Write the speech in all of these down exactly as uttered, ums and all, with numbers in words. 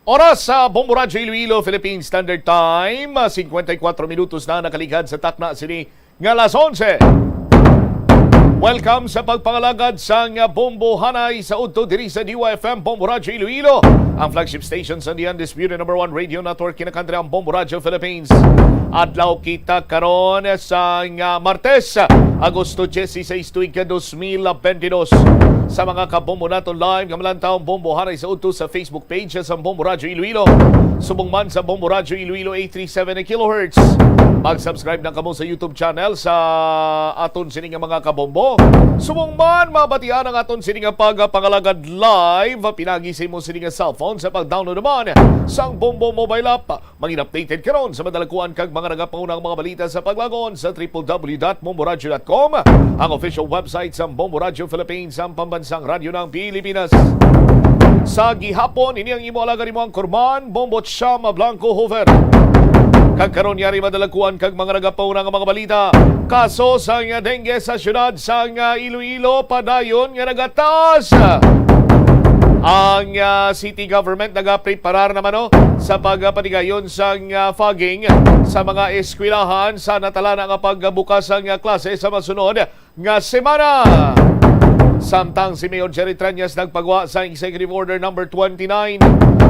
Oras sa Bombo Radyo Iloilo, Philippine Standard Time, cincuenta y cuatro minutos na nakaligad sa takna sini nga alas onse. Welcome sa pagpangalagad sang Bombo Hanay sa udto diri sa D Y F M Bombo Radyo Iloilo, ang flagship station sa The Undisputed Number One Radio Network, kinakantre ang Bombo Radyo Philippines. Adlaw kita karon sa nga Martes, Agosto dieciséis, tuig ka dos mil bentidós. Sa mga kabombo naton live nga malantaw ang Bombo Hanay sa udto sa Facebook page sa Bombo Radyo Iloilo, subong man sa Bombo Radyo Iloilo eight three seven kilohertz. Mag-subscribe na kamo sa YouTube channel sa aton sini nga mga kabombo. Subong man mabatian ang aton sini nga pagpangalagad live pinagi sa imo sini nga cellphone sa pag-download naman sang Bombo mobile app. Mangin updated karon sa madalakuan kag mga nagapaunang mga balita sa paglagon sa triple W dot bomboradyo dot com, ang official website sa Bombo Radyo Philippines, ang pambansang radyo ng Pilipinas. Sa gihapon, ini ang imo alagad, imo ang kurman, Bombo Chama Blanco Hofer. Kag karon, yari madalakuan kag mga nagapaunang mga balita. Kaso sang dengue sa siyudad sang Iloilo padayon nga nagataas. Ang ah, city government nagapreparar naman, no, sa pagpatigayon sang ah, fogging sa mga eskwelahan sa natalana nga pagbukas sang ah, klase sa masunod nga semana. Samtang si Mayor Jerry Treñas nagpagwa sa Executive Order number twenty-nine,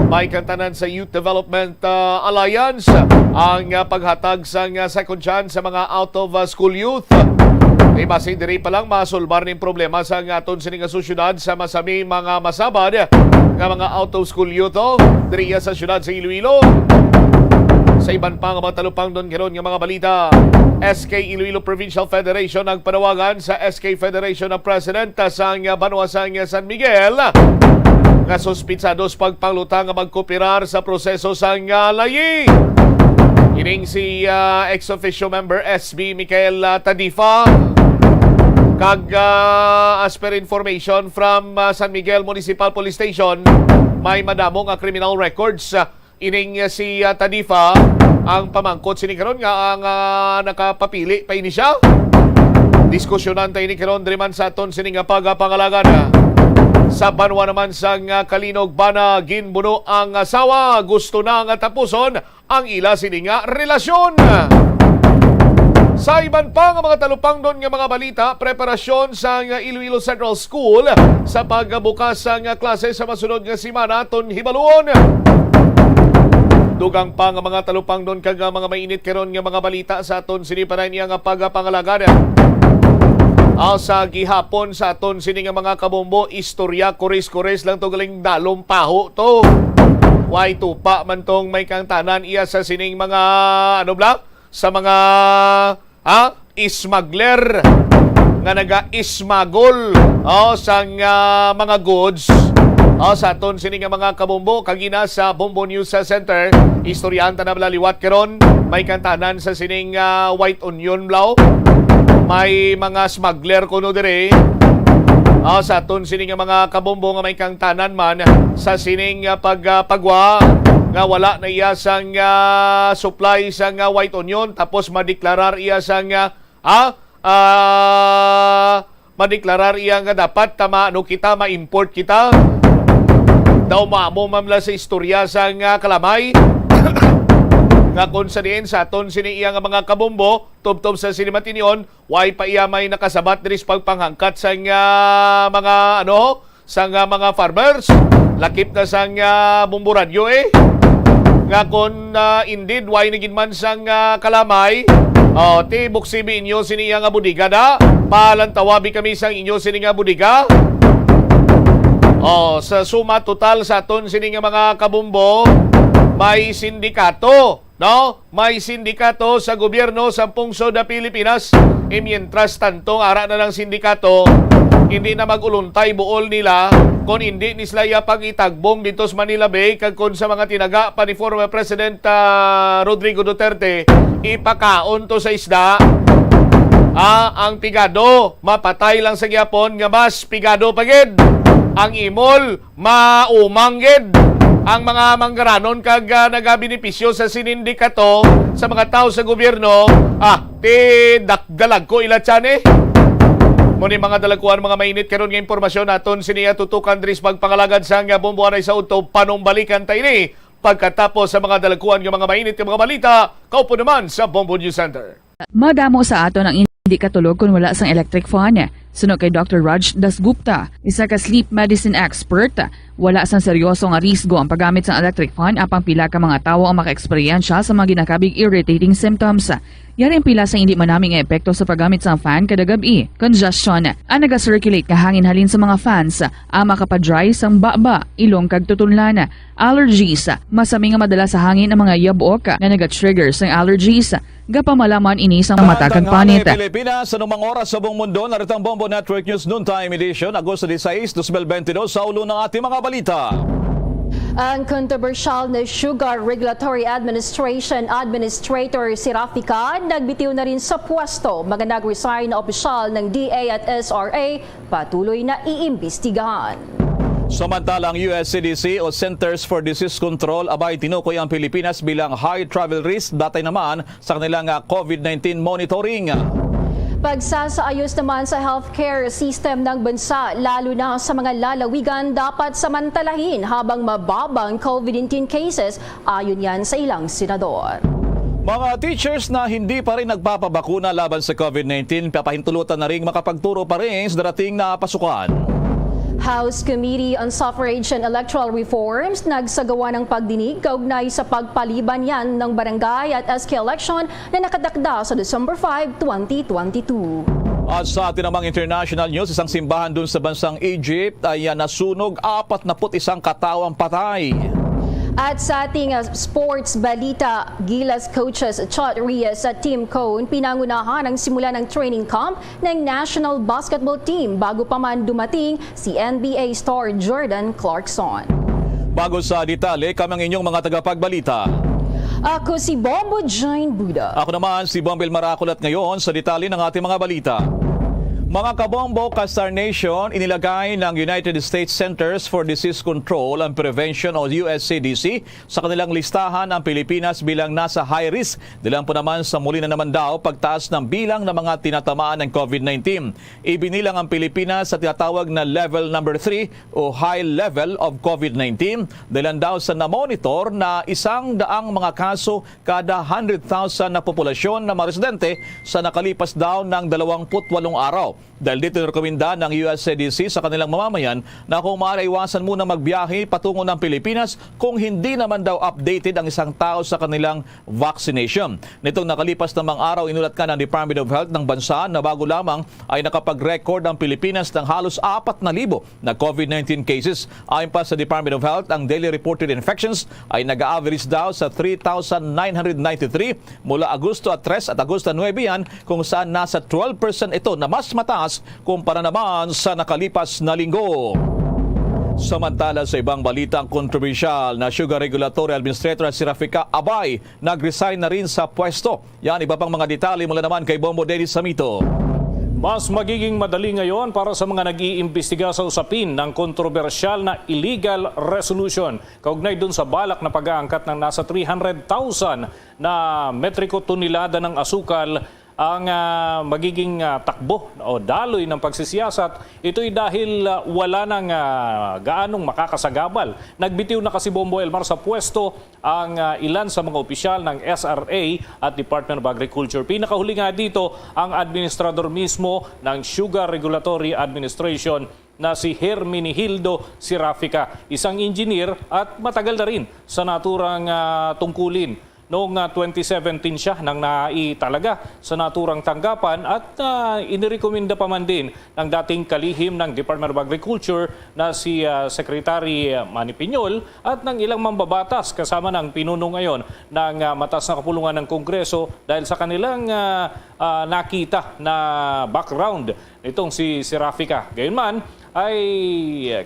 may kantanan sa Youth Development ah, Alliance ang ah, paghatag sang ah, second chance sa mga out of ah, school youth. Kay basi diri pa lang masulbar ning problema sa aton sini nga sosyedad sa masami mga masabad nga mga out of school youth, oh, diri sa siyudad sa Iloilo. Sa iban pa nga mga talupangdon karon nga mga balita, S K Iloilo Provincial Federation nagpanawagan sa S K Federation na presidenta sang banwa sang San Miguel nga suspitsados pagpanglutang nga magkooperar sa proseso sang ah, layi. Ining si ah, ex officio member S B Michael ah, Tadifa. Kag ah, as per information from ah, San Miguel Municipal Police Station, may madamo nga criminal records. Ah, ining ah, si ah, Tadifa ang pamangkot sini karon nga ang ah, nakapapili pa ini siya. Diskusyonan ta ini karon diri man sa aton sini nga pagpangalagad. Sa banwa naman sang ah, Calinog, bana ginbuno ang asawa, gusto na nga tapuson ang ila sini nga relasyon. Sa iban pa nga mga talupangdon nga mga balita, preparasyon sang Iloilo Central School sa pagbukas sang klase sa masunod nga semana aton hibaluon. Dugang pa nga mga talupangdon kag mga mainit karon nga mga balita sa aton sini pa niya nga pagpangalagad. Aw, sa gihapon sa aton sini nga mga kabombo, istorya, kuris-kuris lang to, galing dalom paho to. Way tupa man tong may kangtanan iya sa sining mga, ano bla? Sa mga, ha? Smuggler nga naga-smuggle, oh, sang ah, mga goods, oh, sa aton sini nga mga kabombo. Kagina sa Bombo News Center, istoryahan ta na bla liwat karon. May kangtanan sa sining ah, White Union, bla. May mga smuggler kuno diri. Ah, sa aton sini nga mga kabombo nga may kangtanan man sa sining ah, pag, ah, pagwa nga wala na iya sang ah, supply sang ah, White Union, tapos madeklarar iya sang ah, ah, ah, madeklarar iya nga dapat ta maano kita, ma-import kita. Daw maamo man la sa istorya sang ah, kalamay nga kung sa diin sa aton sini iya nga mga kabombo, tubtob sa sini matinyon, way pa iya may nakasabat diri sa pagpanghangkat sang ah, mga, ano, sang ah, mga farmers. Lakip na sang ah, Bombo Radyo, eh, nga kung ah, indeed way na gid man sang ah, kalamay, oh, ti buksibi inyo sini iya nga bodega da. Palantawabi kami sang inyo sini nga bodega. Oh, sa suma total sa aton sini nga mga kabombo, may sindikato, no? May sindikato sa gobyerno sa pungsod na Pilipinas. E, mientras tanto, ara na lang sindikato, hindi na mag-uluntay buol nila kon hindi ni sila iya pag-itagbong dito sa Manila Bay, kag kon sa mga tinaga pa ni former President ah, Rodrigo Duterte, ipakaon to sa isda. Ah, ang pigado, mapatay lang sa gyapon, nga mas pigado pa gid ang imol, maumang gid ang mga manggaranon kag ah, nagabenepisyo sa sinindikato sa mga tawo sa gobyerno. Ah, ti dakdalag ko ila tiyan, eh. Mo ni mga dalakuan, mga mainit karon nga impormasyon naton sini atutukan diri sa pagpangalagad sang Bombo Hanay sa udto. Panumbalikan ta ini Pagkatapos sa mga dalagkuan nga mga mainit nga mga balita, kaupo naman sa Bombo News Center. Madamo sa aton ang hindi katulog kon wala sang electric fan. Suno kay Doctor Raj Dasgupta, isa ka sleep medicine expert, wala sang seryoso nga risgo ang paggamit sang electric fan, apang pila ka mga tawo ang makaeksperyensya sa mga ginakabig irritating symptoms. Yari ang pila sa hindi manami nga epekto sa paggamit sang fan kada gab-i: congestion, ang naga-circulate nga hangin halin sa mga fans, ang makapa-dry sang baba, ilong kag tutunlan, allergies, masami nga madala sa hangin ang mga yabok nga naga-trigger sang allergies. Gapamalaman ini sang mata kag panit. Pilipinas, anumang oras sa buong mundo, narito ang Bombo Network News Noontime Edition, Agosto disisais, dos mil bentidós. Sa ulo ng ating mga balita. Ang kontrobersyal na Sugar Regulatory Administration Administrator si Rafi Khan nagbitiw na rin sa pwesto. Mga nag-resign na opisyal ng D A at S R A patuloy na iimbestigahan. Samantala, ang U S C D C o Centers for Disease Control abay tinukoy ang Pilipinas bilang high travel risk, batay naman sa kanilang, ah, COVID nineteen monitoring. Pagsasaayos naman sa healthcare system ng bansa, lalo na sa mga lalawigan, dapat samantalahin habang mababa ang COVID nineteen cases, ayon yan sa ilang senador. Mga teachers na hindi pa rin nagpapabakuna laban sa COVID nineteen, papahintulutan na ring makapagturo pa rin sa darating na pasukan. House Committee on Suffrage and Electoral Reforms nagsagawa ng pagdinig kaugnay sa pagpaliban yan ng barangay at S K election na nakatakda sa December five, twenty twenty-two. At sa atin namang international news, isang simbahan dun sa bansang Egypt ay, ah, nasunog, apat na put isang katao ang patay. At sa ating, ah, sports balita, Gilas coaches Chot Reyes at Tim Cone pinangunahan ang simula ng training camp ng national basketball team bago pa man dumating si N B A star Jordan Clarkson. Bago sa detalye, kami ang inyong mga tagapagbalita. Ako si Bombo Jane Buda. Ako naman si Bombil Marakol, at ngayon sa detalye ng ating mga balita. Mga kabombo, ka-Star Nation, inilagay ng United States Centers for Disease Control and Prevention o U S C D C sa kanilang listahan ang Pilipinas bilang nasa high risk. Dahilan po naman sa muli na naman daw pagtaas ng bilang ng mga tinatamaan ng COVID nineteen. Ibinilang ang Pilipinas sa tinatawag na level number three o high level of COVID nineteen, dahilan daw sa namonitor na isang daang mga kaso kada hundred thousand na populasyon na mga residente sa nakalipas daw ng dalawampu't walong araw. Dahil dito, nirekomenda ng U S C D C sa kanilang mamamayan na kung maaari, iwasan muna magbiyahe patungo ng Pilipinas kung hindi naman daw updated ang isang tao sa kanilang vaccination. Nitong nakalipas na mga araw, inulat ka ng Department of Health ng bansa na bago lamang ay nakapag-record ang Pilipinas ng halos apat na libo na COVID nineteen cases. Ayon pa sa Department of Health, ang daily reported infections ay nag-average daw sa three thousand nine hundred ninety-three mula Agosto tres at Agosto nuebe yan, kung saan nasa twelve percent ito na mas mataas kumpara naman sa nakalipas na linggo. Samantala, sa ibang balita, ang kontrobersyal na Sugar Regulatory Administrator na si Rafika Abay nag-resign na rin sa pwesto. Yan, iba pang mga detalye mula naman kay Bombo Dennis Samito. Mas magiging madali ngayon para sa mga nag-iimbestiga sa usapin ng kontrobersyal na illegal resolution kaugnay dun sa balak na pag-aangkat ng nasa three hundred thousand na metriko tonelada ng asukal ang, ah, magiging, ah, takbo o daloy ng pagsisiyasat. Ito'y dahil, ah, wala nang, ah, gaanong makakasagabal. Nagbitiw na kasi, Bombo Elmar, sa pwesto ang, ah, ilan sa mga opisyal ng S R A at Department of Agriculture. Pinakahuli nga dito, ang administrador mismo ng Sugar Regulatory Administration na si Herminihildo Serafica, isang engineer at matagal na rin sa naturang, ah, tungkulin. Noong, ah, twenty seventeen siya nang naitalaga sa naturang tanggapan at, ah, inirekomenda pa man din ng dating kalihim ng Department of Agriculture na si, ah, Secretary, ah, Manny Piñol at ng ilang mambabatas kasama ng pinuno ngayon ng, ah, mataas na kapulungan ng Kongreso dahil sa kanilang, ah, ah, nakita na background nitong si Serafica. Gayunman, ay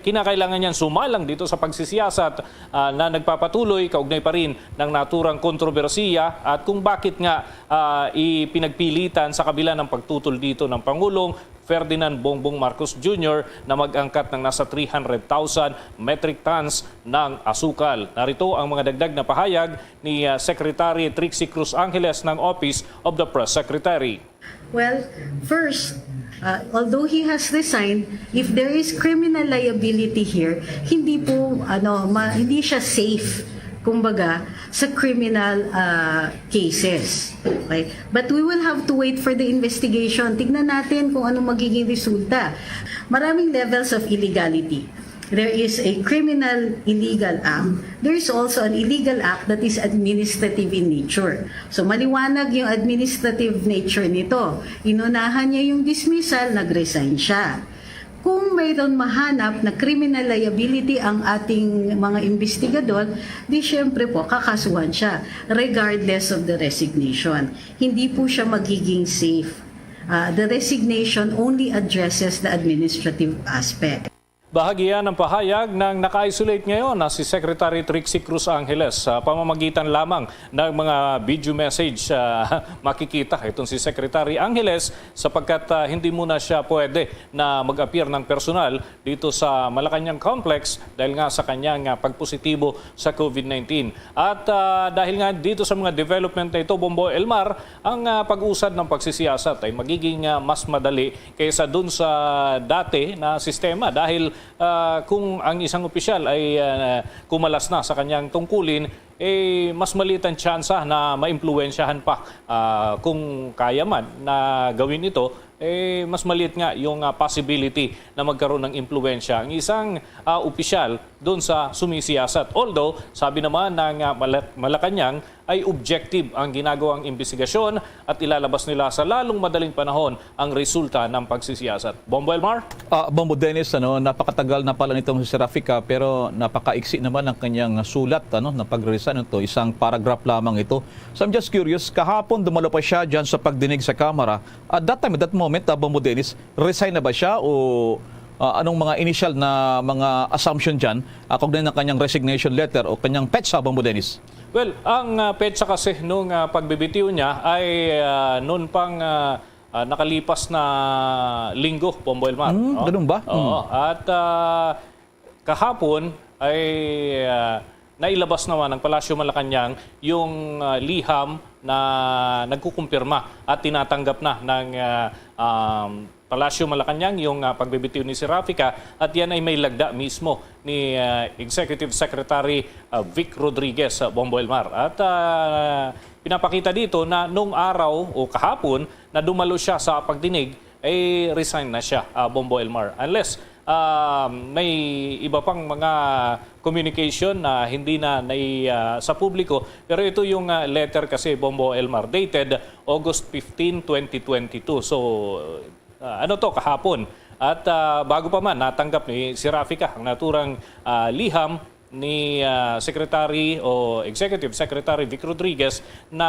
kinakailangan niyang sumalang dito sa pagsisiyasat, ah, na nagpapatuloy kaugnay pa rin ng naturang kontrobersiya at kung bakit nga, ah, ipinagpilitan sa kabila ng pagtutol dito ng Pangulong Ferdinand Bongbong Marcos Junior na mag-angkat ng nasa three hundred thousand metric tons ng asukal. Narito ang mga dagdag na pahayag ni, ah, Secretary Trixie Cruz Angeles ng Office of the Press Secretary. Well, first, uh, although he has resigned, if there is criminal liability here, hindi po, ano, ma-, hindi siya safe kumbaga, sa criminal ah, cases. Okay? But we will have to wait for the investigation. Tignan natin kung anong magiging resulta. Maraming levels of illegality. There is a criminal illegal act. There is also an illegal act that is administrative in nature. So maliwanag yung administrative nature nito. Inunahan niya yung dismissal, nag-resign siya. Kung mayroon mahanap na criminal liability ang ating mga investigador, di siyempre po kakasuhan siya regardless of the resignation. Hindi po siya magiging safe. Ah, the resignation only addresses the administrative aspect. Bahagi yan ng pahayag ng naka-isolate ngayon na si Secretary Trixie Cruz Angeles. Sa pamamagitan lamang ng mga video message, ah, makikita itong si Secretary Angeles sapagkat ah, hindi muna siya pwede na mag-appear ng personal dito sa Malacañang Complex dahil nga sa kanyang ah, pagpositibo sa COVID nineteen. At ah, dahil nga dito sa mga development na ito, Bombo Elmar, ang ah, pag-usad ng pagsisiyasat ay magiging ah, mas madali kaysa dun sa dati na sistema dahil ah, kung ang isang opisyal ay ah, kumalas na sa kanyang tungkulin, eh, mas maliit ang tsansa na maimpluwensyahan pa. Ah, kung kaya man na gawin ito, eh, mas maliit nga yung ah, possibility na magkaroon ng impluwensya ang isang ah, opisyal doon sa sumisiyasat. Although, sabi naman ng ah, Mala- Malacañang ay objective ang ginagawang imbestigasyon at ilalabas nila sa lalong madaling panahon ang resulta ng pagsisiyasat. Bombo Elmar? Ah, Bombo Dennis, ano, napakatagal na pala nitong si Serafika pero napakaiksi naman ang kanyang sulat, ano, na pag-resign. Ito, isang paragraph lamang ito. So I'm just curious, kahapon dumalo pa siya dyan sa pagdinig sa Kamara. At that time, at that moment, ah, Bombo Dennis, resign na ba siya o ah, anong mga initial na mga assumption dyan, ah, kaugnay ng kanyang resignation letter o kanyang petsa, Bombo Dennis? Well, ang ah, petsa kasi nung ah, pagbibitiw niya ay ah, noon pang ah, ah, nakalipas na linggo, Bombo Elmar. Hmm, no? ganun ba? Oo. At ah, kahapon ay ah, nailabas naman ng Palasyo Malacañang yung ah, liham na nagkukumpirma at tinatanggap na ng ah, um, Palasyo Malacañang yung ah, pagbibitiw ni Serafika at yan ay may lagda mismo ni ah, Executive Secretary ah, Vic Rodriguez, ah, Bombo Elmar. At ah, pinapakita dito na nung araw o kahapon na dumalo siya sa pagdinig, eh, resign na siya, ah, Bombo Elmar. Unless ah, may iba pang mga communication na hindi na nai, ah, sa publiko. Pero ito yung ah, letter kasi, Bombo Elmar, dated August fifteen, twenty twenty-two. So, ah, ano to, kahapon. At ah, bago pa man, natanggap ni Serafika ang naturang ah, liham ni ah, Secretary o Executive Secretary Vic Rodriguez na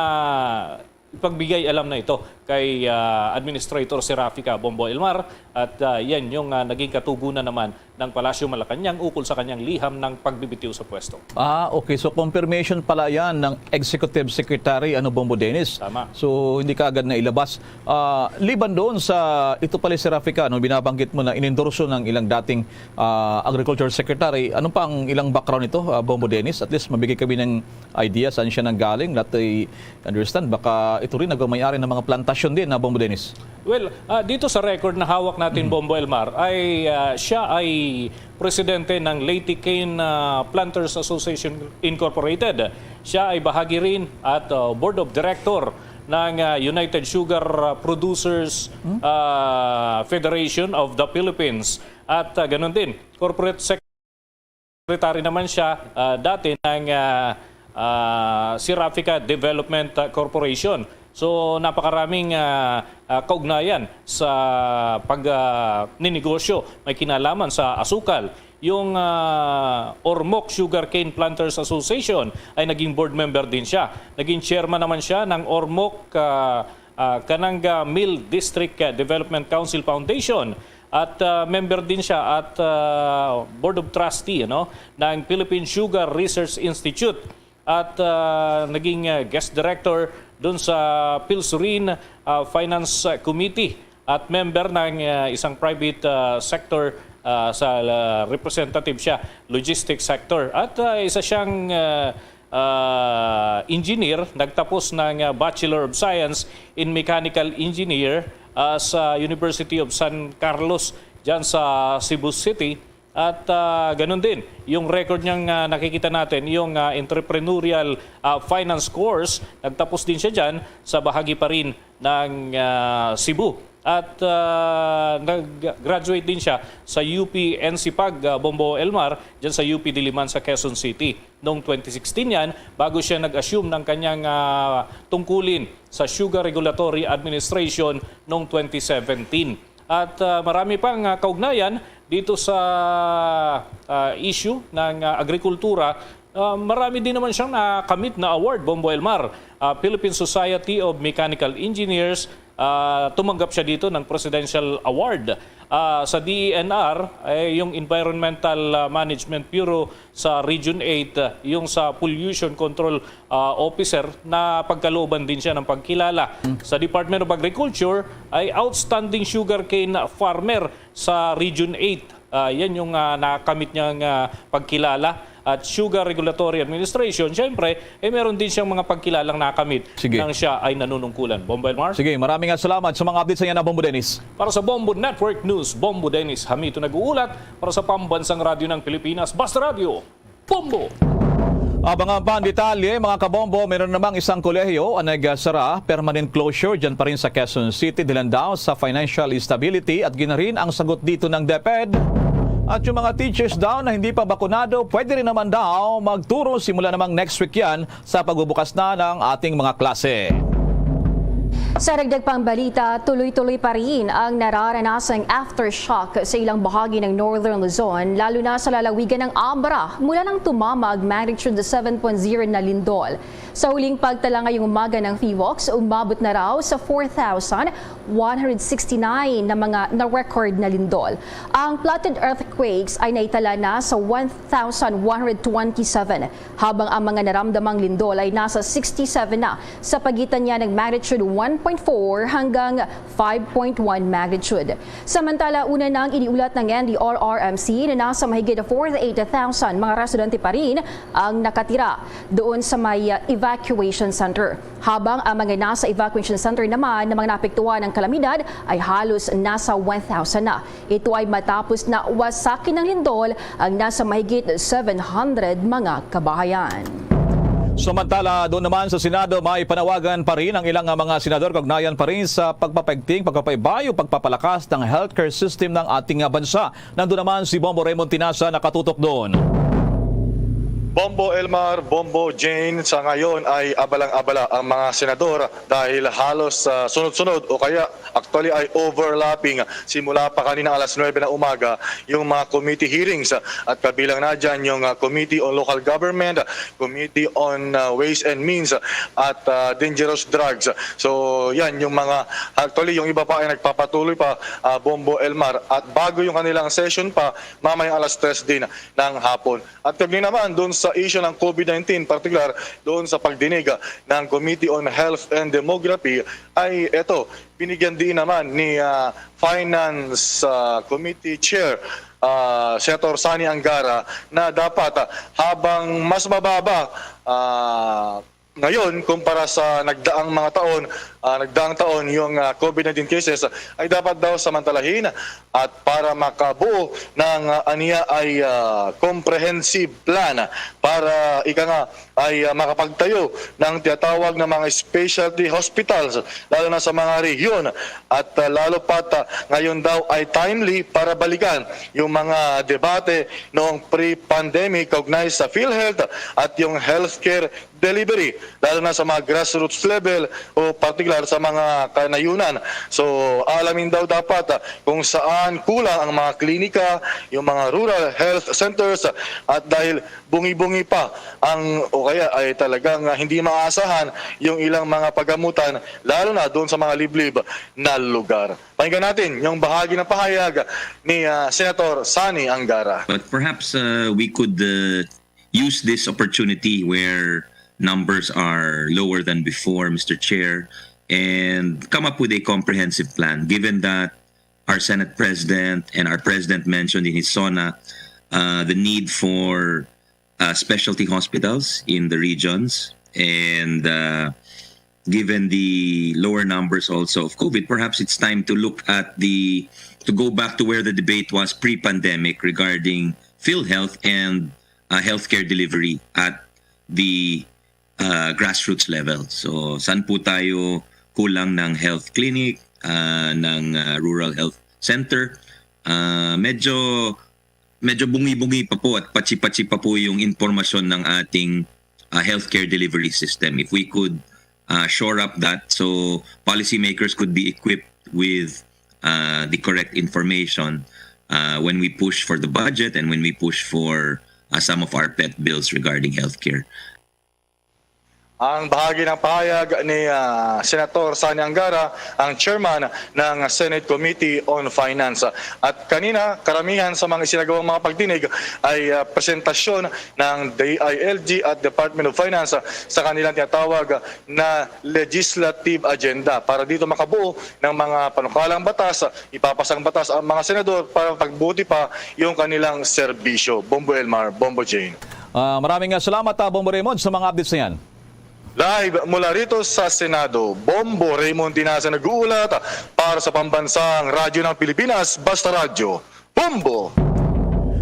ipagbigay alam na ito kay ah, Administrator Serafika Bombo Elmar at ah, yan yung ah, naging katugunan naman ng Palasyo Malacañang ukol sa kanyang liham ng pagbibitiw sa pwesto. Ah, okay. So confirmation pala yan ng Executive Secretary, ano, Bombo Dennis. Tama. So hindi ka agad na ilabas. Ah, liban doon sa, ito pala si Serafika, no, binabanggit mo na inendorso ng ilang dating ah, Agriculture Secretary. Ano pa ang ilang background nito, ah, Bombo Dennis? At least mabigay kami ng idea saan siya nanggaling. That I understand, baka ito rin nagmamayari ng mga plantasyon din, na Bombo Dennis. Well, ah, dito sa record na hawak natin, Bombo Elmar, ay ah, siya ay presidente ng Leyte Cane ah, Planters Association Incorporated. Siya ay bahagi rin at ah, Board of Director ng ah, United Sugar ah, Producers ah, Federation of the Philippines. At ah, ganun din, corporate secretary naman siya ah, dati ng ah, ah, Serafika Development ah, Corporation. So napakaraming ah, ah, kaugnayan sa pag ah, ninegosyo may kinalaman sa asukal. Yung ah, Ormoc Sugarcane Planters Association ay naging board member din siya. Naging chairman naman siya ng Ormoc ah, ah, Kananga Mill District ah, Development Council Foundation at ah, member din siya at ah, Board of Trustee, ano, ng Philippine Sugar Research Institute at ah, naging ah, guest director dun sa PhilSurin ah, Finance Committee at member ng ah, isang private ah, sector ah, sa ah, representative siya, logistics sector. At ah, isa siyang ah, ah, engineer, nagtapos ng ah, Bachelor of Science in Mechanical Engineer ah, sa University of San Carlos dyan sa Cebu City. At ah, ganun din, yung record niyang ah, nakikita natin, yung ah, entrepreneurial ah, finance course, nagtapos din siya dyan sa bahagi pa rin ng ah, Cebu. At ah, nag-graduate din siya sa U P N C Pag, ah, Bombo Elmar, dyan sa U P Diliman sa Quezon City. Noong twenty sixteen yan, bago siya nag-assume ng kanyang ah, tungkulin sa Sugar Regulatory Administration noong twenty seventeen. At ah, marami pang ah, kaugnayan dito sa ah, issue ng ah, agrikultura. Ah, marami din naman siyang nakamit na award, Bombo Elmar. Ah, Philippine Society of Mechanical Engineers, ah, tumanggap siya dito ng Presidential Award. Ah, sa D E N R, eh, yung Environmental ah, Management Bureau sa Region eight, ah, yung sa Pollution Control ah, Officer, na pagkalooban din siya ng pagkilala. Sa Department of Agriculture, ay outstanding sugarcane farmer sa Region eight. Ah, yan yung ah, nakamit niyang ah, pagkilala. At Sugar Regulatory Administration, siyempre, eh, meron din siyang mga pagkilalang nakamit Sige. Nang siya ay nanunungkulan. Bombo Elmar? Sige, maraming nga salamat sa mga updates sa inyo na, Bombo Dennis. Para sa Bombo Network News, Bombo Dennis Hamito nag-uulat. Para sa Pambansang Radyo ng Pilipinas, Basta Radyo, Bombo! Abangan pa ang detalye, mga kabombo. Meron namang isang kolehiyo ang nagsara, permanent closure dyan pa rin sa Quezon City, dahil daw sa financial instability, at ginarin ang sagot dito ng DepEd. At yung mga teachers daw na hindi pa bakunado, pwede rin naman daw magturo simula namang next week yan sa pagbubukas na ng ating mga klase. Sa dagdag pang balita, tuloy-tuloy pa rin ang nararanasang aftershock sa ilang bahagi ng Northern Luzon, lalo na sa lalawigan ng Abra, mula nang tumama ang magnitude seven point zero na lindol. Sa huling pagtala ngayong umaga ng PHIVOLCS, umabot na raw sa four thousand one hundred sixty-nine na mga na-record na lindol. Ang platted earthquakes ay naitala na sa one thousand one hundred twenty-seven, habang ang mga naramdamang lindol ay nasa sixty-seven na, sa pagitan niya ng magnitude one point four hanggang five point one magnitude. Samantala, una nang iniulat ng N D R R M C na nasa mahigit forty-eight thousand mga residente pa rin ang nakatira doon sa may uh, evacuation center. Habang ang mga nasa evacuation center naman na mga naapektuhan ng kalamidad ay halos nasa one thousand na. Ito ay matapos na wasakin ng lindol ang nasa mahigit seven hundred mga kabahayan. Samantala, doon naman sa Senado, may panawagan pa rin ang ilang mga senador kaugnayan pa rin sa pagpapaigting, pagpapaibayo, pagpapalakas ng healthcare system ng ating bansa. Nandun naman si Bombo Raymond Tinasa, nakatutok doon. Bombo Elmar, Bombo Jane, sa ngayon ay abalang-abala ang mga senador dahil halos ah, sunod-sunod o kaya actually ay overlapping simula pa kanina alas nuwebe na umaga yung mga committee hearings at kabilang na dyan yung ah, Committee on Local Government, Committee on ah, Ways and Means at ah, Dangerous Drugs. So yan yung mga, actually yung iba pa ay nagpapatuloy pa, ah, Bombo Elmar, at bago yung kanilang session pa mamayang alas tres din ng hapon. At kami naman doon sa issue ng COVID nineteen, partikular doon sa pagdinig ah, ng Committee on Health and Demography, ay eto, binigyan din naman ni ah, Finance ah, Committee Chair ah, Senator Sonny Angara na dapat ah, habang mas mababa ah, ngayon kumpara sa nagdaang mga taon, ah, nagdaang taon yung ah, COVID nineteen cases, ay dapat daw samantalahin at para makabuo ng ah, aniya ay ah, comprehensive plan para ika nga ay ah, makapagtayo ng tinatawag na mga specialty hospitals, lalo na sa mga rehiyon, at ah, lalo pat ah, ngayon daw ay timely para balikan yung mga debate noong pre-pandemic kaugnay sa PhilHealth at yung healthcare delivery, lalo na sa mga grassroots level o partikular sa mga kanayunan. So, alamin daw dapat ah, kung saan kulang ang mga klinika, yung mga rural health centers, ah, at dahil bungi-bungi pa ang, o kaya ay talagang ah, hindi maasahan yung ilang mga pagamutan, lalo na doon sa mga liblib na lugar. Pakinggan natin yung bahagi ng pahayag ni ah, Senator Sonny Angara. But perhaps uh, we could uh, use this opportunity where numbers are lower than before, Mister Chair, and come up with a comprehensive plan, given that our Senate President and our President mentioned in his SONA uh, the need for uh, specialty hospitals in the regions and uh, given the lower numbers also of COVID, perhaps it's time to look at the, to go back to where the debate was pre-pandemic regarding PhilHealth and uh, healthcare delivery at the uh, grassroots level. So, saan po tayo kulang ng health clinic, uh, ng uh, rural health center? Uh, medyo medyo bungi-bungi pa po at patsi-patsi pa po yung impormasyon ng ating uh, healthcare delivery system. If we could uh, shore up that, so policymakers could be equipped with uh, the correct information uh, when we push for the budget and when we push for uh, some of our pet bills regarding healthcare. Ang bahagi ng pahayag ni ah, Senator Sonny Angara, ang chairman ng Senate Committee on Finance. At kanina, karamihan sa mga isinagawang mga pagdinig ay ah, presentasyon ng D I L G at Department of Finance sa kanilang tinatawag na legislative agenda para dito makabuo ng mga panukalang batas, ipapasang batas ang mga senador para pagbuti pa yung kanilang serbisyo. Bombo Elmar, Bombo Jane. Ah, maraming ah, salamat, ah, Bombo Raymond, sa mga updates na yan. Live mula rito sa Senado, Bombo Raymond Tinaza nag-uulat para sa Pambansang Radyo ng Pilipinas, Basta Radyo, Bombo!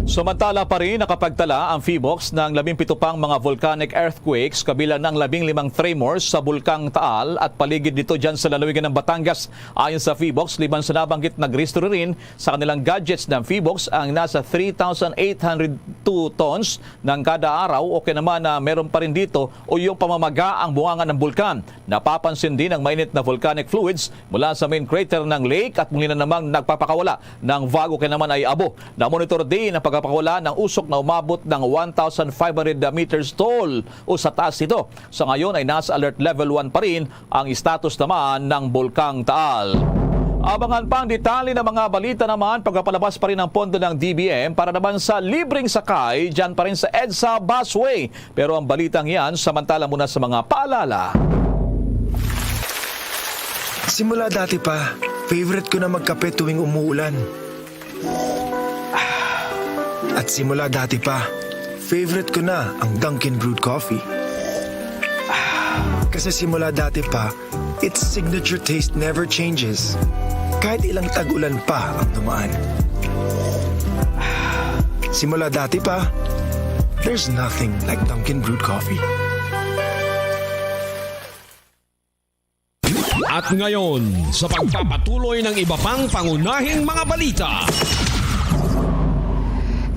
Samantala pa rin, nakapagtala ang PHIVOLCS ng labing pito pang mga volcanic earthquakes, kabilang ng labing limang tremors sa Bulkang Taal at paligid nito dyan sa lalawigan ng Batangas. Ayon sa PHIVOLCS, liban sa nabanggit, nag-restore rin sa kanilang gadgets ng PHIVOLCS ang nasa three thousand eight hundred two tons ng kada araw, o kaya naman na meron pa rin dito o yung pamamaga ang bunganga ng bulkan. Napapansin din ang mainit na volcanic fluids mula sa main crater ng lake at muli na namang nagpapakawala ng fog o kaya naman ay abo. Namonitor din ang pagpapakawala ng usok na umabot ng one thousand five hundred meters tall o sa taas nito. Sa ngayon ay nasa alert level one pa rin ang status naman ng Bulkang Taal. Abangan pa ang detalye ng mga balita naman, pagpapalabas pa rin ang pondo ng D B M para naman sa libreng sakay dyan pa rin sa EDSA Busway. Pero ang balitang yan, samantala muna sa mga paalala. Simula dati pa, favorite ko na magkape tuwing umuulan. At simula dati pa, favorite ko na ang Dunkin Brewed Coffee. Kasi simula dati pa, its signature taste never changes. Kahit ilang tag-ulan pa ang dumaan. Simula dati pa, there's nothing like Dunkin Brewed Coffee. At ngayon, sa pagpapatuloy ng iba pang pangunahing mga balita.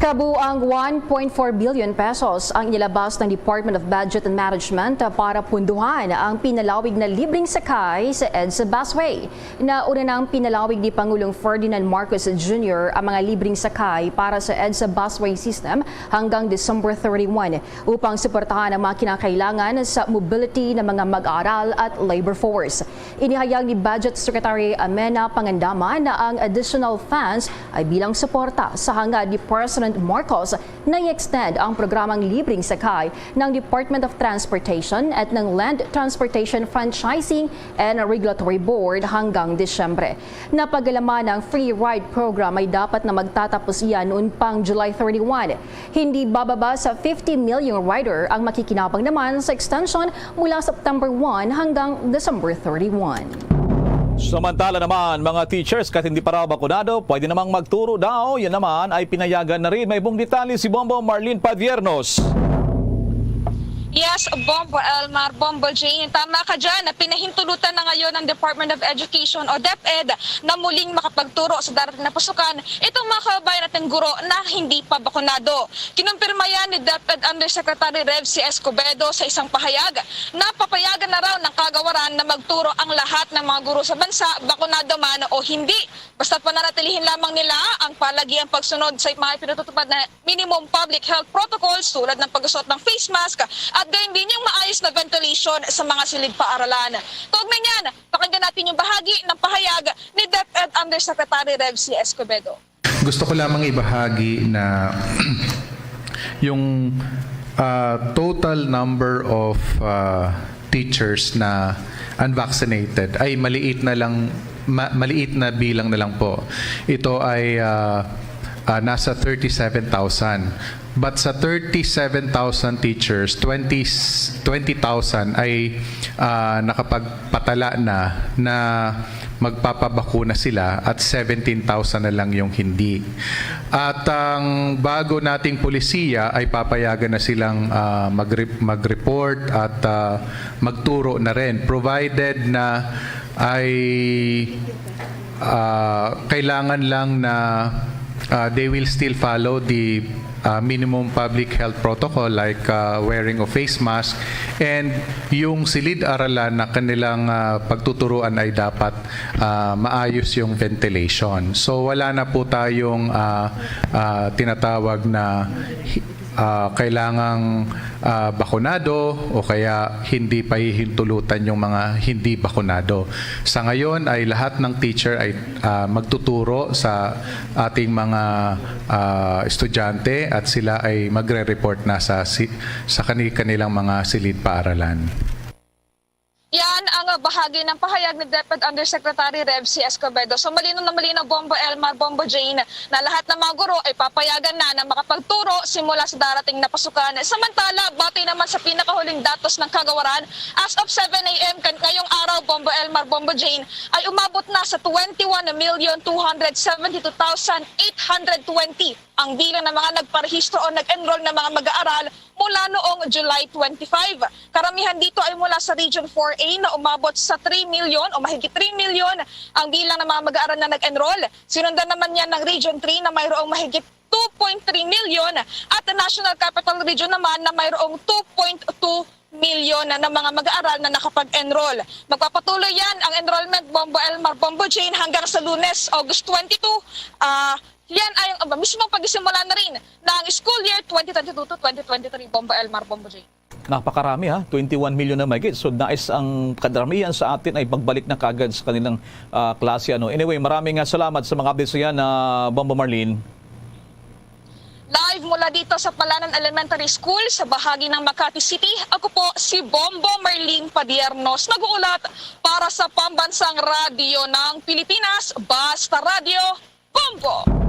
Kabuang one point four billion pesos ang inilabas ng Department of Budget and Management para punduhan ang pinalawig na libreng sakay sa EDSA Busway. Nauna nang pinalawig ni Pangulong Ferdinand Marcos Junior ang mga libreng sakay para sa EDSA Busway System hanggang December thirty-one upang suportahan ang mga kinakailangan sa mobility ng mga mag-aaral at labor force. Inihayag ni Budget Secretary Mena Pangandaman na ang additional funds ay bilang suporta sa hangad ni President Marcos na i-extend ang programang libreng sakay ng Department of Transportation at ng Land Transportation Franchising and Regulatory Board hanggang Disyembre. Napagalaman na ang free ride program ay dapat na magtatapos iyan noon pang July thirty-one. Hindi bababa sa fifty million rider ang makikinabang naman sa extension mula September one hanggang December thirty-one. Samantala naman, mga teachers, kahit hindi pa raw bakunado, pwede namang magturo daw. Yan naman ay pinayagan na rin. May buong detalye si Bombo Marlene Padiernos. Yes, Bombo Elmar, Bombo Jane. Tama ka dyan na pinahintulutan na ngayon ng Department of Education o DepEd na muling makapagturo sa darating na pasukan itong mga kababayan natin guro na hindi pa bakunado. Kinumpirma yan ni DepEd Undersecretary Rev C Escobedo sa isang pahayag na papayagan na raw ng kagawaran na magturo ang lahat ng mga guro sa bansa, bakunado man o hindi. Basta pananatilihin lamang nila ang palagiang pagsunod sa mga pinatutupad na minimum public health protocols tulad ng pagsuot ng face mask at gayon din yung maayos na ventilation sa mga silid-paaralan. Kaugnay niyan, pakinggan natin yung bahagi ng pahayag ni DepEd Undersecretary Rev C Escobedo. Gusto ko lamang ibahagi na yung ah, total number of ah, teachers na unvaccinated ay maliit na lang ma- maliit na bilang na lang po. Ito ay ah, ah, nasa thirty-seven thousand. But sa thirty-seven thousand teachers, twenty, twenty thousand ay ah, nakapagpatala na na magpapabakuna sila at seventeen thousand na lang yung hindi. At ang bago nating polisiya ay papayagan na silang, ah, magre-, mag-report at, ah, magturo na rin, provided na ay, ah, kailangan lang na, ah, they will still follow the, ah, minimum public health protocol like, ah, wearing of face mask and yung silid-aralan na kanilang, ah, pagtuturuan ay dapat, ah, maayos yung ventilation. So wala na po tayong, ah, ah, tinatawag na hi-, ah, kailangang, ah, bakunado o kaya hindi pahihintulutan yung mga hindi bakunado. Sa ngayon ay lahat ng teacher ay, ah, magtuturo sa ating mga, ah, estudyante at sila ay magre-report na sa si-, sa kani-, kanilang mga silid paaralan. Yan ang bahagi ng pahayag ni DepEd Undersecretary Revsy Escobedo. So, malinaw na malinaw, Bombo Elmar, Bombo Jane, na lahat ng mga guro ay papayagan na na makapagturo simula sa darating na pasukan. Samantala, batay naman sa pinakahuling datos ng Kagawaran, as of seven a m kan-, ngayong araw, Bombo Elmar, Bombo Jane, ay umabot na sa twenty-one million two hundred seventy-two thousand eight hundred twenty ang bilang ng mga nagparehistro o nag-enroll na mga mag-aaral mula noong July twenty-five. Karamihan dito ay mula sa Region four A na umabot sa three million o mahigit three million ang bilang ng mga mag-aaral na nag-enroll. Sinundan naman yan ng Region three na mayroong mahigit two point three million at ang National Capital Region naman na mayroong two point two million na, na mga mag-aaral na nakapag-enroll. Magpapatuloy yan ang enrollment, Bombo Elmar, Bombo Jane, hanggang sa Lunes, August twenty-two. Ah, yan ay ang, ah, mismong pagsisimula na rin ng school year twenty twenty-two to twenty twenty-three, Bombo Elmar, Bombo Jane. Napakarami, ha, twenty-one million na mahigit. So, nais ang kadaramihan sa atin ay pagbalik na kagad sa kanilang, ah, klase, ano. Anyway, maraming, ah, salamat sa mga updates yan, ah, Bombo Marlene. Live mula dito sa Palanan Elementary School sa bahagi ng Makati City, ako po si Bombo Marlene Padiernos, nag-uulat para sa Pambansang Radyo ng Pilipinas, Basta Radyo, Bombo!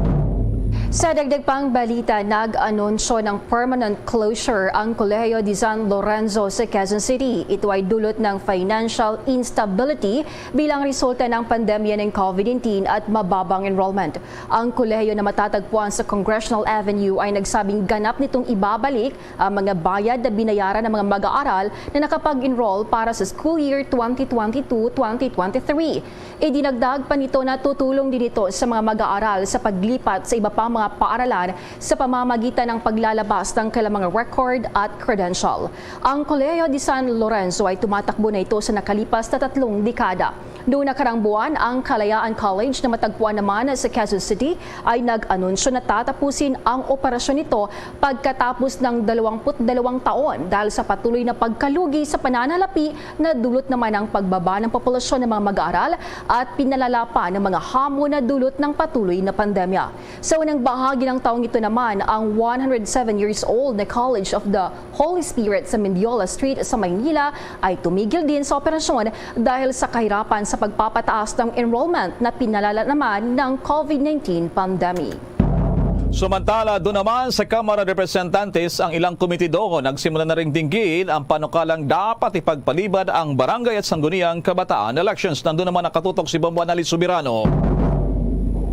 Sa dagdag pang balita, nag-anunsyo ng permanent closure ang Colegio de San Lorenzo sa Quezon City. Ito ay dulot ng financial instability bilang resulta ng pandemya ng COVID nineteen at mababang enrollment. Ang kolehiyo na matatagpuan sa Congressional Avenue ay nagsabing ganap nitong ibabalik ang mga bayad na binayaran ng mga mag-aaral na nakapag-enroll para sa school year twenty twenty-two twenty twenty-three. Idinagdag pa nito na tutulong din ito sa mga mag-aaral sa paglipat sa iba pang mga paaralan sa pamamagitan ng paglalabas ng kanilang mga record at credential. Ang Colegio de San Lorenzo ay tumatakbo na ito sa nakalipas na tatlong dekada. Noong nakarang buwan, ang Kalayaan College na matagpuan naman sa Quezon City ay nag-anunsyo na tatapusin ang operasyon nito pagkatapos ng dalawampu't dalawang taon dahil sa patuloy na pagkalugi sa pananalapi na dulot naman ng pagbaba ng populasyon ng mga mag-aaral at pinalala pa ng mga hamon na dulot ng patuloy na pandemya. Sa unang bahagi ng taong ito naman, ang one hundred seven years old na College of the Holy Spirit sa Mendiola Street sa Maynila ay tumigil din sa operasyon dahil sa kahirapan sa pagpapataas ng enrollment na pinalala naman ng COVID nineteen pandemic. Samantala, doon naman sa Kamara de Representantes, ang ilang komitido nagsimula na ring dinggin ang panukalang dapat ipagpalibad ang barangay at sangguniang kabataan elections. Nandun naman nakatutok si Bombo Annalyn Soberano.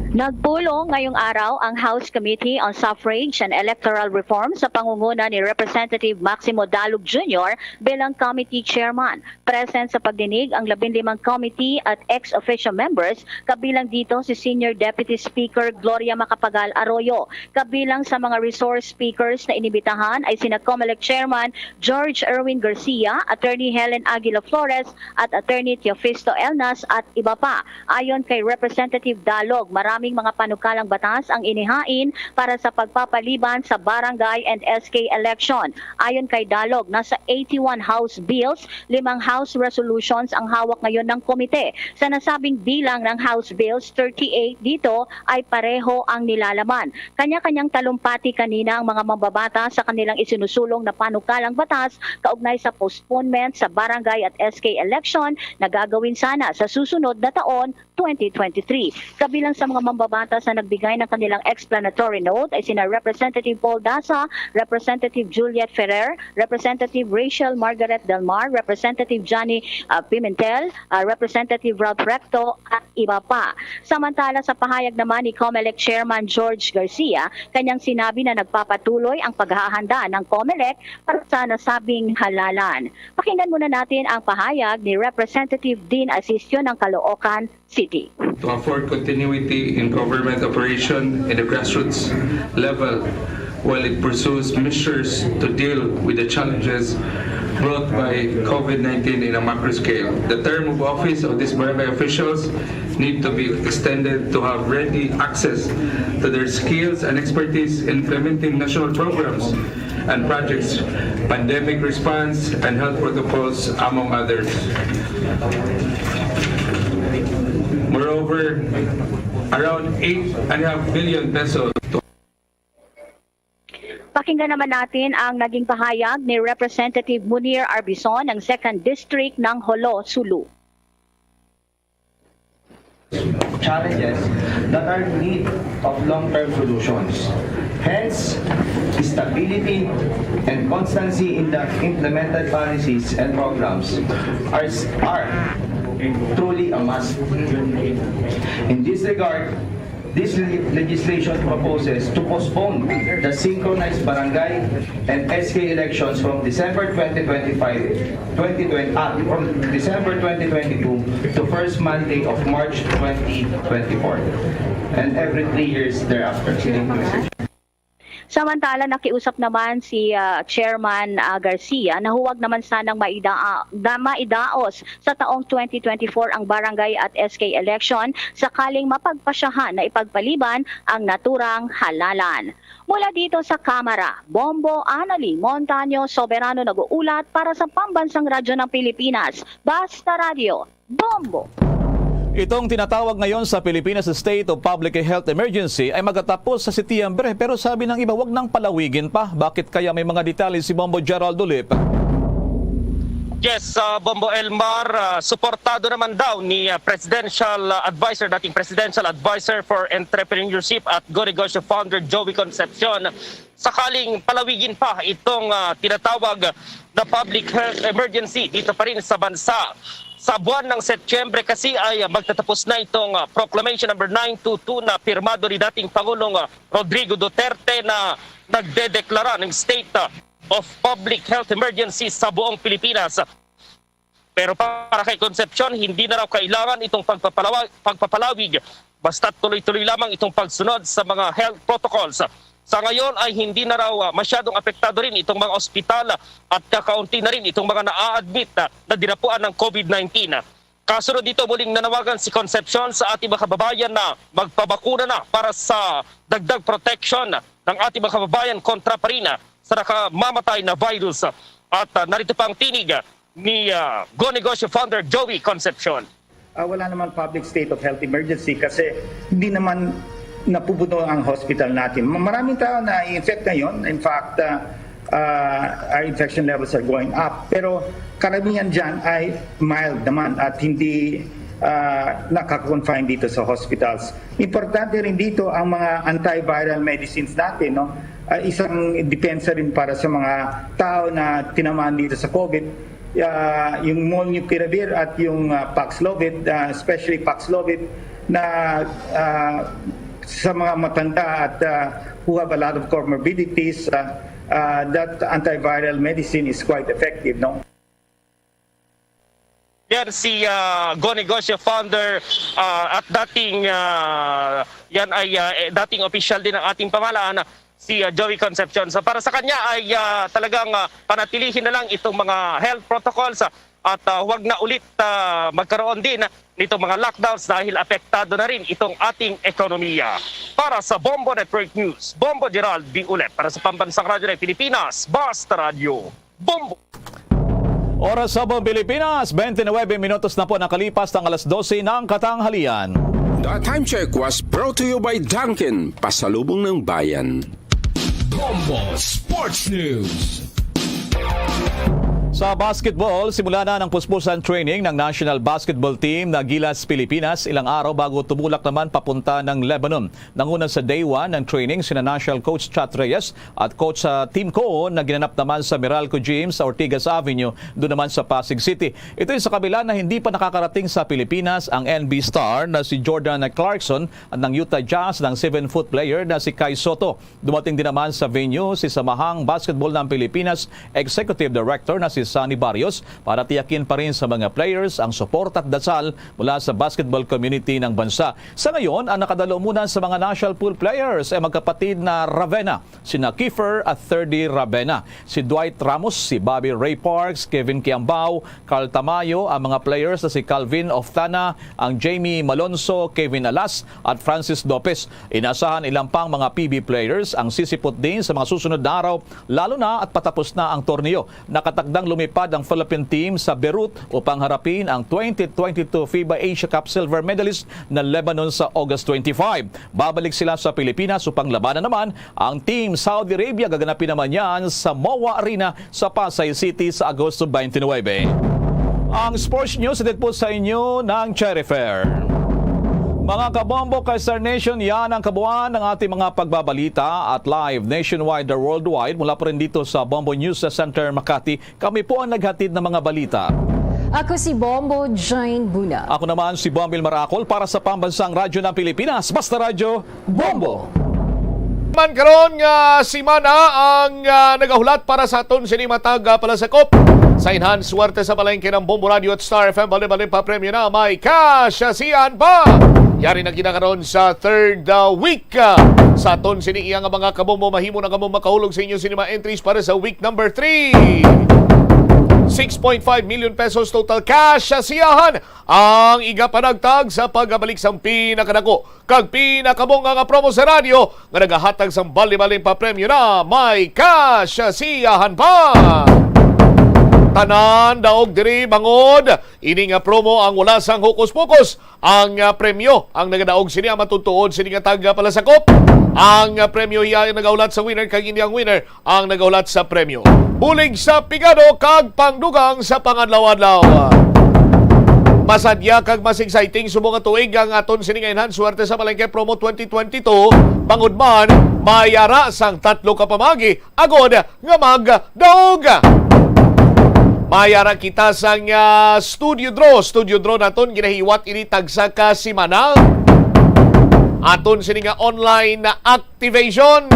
Nagpulong ngayong araw ang House Committee on Suffrage and Electoral Reform sa pangunguna ni Representative Maximo Dalog Junior bilang Committee Chairman. Present sa pagdinig ang labing limang committee at ex officio members, kabilang dito si Senior Deputy Speaker Gloria Macapagal Arroyo. Kabilang sa mga resource speakers na inibitahan ay sina Comelec Chairman George Erwin Garcia, Attorney Helen Aguila Flores, at Attorney Teofisto Elnas at iba pa. Ayon kay Representative Dalog, maraming mga panukalang batas ang inihain para sa pagpapaliban sa barangay and S K election. Ayon kay Dalog, nasa eighty-one House bills, limang House resolutions ang hawak ngayon ng komite. Sa nasabing bilang ng House bills, thirty-eight dito ay pareho ang nilalaman. Kanya-kanyang talumpati kanina ang mga mambabata sa kanilang isinusulong na panukalang batas kaugnay sa postponement sa barangay at S K election na gagawin sana sa susunod na taon, twenty twenty-three. Kabilang sa mga mambabatas na nagbigay ng kanilang explanatory note ay sina Representative Paul Daza, Representative Juliet Ferrer, Representative Rachel Margaret Del Mar, Representative Johnny, ah, Pimentel, ah, Representative Ralph Recto, at iba pa. Samantala, sa pahayag naman ni Comelec Chairman George Garcia, kanyang sinabi na nagpapatuloy ang paghahanda ng Comelec para sa nasabing halalan. Pakinggan muna natin ang pahayag ni Representative Dean Asisio ng Caloocan City. To afford continuity in government operation in the grassroots level while it pursues measures to deal with the challenges brought by COVID nineteen in a macro scale. The term of office of these barangay officials need to be extended to have ready access to their skills and expertise in implementing national programs and projects, pandemic response, and health protocols, among others. Moreover, around eight and a half billion pesos to Pakinggan naman natin ang naging pahayag ni Representative Munir Arbison ng Second District ng Jolo, Sulu. Challenges that are in need of long-term solutions. Hence, stability and constancy in the implemented policies and programs are, are truly a must. In this regard, this le- legislation proposes to postpone the synchronized barangay and S K elections from December twenty twenty-five, twenty twenty, ah, from December twenty twenty-two to first Monday of March twenty twenty-four, and every three years thereafter. Samantala, nakiusap naman si ah, Chairman ah, Garcia na huwag naman sanang maida, ah, da, maidaos sa taong twenty twenty-four ang barangay at S K election sakaling mapagpasyahan na ipagpaliban ang naturang halalan. Mula dito sa Kamara, Bombo Anali Montaño Soberano nag-uulat para sa Pambansang Radyo ng Pilipinas, Basta Radyo, Bombo! Itong tinatawag ngayon sa Pilipinas State of Public Health Emergency ay magtatapos sa Setyembre, pero sabi ng iba, wag nang palawigin pa. Bakit kaya? May mga detalye si Bombo Gerald Ulip. Yes, uh, Bombo Elmar, uh, suportado naman daw ni uh, Presidential uh, Advisor, dating Presidential Advisor for Entrepreneurship at Go Negosyo founder Joey Concepcion, sakaling palawigin pa itong uh, tinatawag na public health emergency dito pa rin sa bansa. Sa buwan ng Setyembre kasi ay uh, magtatapos na itong uh, Proclamation number nine two two na pirmado ni dating Pangulong uh, Rodrigo Duterte na nagdedeklara ng state uh, of public health emergency sa buong Pilipinas. Pero para kay Concepcion, hindi na raw kailangan itong pagpapalawa- pagpapalawig, basta tuloy-tuloy lamang itong pagsunod sa mga health protocols. Sa ngayon ay hindi na raw ah, masyadong apektado rin itong mga ospital at kakaunti na rin itong mga naa-admit na, na dinapuan ng COVID nineteen. Kasunod dito, muling nanawagan si Concepcion sa ating mga kababayan na magpabakuna na para sa dagdag protection ng ating mga kababayan kontra pa rin sa nakamamatay na virus. At ah, narito pa ang tinig ni ah, Go Negosyo founder Joey Concepcion. Ah, wala naman public state of health emergency kasi hindi naman napupuno ang hospital natin. Ma- Maraming tao na infect ngayon. In fact, ah, ah, our infection levels are going up. Pero karamihan dyan ay mild naman at hindi ah, nakakonfine dito sa hospitals. Importante rin dito ang mga antiviral medicines natin, no? Ah, isang depensa rin para sa mga tao na tinamaan dito sa COVID, ah, yung molnupiravir at yung ah, Paxlovid, ah, especially Paxlovid na ah, sa mga matanda at ah, who have a lot of comorbidities, ah, ah, that antiviral medicine is quite effective, no? Yan si ah, Go Negosyo founder ah, at dating ah, yan ay ah, eh, dating opisyal din ng ating pamahalaan, si ah, Joey Concepcion. So para sa kanya ay ah, talagang ah, panatilihin na lang itong mga health protocols ah, at ah, huwag na ulit ah, magkaroon din nitong mga lockdowns dahil apektado na rin itong ating ekonomiya. Para sa Bombo Network News, Bombo Gerald B. Ulep para sa Pambansang Radyo ng Pilipinas, Basta Radyo, Bombo! Oras sa buong Pilipinas, twenty-nine minutos na po nakalipas ng alas dose ng katanghalian. The time check was brought to you by Dunkin, pasalubong ng bayan. Bombo Sports News. Sa basketball, simula na ang puspusan training ng national basketball team na Gilas Pilipinas ilang araw bago tumulak naman papunta ng Lebanon. Nanguna sa day one ng training sina national coach Chat Reyes at coach sa Team Co na ginanap naman sa Meralco Gym sa Ortigas Avenue, doon naman sa Pasig City. Ito ay sa kabila na hindi pa nakakarating sa Pilipinas ang N B star na si Jordan Clarkson at ng Utah Jazz ng seven-foot player na si Kai Soto. Dumating din naman sa venue si Samahang Basketball ng Pilipinas Executive Director na si Sonny Barrios para tiyakin pa rin sa mga players ang suporta at dasal mula sa basketball community ng bansa. Sa ngayon, ang nakadalo muna sa mga national pool players ay magkapatid na Ravena, sina Kiefer at Thirdy Ravena, si Dwight Ramos, si Bobby Ray Parks, Kevin Kiambao, Carl Tamayo, ang mga players na si Calvin Oftana, ang Jamie Malonzo, Kevin Alas, at Francis Lopez. Inasahan ilang pang mga P B players ang sisipot din sa mga susunod na araw, lalo na at patapos na ang torneo. Nakatakdang lumipad ang Philippine team sa Beirut upang harapin ang twenty twenty-two FIBA Asia Cup silver medalist na Lebanon sa August twenty-five. Babalik sila sa Pilipinas upang labanan naman ang Team Saudi Arabia. Gaganapin naman yan sa MOA Arena sa Pasay City sa Agosto twenty-nine. Ang sports news hatid po sa inyo ng Cherry Fair. Mga kabombo, Star Nation, yan ang kabuuan ng ating mga pagbabalita at live nationwide or worldwide mula pa rin dito sa Bombo News Center Makati. Kami po ang naghatid ng mga balita. Ako si Bombo Jane Buna. Ako naman si Bombil Maracol para sa Pambansang Radyo ng Pilipinas, Basta Radyo, Bombo! Man karon nga semana ang ah, nagahulat para sa aton sini matag ah, palasakop sa Enhance Swerte sa Palengke ng Bombo Radio at Star F M. Bali-bali pa premyo na may cash ah, siyan pa. Yari na kita karon sa third ah, week ah, sa aton sini iya nga mga kabombo. Mahimo na kamo makahulog sa inyo sini mga entries para sa week number three. Six point five million pesos total cash ah, siyahan ang igapanagtag sa pagabalik sang pinakadako kag pinakabunga nga promo sa radyo nga nagahatag sang bali-baling papremyo na may cash siyahan pa. Tanan daog diri bangod ini nga promo ang wala sang hukus-pukus. Ang ah, premyo ang nagadaog sini ang matutuod sini nga tagpalasakop. Ang ah, premyo iya ang nagaulat sa winner kag hindi ang winner ang nagaulat sa premyo. Bulig sa pigado kag pangdugang sa pangadlaw-adlaw. Masadya kag mas exciting subong nga tuig ang aton sini nga Enhance Swerte sa Palengke Promo twenty twenty-two. Bangod man, may ara sang tatlo ka pamagi agod nga magdaog. May ara kita sang ah, studio draw. Studio draw naton ginahiwat ini tagsa ka semana. Aton sini nga online na activation.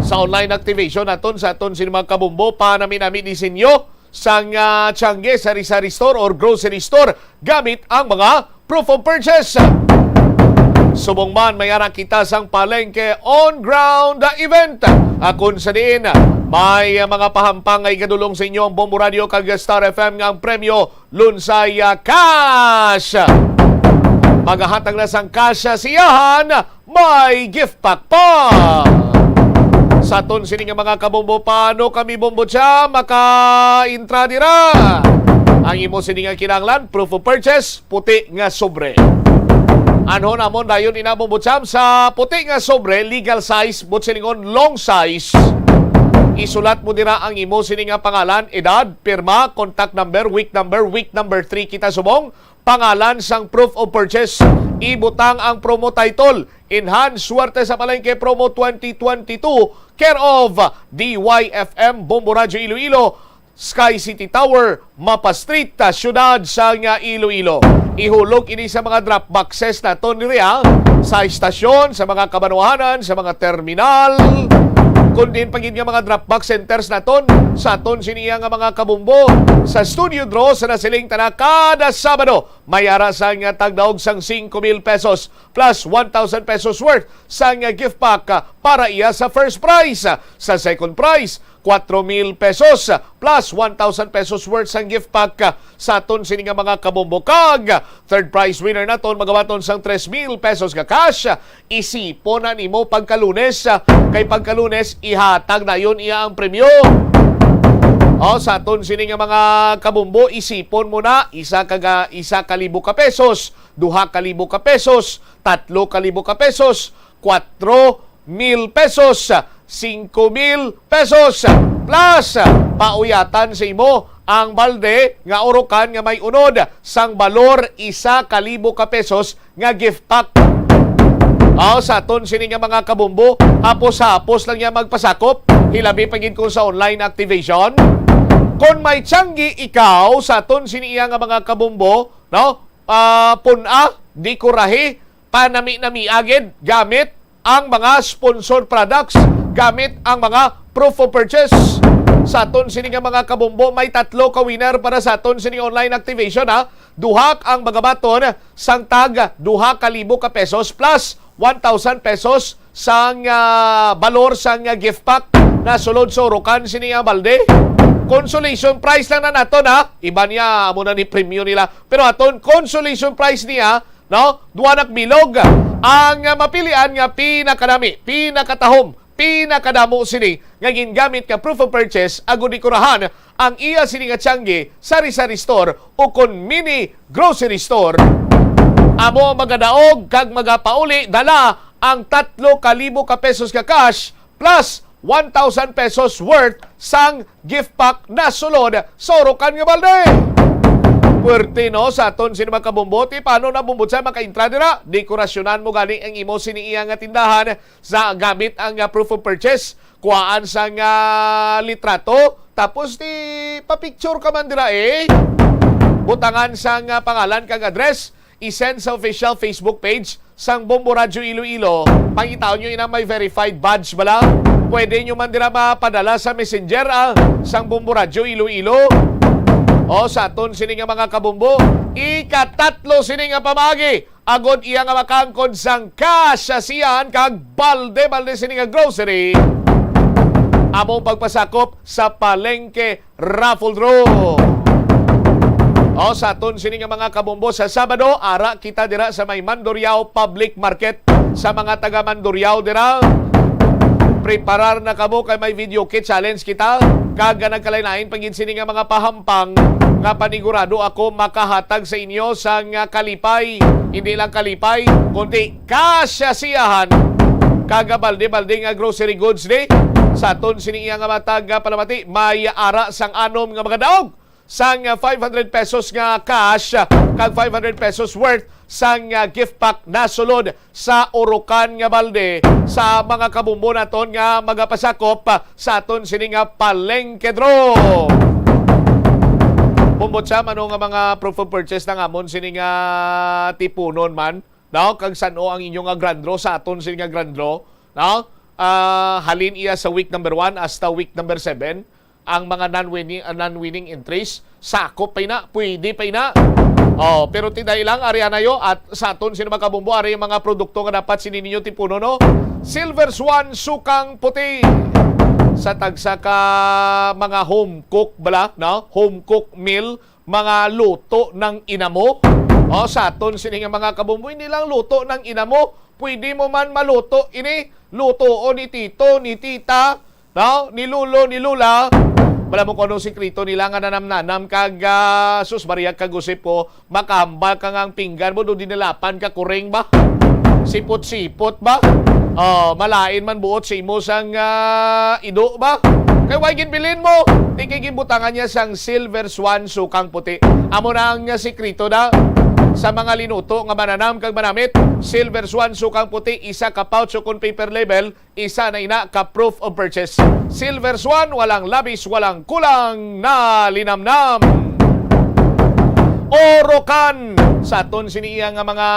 Sa online activation naton sa aton sini mga kabumbo, panami-nami disenyo sang ah, Tiangge, sari-sari store or grocery store gamit ang mga proof of purchase. Subong man, may ara kita sang palengke on-ground event. Ah, kung sa diin, may ah, mga pahampang nga igadulong sa inyo ang Bombo Radio kag Star F M nga ang premyo lunsay ah, cash. Magahatag na sang cash sa siyahan, may gift pack pa. Sa aton sini nga mga kabombo, paano kami bombo siya maka-intra dira? Ang imo sini nga kinahanglan, proof of purchase, puti nga sobre. Anho namon dayon ina bombo siya sa puti nga sobre, legal size, buot silingon long size. Isulat mo dira ang imo sini nga pangalan, edad, pirma, contact number, week number, week number three kita subong, pangalan sang proof of purchase. Ibutang ang promo title, Enhance Swerte sa Palengke Promo twenty twenty-two, care of D Y F M, Bombo Radyo Iloilo, Sky City Tower, Mapa Street, ah, siyudad sang Iloilo. Ihulog ini sa mga drop boxes naton diri, ah, sa estasyon, sa mga kabanwahanan, sa mga terminal. Kun diin pa gid nga mga drop box centers naton, sa aton sini nga mga kabumbo, sa studio draw sa nasiling tana kada Sabado, may ara sang tagdaog sang singko mil pesos plus one thousand pesos worth sang gift pack, ah, para iya sa first prize. Sa second prize, kwatro mil pesos plus one thousand pesos worth sang gift pack, ah, sa aton sini nga mga kabombo. Kag third prize winner naton magabaton sang tres mil pesos nga cash. Isipon na nimo pagka Lunes, ah, kay pagka Lunes ihatag dayon iya ang premyo. O, sa aton sini nga mga kabombo, isipon mo na, isa ka ga-, isa ka libo ka pesos, duha ka libo ka pesos, tatlo ka libo ka pesos, kwatro mil pesos, singko mil pesos, plus pauyatan sa imo ang balde nga urukan nga may unod sang balor isa ka libo ka pesos nga gift pack. Aw, sa aton sini nga mga kabumbo, hapos-hapos lang niya magpasakop, hilabi pa gid kung sa online activation. Kung may tiyanggi ikaw sa aton sini iya nga mga kabumbo, no? Ah, pun-a, dekorahi, panami-nami agid gamit ang mga sponsored products, gamit ang mga proof of purchase. Sa aton sini nga mga kabumbo, may tatlo ka winner para sa aton sini online activation, ha. Duha ang magabaton sang tag duha ka libo ka pesos plus one thousand pesos sang, ah, balor sang, ah, gift pack na sulod sa urukan sini nga balde. Consolation prize lang na naton, ha. Iba niya, amo na ni premyo nila. Pero aton consolation prize niya, no? Duha na ka bilog ang, ah, mapilian nga pinakadami, pinakatahom, pinakadamo sini nga gingamit nga proof of purchase agud dekorahan ang iya sini nga tiyanggi, sari-sari store o kon mini grocery store. Amo ang magadaog kag magapauli dala ang tatlo ka libo ka pesos nga cash plus one thousand pesos worth sang gift pack na sulod sa urukan nga balde. Puwerte, no, sa aton sini mga kabumbo. Ti paano na, Bumbo Chay, makaintra dira? Dekorasyonan mo gani ang imo sini iya nga tindahan sa gamit ang, ah, proof of purchase. Kuhaan sang, ah, litrato, tapos ti pa-picture ka man dira, eh. Butangan sang, ah, pangalan kag address, i-send sa official Facebook page sang Bombo Radyo Iloilo. Pangitaon nyo ina may verified badge bala. Pwede nyo man dira mapadala sa messenger, ah, sang Bombo Radyo Iloilo. O, sa aton sini nga mga kabumbo, ikatatlo sini nga pamaagi agod iya nga makaangkon sang kasasiyan kag balde-balde sini nga grocery. Among pagpasakop sa palengke raffle draw. O, sa aton sini nga mga kabumbo, sa Sabado, ara kita dira sa may Mandurriao Public Market. Sa mga taga Mandurriao dira, preparar na kamo kay may video kit challenge kita. Kag nagkalain-lain pa gid sini nga mga pahampang nga panigurado ako makahatag sa inyo sang kalipay. Hindi lang kalipay, kundi kasasiyahan. Kag balde-balde nga grocery goods ni sa aton sini iya nga matag, ah, palamati, may ara sang anom nga mga daog sang, ah, five hundred pesos nga cash, ah, kag five hundred pesos worth sang, ah, gift pack nasulod sa urukan nga balde sa mga kabumbo naton nga magapasakop, ah, sa aton sini nga palengke draw. Bumbot sa mano nga mga proof of purchase na ngamon sini nga tipunon man. No? Kag san-o ang inyo nga grand draw sa aton sini nga grand draw, no? Ah, halin iya sa week number one hasta week number seven, ang mga non-winning, ah, non-winning entries, sakop pa ina, pwede pa ina. Oh, pero ti dali lang, ari na yo, at sa aton sini mga kabumbo, ari ang mga produkto nga dapat sini ninyo tipunon, no? Silver Swan, sukang puti. Sa tagsa ka mga home cook bala, no? Home cook meal, mga luto ng ina mo. O, sa aton sini nga mga kabumbo, hindi lang luto ng ina mo, pwede mo man maluto ini, luto o ni tito, ni tita, no? Ni lolo, ni lola. Wala mo kung anong sikreto nila nga nanam-nanam kag, ah, sus, Maria, kag usip ko, makahambal ka nga ang pinggan mo, do dinalapan ka kuring ba? Sipot-sipot ba? Oh, malain man buot sa imo sang, ah, ido ba? Kay way ginbilin mo, di kay ginbutangan niya sang Silver Swan sukang puti. Amo na ang, ah, sikreto na sa mga linuto nga mananam kag manamit. Silver Swan sukang puti, isa ka pouch o kon paper label, isa na ina ka proof of purchase. Silver Swan, walang labis, walang kulang na linamnam. Orokan, sa aton sini iya nga mga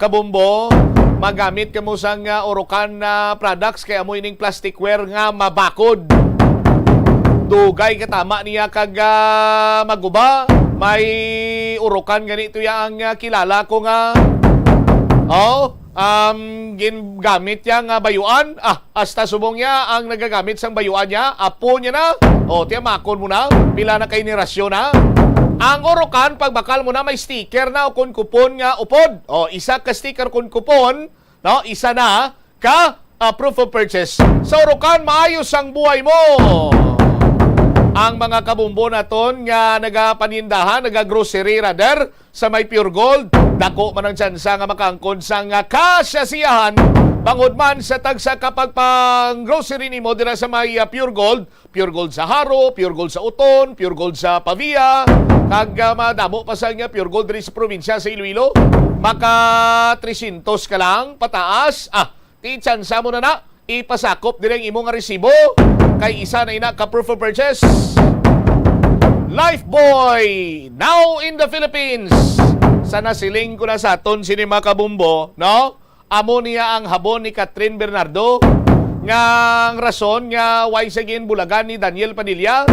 kabumbo, magamit kamo sang, ah, Orokan na products, kay amo ining plasticware nga mabakod. Dugay katama niya kag, ah, maguba. May Orokan gani to ya ang, ah, kilala ko nga, oh, um, gingamit ya nga bayuan. Ah, hasta subong ya ang nagagamit sang bayuan ya, apo niya na. O, tiyamakon mo na, pila na ka henerasyon na. Ang Orokan, pagbakal mo na, may sticker na o kon kupon nga upod. O, isa ka sticker kon kupon, no? Isa na ka, ah, proof of purchase. Sa Orokan, maayos ang buhay mo. Ang mga kabumbo naton nga nagapanindahan, naga-grocery rather, sa may Pure Gold, dako man ang tsansa nga makaangkon sang kasasiyahan. Tungod man sa tagsa ka pagpang-grocery nimo dira sa may, ah, Pure Gold, Pure Gold sa Jaro, Pure Gold sa Oton, Pure Gold sa Pavia, kag, ah, madamo pa sa nga Pure Gold diri sa probinsya sa Iloilo, maka trescientos ka lang pataas. Ah, ti tsansa mo na na, ipasakop diri ang imo nga resibo, kay isa na ina ka proof of purchase. Lifebuoy, now in the Philippines. Sa nasiling ko na sa aton sini, mga kabumbo, no? Amo niya ang habon ni Catherine Bernardo, nga ang rason nga why sa ginbulagan ni Daniel Padilla.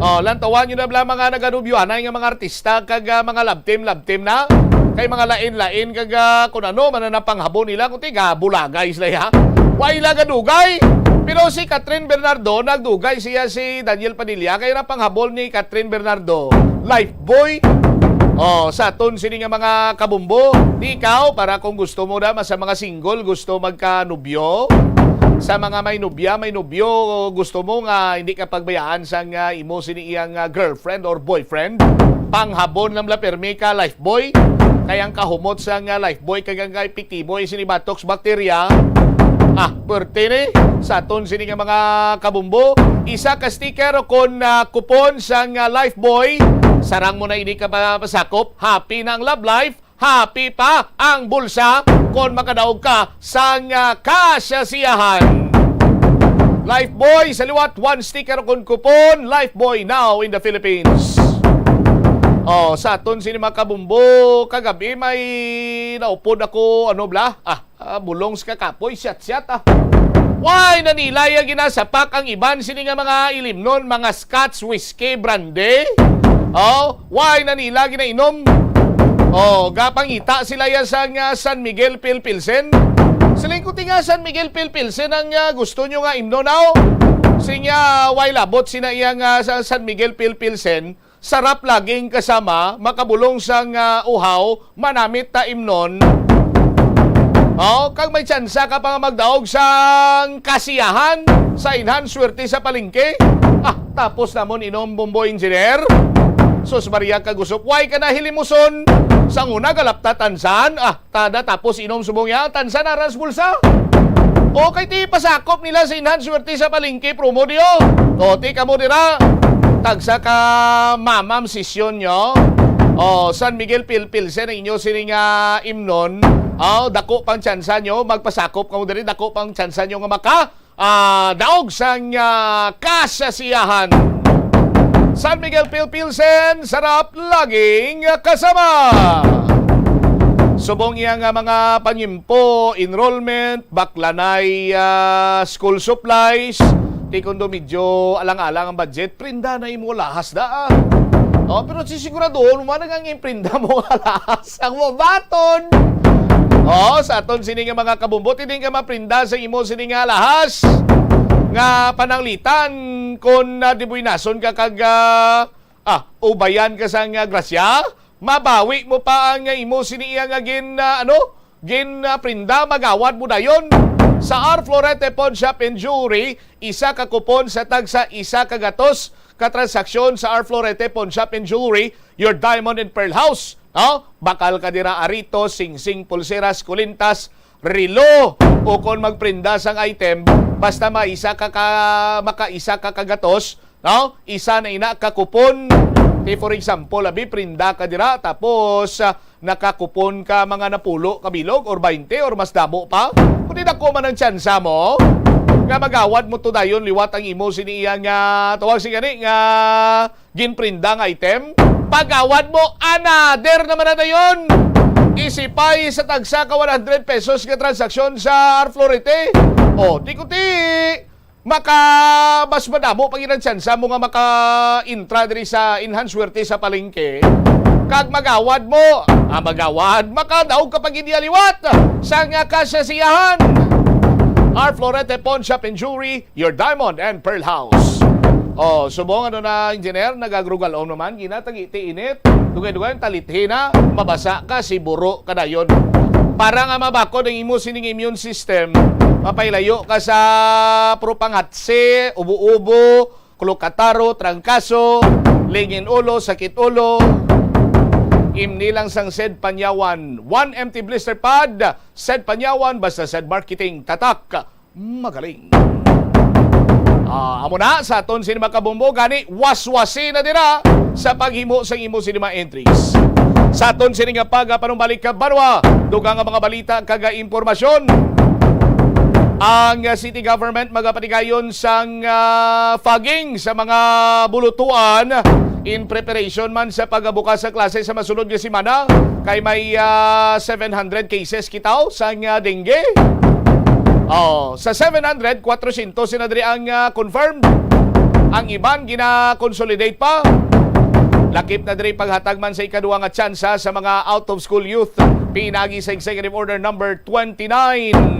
Oh, lantawan nyo na bala mga naganubyoanay nga mga artista kag, ah, mga love team, love team na. Kay mga lain-lain kag, ah, kung ano man ang napanghabon nila, kung tiga bulagay sila, ha? Why ila gadugay? Pero si Catherine Bernardo, nagdugay siya si Daniel Padilla, kay napanghabon ni Catherine Bernardo. Lifebuoy. Oh, sa aton sini nga mga kabumbo, di ikaw, para kung gusto mo na, sa mga single, gusto magkanubyo, sa mga may nubya, may nubyo, gusto mo nga hindi ka pagbayaan sang, ah, imo sini iyang, ah, girlfriend or boyfriend, panghabon lang la permi ka, Lifebuoy. Kay ang kahumot sang, ah, Lifebuoy kag ang epektibo sini botox bacteria. Ah, perte ni. Sa aton sini nga mga kabumbo, isa ka sticker o kon, ah, kupon sang, ah, Lifebuoy. Sarang mo na ini ka pa-, pasakop. Happy na ang love life, happy pa ang bulsa kon makadaog ka sang, ah, kasasiyahan. Lifebuoy sa liwat, one sticker o kon kupon. Lifebuoy now in the Philippines. Oh, sa aton sini mga kabumbo, kagabi may naupod ako, ano bala? Ah, ah, bulong sa kakapoy, siyat-siyat, ah. Why nanilay ang ginasapak ang iban sini nga mga ilimnon, mga Scotch, whiskey, brandy? Oh, why nanila ginainom? Oh, gapangita sila ya sa nga San Miguel Pale Pilsen. Siling ko ti nga San Miguel Pale Pilsen ang, ah, gusto nyo nga imnon, aw? Siling niya, why labot sina iya nga sa San Miguel Pale Pilsen? Sarap laging kasama, makabulong sang, ah, uhaw, manamit ta imnon. Oh, kag may tsansa ka pa nga magdaog sang kasiyahan sa enhance swerte sa palengke. Ah, tapos namon inom, Bombo Engineer. Sus Maria, kagusop, why ka na hilimuson? Sang una, galapta tansan. Ah, tada tapos inom subong ya, tansan aras bulsa. Okay, ti pasakop nila sa enhance swerte sa palengke promo diyo. O, ti kamo dira. Tagsa ka mamam sesyon nyo. O, San Miguel Pale Pilsen ang inyo sini nga imnon. O, dako pang tsansa nyo, magpasakop kamo diri, dako pang tsansa nyo nga maka, ah, daog sang, ah, kasasiyahan. San Miguel Pale Pilsen, sarap laging kasama. Subong iya nga mga pangimpo, enrollment, baklanay, ah, school supplies, ti kundo medyo alang-alang ang budget, prinda na imo lahas da, ah. Oh, pero si siguraduhon mo na nga ang imprinda mo nga lahas ang mabaton. Oh, sa aton sini nga mga kabumbo, ti diin ka maprinda sa imo sini nga lahas nga pananglitan kon, ah, dibuinason ka kag, ah, ah, ubayan ka sang, ah, grasya, mabawi mo pa ang, ah, imo sini iya nga gin, ah, ano, gin, ah, prinda, magawad mo dayon. Sa R Florete Pawn Shop and Jewelry, isa ka kupon sa tagsa isa ka gatos ka transaksyon sa R Florete Pawn Shop and Jewelry, your diamond and pearl house. No? Bakal ka dira, arito, singsing, pulseras, kulintas, relo, o kon magprinda sang item, basta maisa ka, ka, makaisa ka kagatos, no? Isa na ina ka kupon. Ti, for example, abi, prinda ka dira, tapos, ah, nakakupon ka mga napulo ka bilog or baynte or mas damo pa. Kundi dako man ang tsansa mo nga magawad mo to dayon liwat ang imo sini iya nga, tawag sini gani nga ginprinda nga item. Pagawad mo, another naman na dayon. Isipay sa tagsa ka one hundred pesos nga transaksyon sa R Florete. O, ti kuti, maka, mas madamo pa gid ang tsansa mo nga maka-intra diri sa Enhance Swerte sa palengke. Kag magawad mo, ah, magawad, makadaog ka pa gid liwat sa nga kasasiyahan. R Florete Pawn Shop and Jewelry, your diamond and pearl house. Oh, subong ano na, engineer, nagagrugalom naman, ginatagi ti init. Dugay-dugay ang talithi na, mabasa ka, siburo ka dayon. Para nga mabakod ang imo sining immune system, mapailayo ka sa puro pangatsi, ubo-ubo, klokataro, trangkaso, lingin ulo, sakit ulo. Imni lang sang Sed Panyawan, one empty blister pad, Sed Panyawan, basta Sed Marketing, tatak, magaling. Ah, amo na, sa aton sini, mga kabombo, gani waswasi na dira sa paghimo sang imo sini mga entries. Sa aton sini nga pagapanumbalik ka banwa, dugang nga mga balita kag impormasyon. Ang, ah, city government magapatigayon sang, ah, fogging sa mga bulutuan in preparation man sa pagbukas sa klase sa masunod nga semana, kay may, ah, seven hundred cases kita sang, ah, dengue. Oh, sa seven hundred, four hundred sina diri ang, ah, confirmed. Ang iban gina-consolidate pa. Lakip na diri paghatag man sa ikaduha nga tsansa sa mga out-of-school youth, pinagi sa Executive Order Number twenty-nine.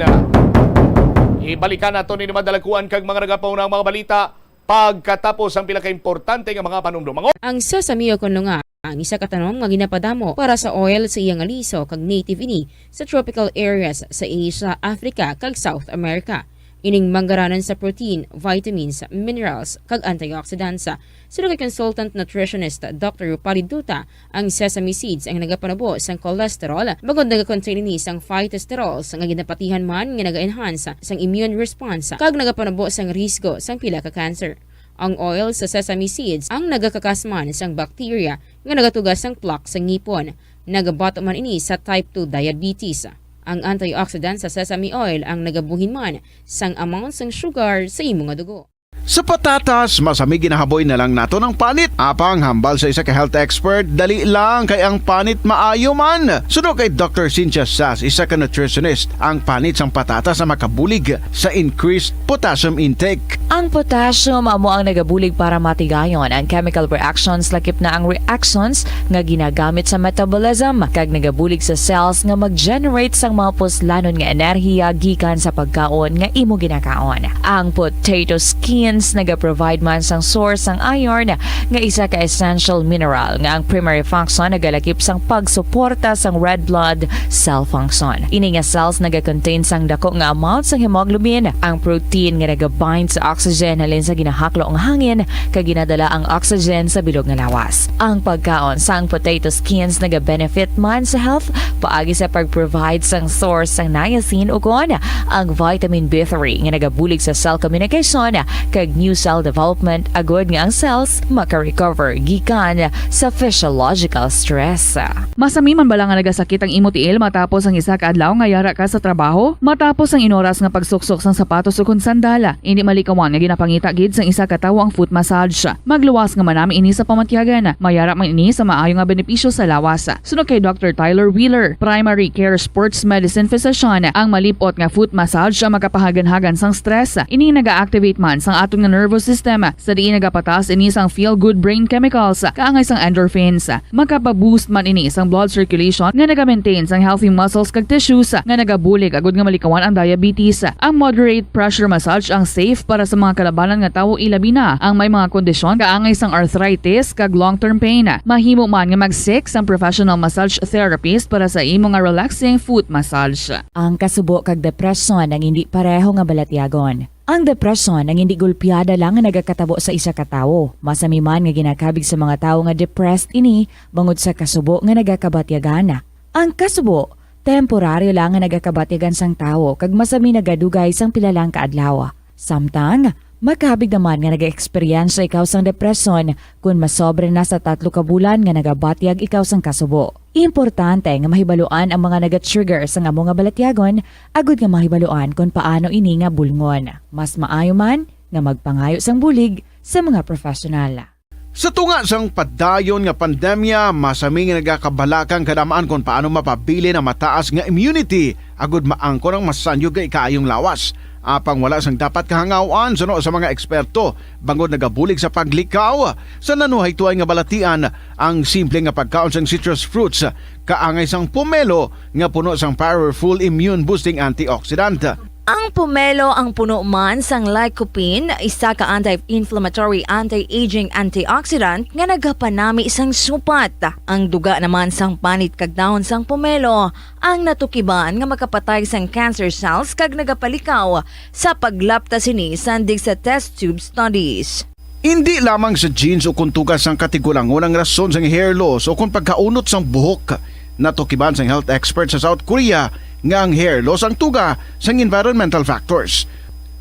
Ibalikan nato ni madalakuan kag mga nagapauna ang mga balita pagkatapos ang pila ka importante nga mga panumdumangon. Ang sesame o kon lunga, ang isa ka tanom nga ginapadamo para sa oil sa iya nga liso kag native ini sa tropical areas sa Asia, Africa, kag South America. Ining manggaranan sa protein, vitamins, minerals, kag antioxidants. Suno kay consultant nutritionist Doctor Rupali Duta, ang sesame seeds ang nagapanubo sang cholesterol, bangod nagakontain ini sang phytosterols nga ginapatihan man nga naga-enhance sang immune response kag nagapanubo sang risgo sang pila ka cancer. Ang oil sa sesame seeds ang nagakakasman sang bacteria nga nagatuga sang plaque sa ngipon. Nagabato man ini sa type two diabetes. Ang antioxidant sa sesame oil ang nagabuhin man sang amount sang sugar sa imo nga dugo. Sa patatas, masami ginahaboy na lang naton ang panit. Apang hambal sa isa ka health expert, dali lang kay ang panit maayo man. Suno kay Doctor Cynthia Sass, isa ka nutritionist, ang panit sang patatas ang makabulig sa increased potassium intake. Ang potassium amo ang nagabulig para matigayon ang chemical reactions, lakip na ang reactions nga ginagamit sa metabolism, kag nagabulig sa cells nga mag-generate sang mga puslanon nga enerhiya gikan sa pagkaon nga imo ginakaon. Ang potato skins nagaprovide man sang source sang iron, nga isa ka essential mineral nga ang primary function nagalakip sang pagsuporta sang red blood cell function. Ini nga cells nagakontain sang dako nga amount sang hemoglobin, ang protein nga nagabind sa oxygen halin sa ginahaklo nga hangin kag ginadala ang oxygen sa bilog nga lawas. Ang pagkaon sang potato skins nagabenefit man sa health paagi sa pag-provide sang source sang niacin ukon ang vitamin B three nga nagabulig sa cell communication kag new cell development, agud nga ang cells maka-recover gikan sa physiological stress. Masami man bala nga nagasakit ang imo tiil matapos ang isa ka adlaw nga yara ka sa trabaho? Matapos ang inoras nga pagsuksok sang sapatos ukon sandal, indi malikawan nga ginapangita gid sang isa ka tawo ang foot massage. Magluwas nga manami ini sa pamatyagan. Mayara man ini sa maayo nga benepisyo sa lawas. Suno kay Doctor Tyler Wheeler, primary care sports medicine physician, ang malip-ot nga foot massage ang makapahaganhagan sang stress. Ini naga-activate man sang aton nga nervous system, sa diin nagapataas ini sang feel-good brain chemicals, kaangay sang endorphins. Makapa-boost man ini sang blood circulation nga naga-maintain sang healthy muscles kag tissues nga nagabulig agud nga malikawan ang diabetes. Ang moderate pressure massage ang safe para sa mga kalabanan nga tawo, ilabi na ang may mga kondisyon kaangay sang arthritis kag long-term pain. Mahimo man nga mag-seek sang professional massage therapist para sa imo nga relaxing foot massage. Ang kasubo kag depresyon ang indi pareho nga balatyagon. Ang depresyon ang indi gulpiada lang nga nagakatabo sa isa ka tawo. Masami man nga ginakabig sa mga tawo nga depressed ini bangod sa kasubo nga nagakabatyagan. Ang kasubo, temporaryo lang nga nagakabatyagan sang tawo kag masami nagadugay sang pila lang ka adlaw. Samtang, makabig naman nga nag-eksperyensya ikaw sang depresyon kon masobra na sa tatlo ka bulan nga nagabatyag ikaw sang kasubo. Importante nga mahibaluan ang mga naga-trigger sang amo nga balatyagon agud nga mahibaluan kon paano ini nga bulngon. Mas maayo man nga magpangayo sang bulig sa mga professional. Sa tunga sang padayon nga pandemya, masami nga nagakabalakang kadamaan kon paano mapabilin ang mataas nga immunity agud maangkon ang masanyog nga ikaayong lawas. Apang wala sang dapat kahangaw-an suno sa mga eksperto, bangod nagabulig sa paglikaw sa nanuhaytoay nga balatian ang simple nga pagkaon sang citrus fruits, kaangay sang pomelo nga puno sang powerful immune-boosting antioxidant. Ang pomelo ang puno man sang lycopene, isa ka anti-inflammatory, anti-aging antioxidant nga nagapanami sang supat. Ang duga naman sang panit kag dahon sang pomelo ang natukiban nga makapatay sang cancer cells kag nagapalikaw sa paglapta sini sandig sa test tube studies. Indi lamang sa genes o kon tuga sang katigulangon ang rason sang hair loss o kon pagkaunot sang buhok. Natukiban sang health expert sa South Korea nga ang hair loss ang tuga sang environmental factors.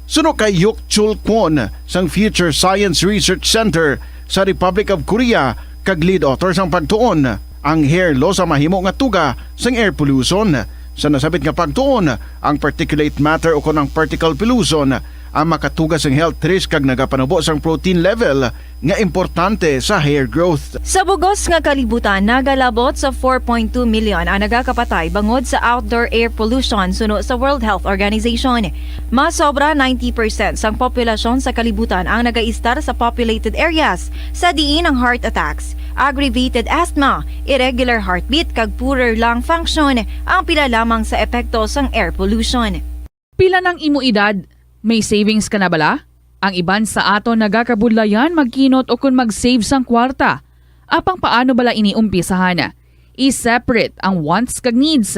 Suno kay Yuk Chul Kwon sang Future Science Research Center sa Republic of Korea kag lead author sang pagtuon, ang hair loss ang mahimo nga tuga sang air pollution. Sa nasabit nga pagtuon, ang particulate matter o kon ang particle pollution ang makatuga sang health risk kag nagapanubo sang protein level nga importante sa hair growth. Sa bugos nga kalibutan, nagalabot sa four point two million ang nagakapatay bangod sa outdoor air pollution suno sa World Health Organization. Mas sobra ninety percent sang populasyon sa kalibutan ang nagaistar sa populated areas, sa diin ang heart attacks, aggravated asthma, irregular heartbeat, kag poorer lung function ang pila lamang sa epekto sang air pollution. Pila nang imo edad? May savings ka na bala? Ang iban sa aton nagakabudlayan magkinot o kon mag-save sang kwarta. Apang paano bala ini umpisahan? I-separate ang wants kag needs.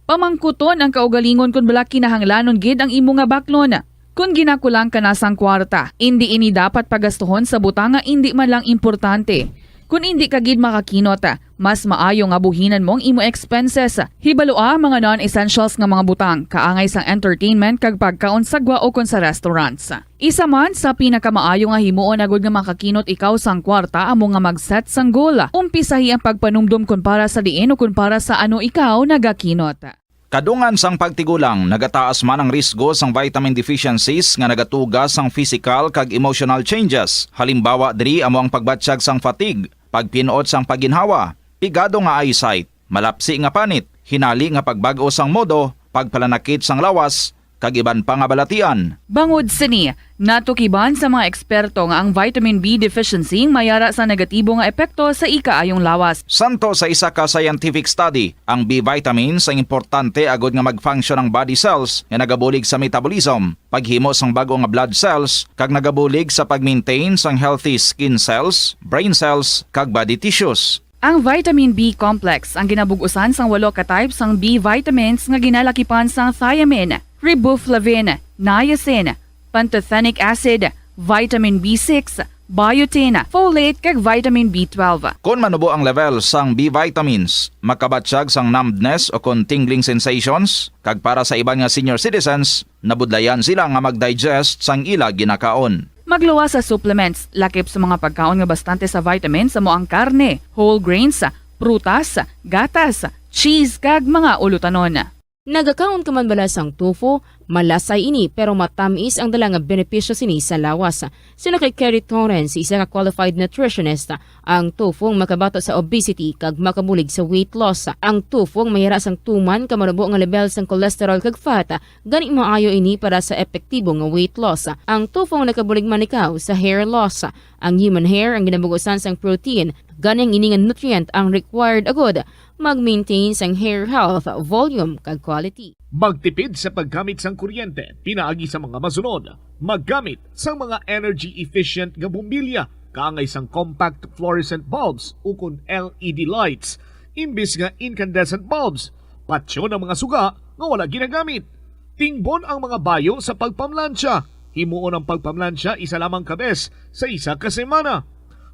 Pamangkuton ang kaugalingon kon bala kinahanglanon gid ang imo nga baklon. Kon ginakulang ka na sang kwarta, indi ini dapat pagastuhon sa butang nga indi man lang importante. Kon indi ka gid makakinot, mas maayo nga buhinan mo ang imo expenses. Hibalua ang mga non-essentials nga mga butang, kaangay sang entertainment kag pagkaon sa gwa o kon sa restaurants. Isa man sa pinakamaayo nga himuon agud nga makakinot ikaw sang kwarta amo nga mag-set sang goal. Umpisahi ang pagpanumdom kon para sa diin o kon para sa ano ikaw nagakinot. Kadungan sang pagtigulang, nagataas man ang risgo sang vitamin deficiencies nga nagatuga sang physical kag emotional changes. Halimbawa diri amo ang pagbatyag sang fatigue, pagpin-ot sang pagginhawa, pigado nga eyesight, malapsi nga panit, hinali nga pagbag-o sang modo, pagpalanakit sang lawas, kag iban pa nga balatian. Bangod sini, natukiban sa mga eksperto nga ang vitamin B deficiency may ara sa negatibo nga epekto sa ikaayong lawas. Santo sa isa ka scientific study, ang B vitamins ang importante agud nga mag-function ang body cells nga nagabulig sa metabolism, paghimo sang bag-o nga blood cells, kag nagabulig sa pag-maintain sang healthy skin cells, brain cells, kag body tissues. Ang vitamin B complex ang ginabug-usan sang walo ka type sang B vitamins nga ginalakipan sang thiamine, riboflavin, niacin, pantothenic acid, vitamin B six, biotin, folate, kag vitamin B twelve. Kon manubo ang level sang B vitamins, makabatyag sang numbness o kon tingling sensations, kag para sa iban nga senior citizens, nabudlayan sila nga mag-digest sang ila ginakaon. Magluwas sa supplements, lakip sa mga pagkaon nga bastante sa vitamins amo ang karne, whole grains, prutas, gatas, cheese, kag mga ulutanon. Nagakaon ka man bala sang tofu? Malasay ini, pero matamis ang dala nga benepisyo sini sa lawas. Suno kay Kerry Torrens, isa ka qualified nutritionist, ang tofu ang makabato sa obesity kag makabulig sa weight loss. Ang tofu ang may ara sang tuman ka manubo nga level sang cholesterol kag fat, gani maayo ini para sa epektibo nga weight loss. Ang tofu ang nakabulig man ikaw sa hair loss. Ang human hair ang ginabug-usan sang protein, gani ang ini nga nutrient ang required agud mag-maintain sang hair health, volume, kag quality. Magtipid sa paggamit sang kuryente pinaagi sa mga masunod. Maggamit sang mga energy-efficient nga bombilya, kaangay sang compact fluorescent bulbs ukon L E D lights, imbis nga incandescent bulbs. Patyon ang mga suga nga wala ginagamit. Tingbon ang mga bayo sa pagpamlansya. Himuon ang pagpamlansya isa lamang ka bes sa isa ka semana.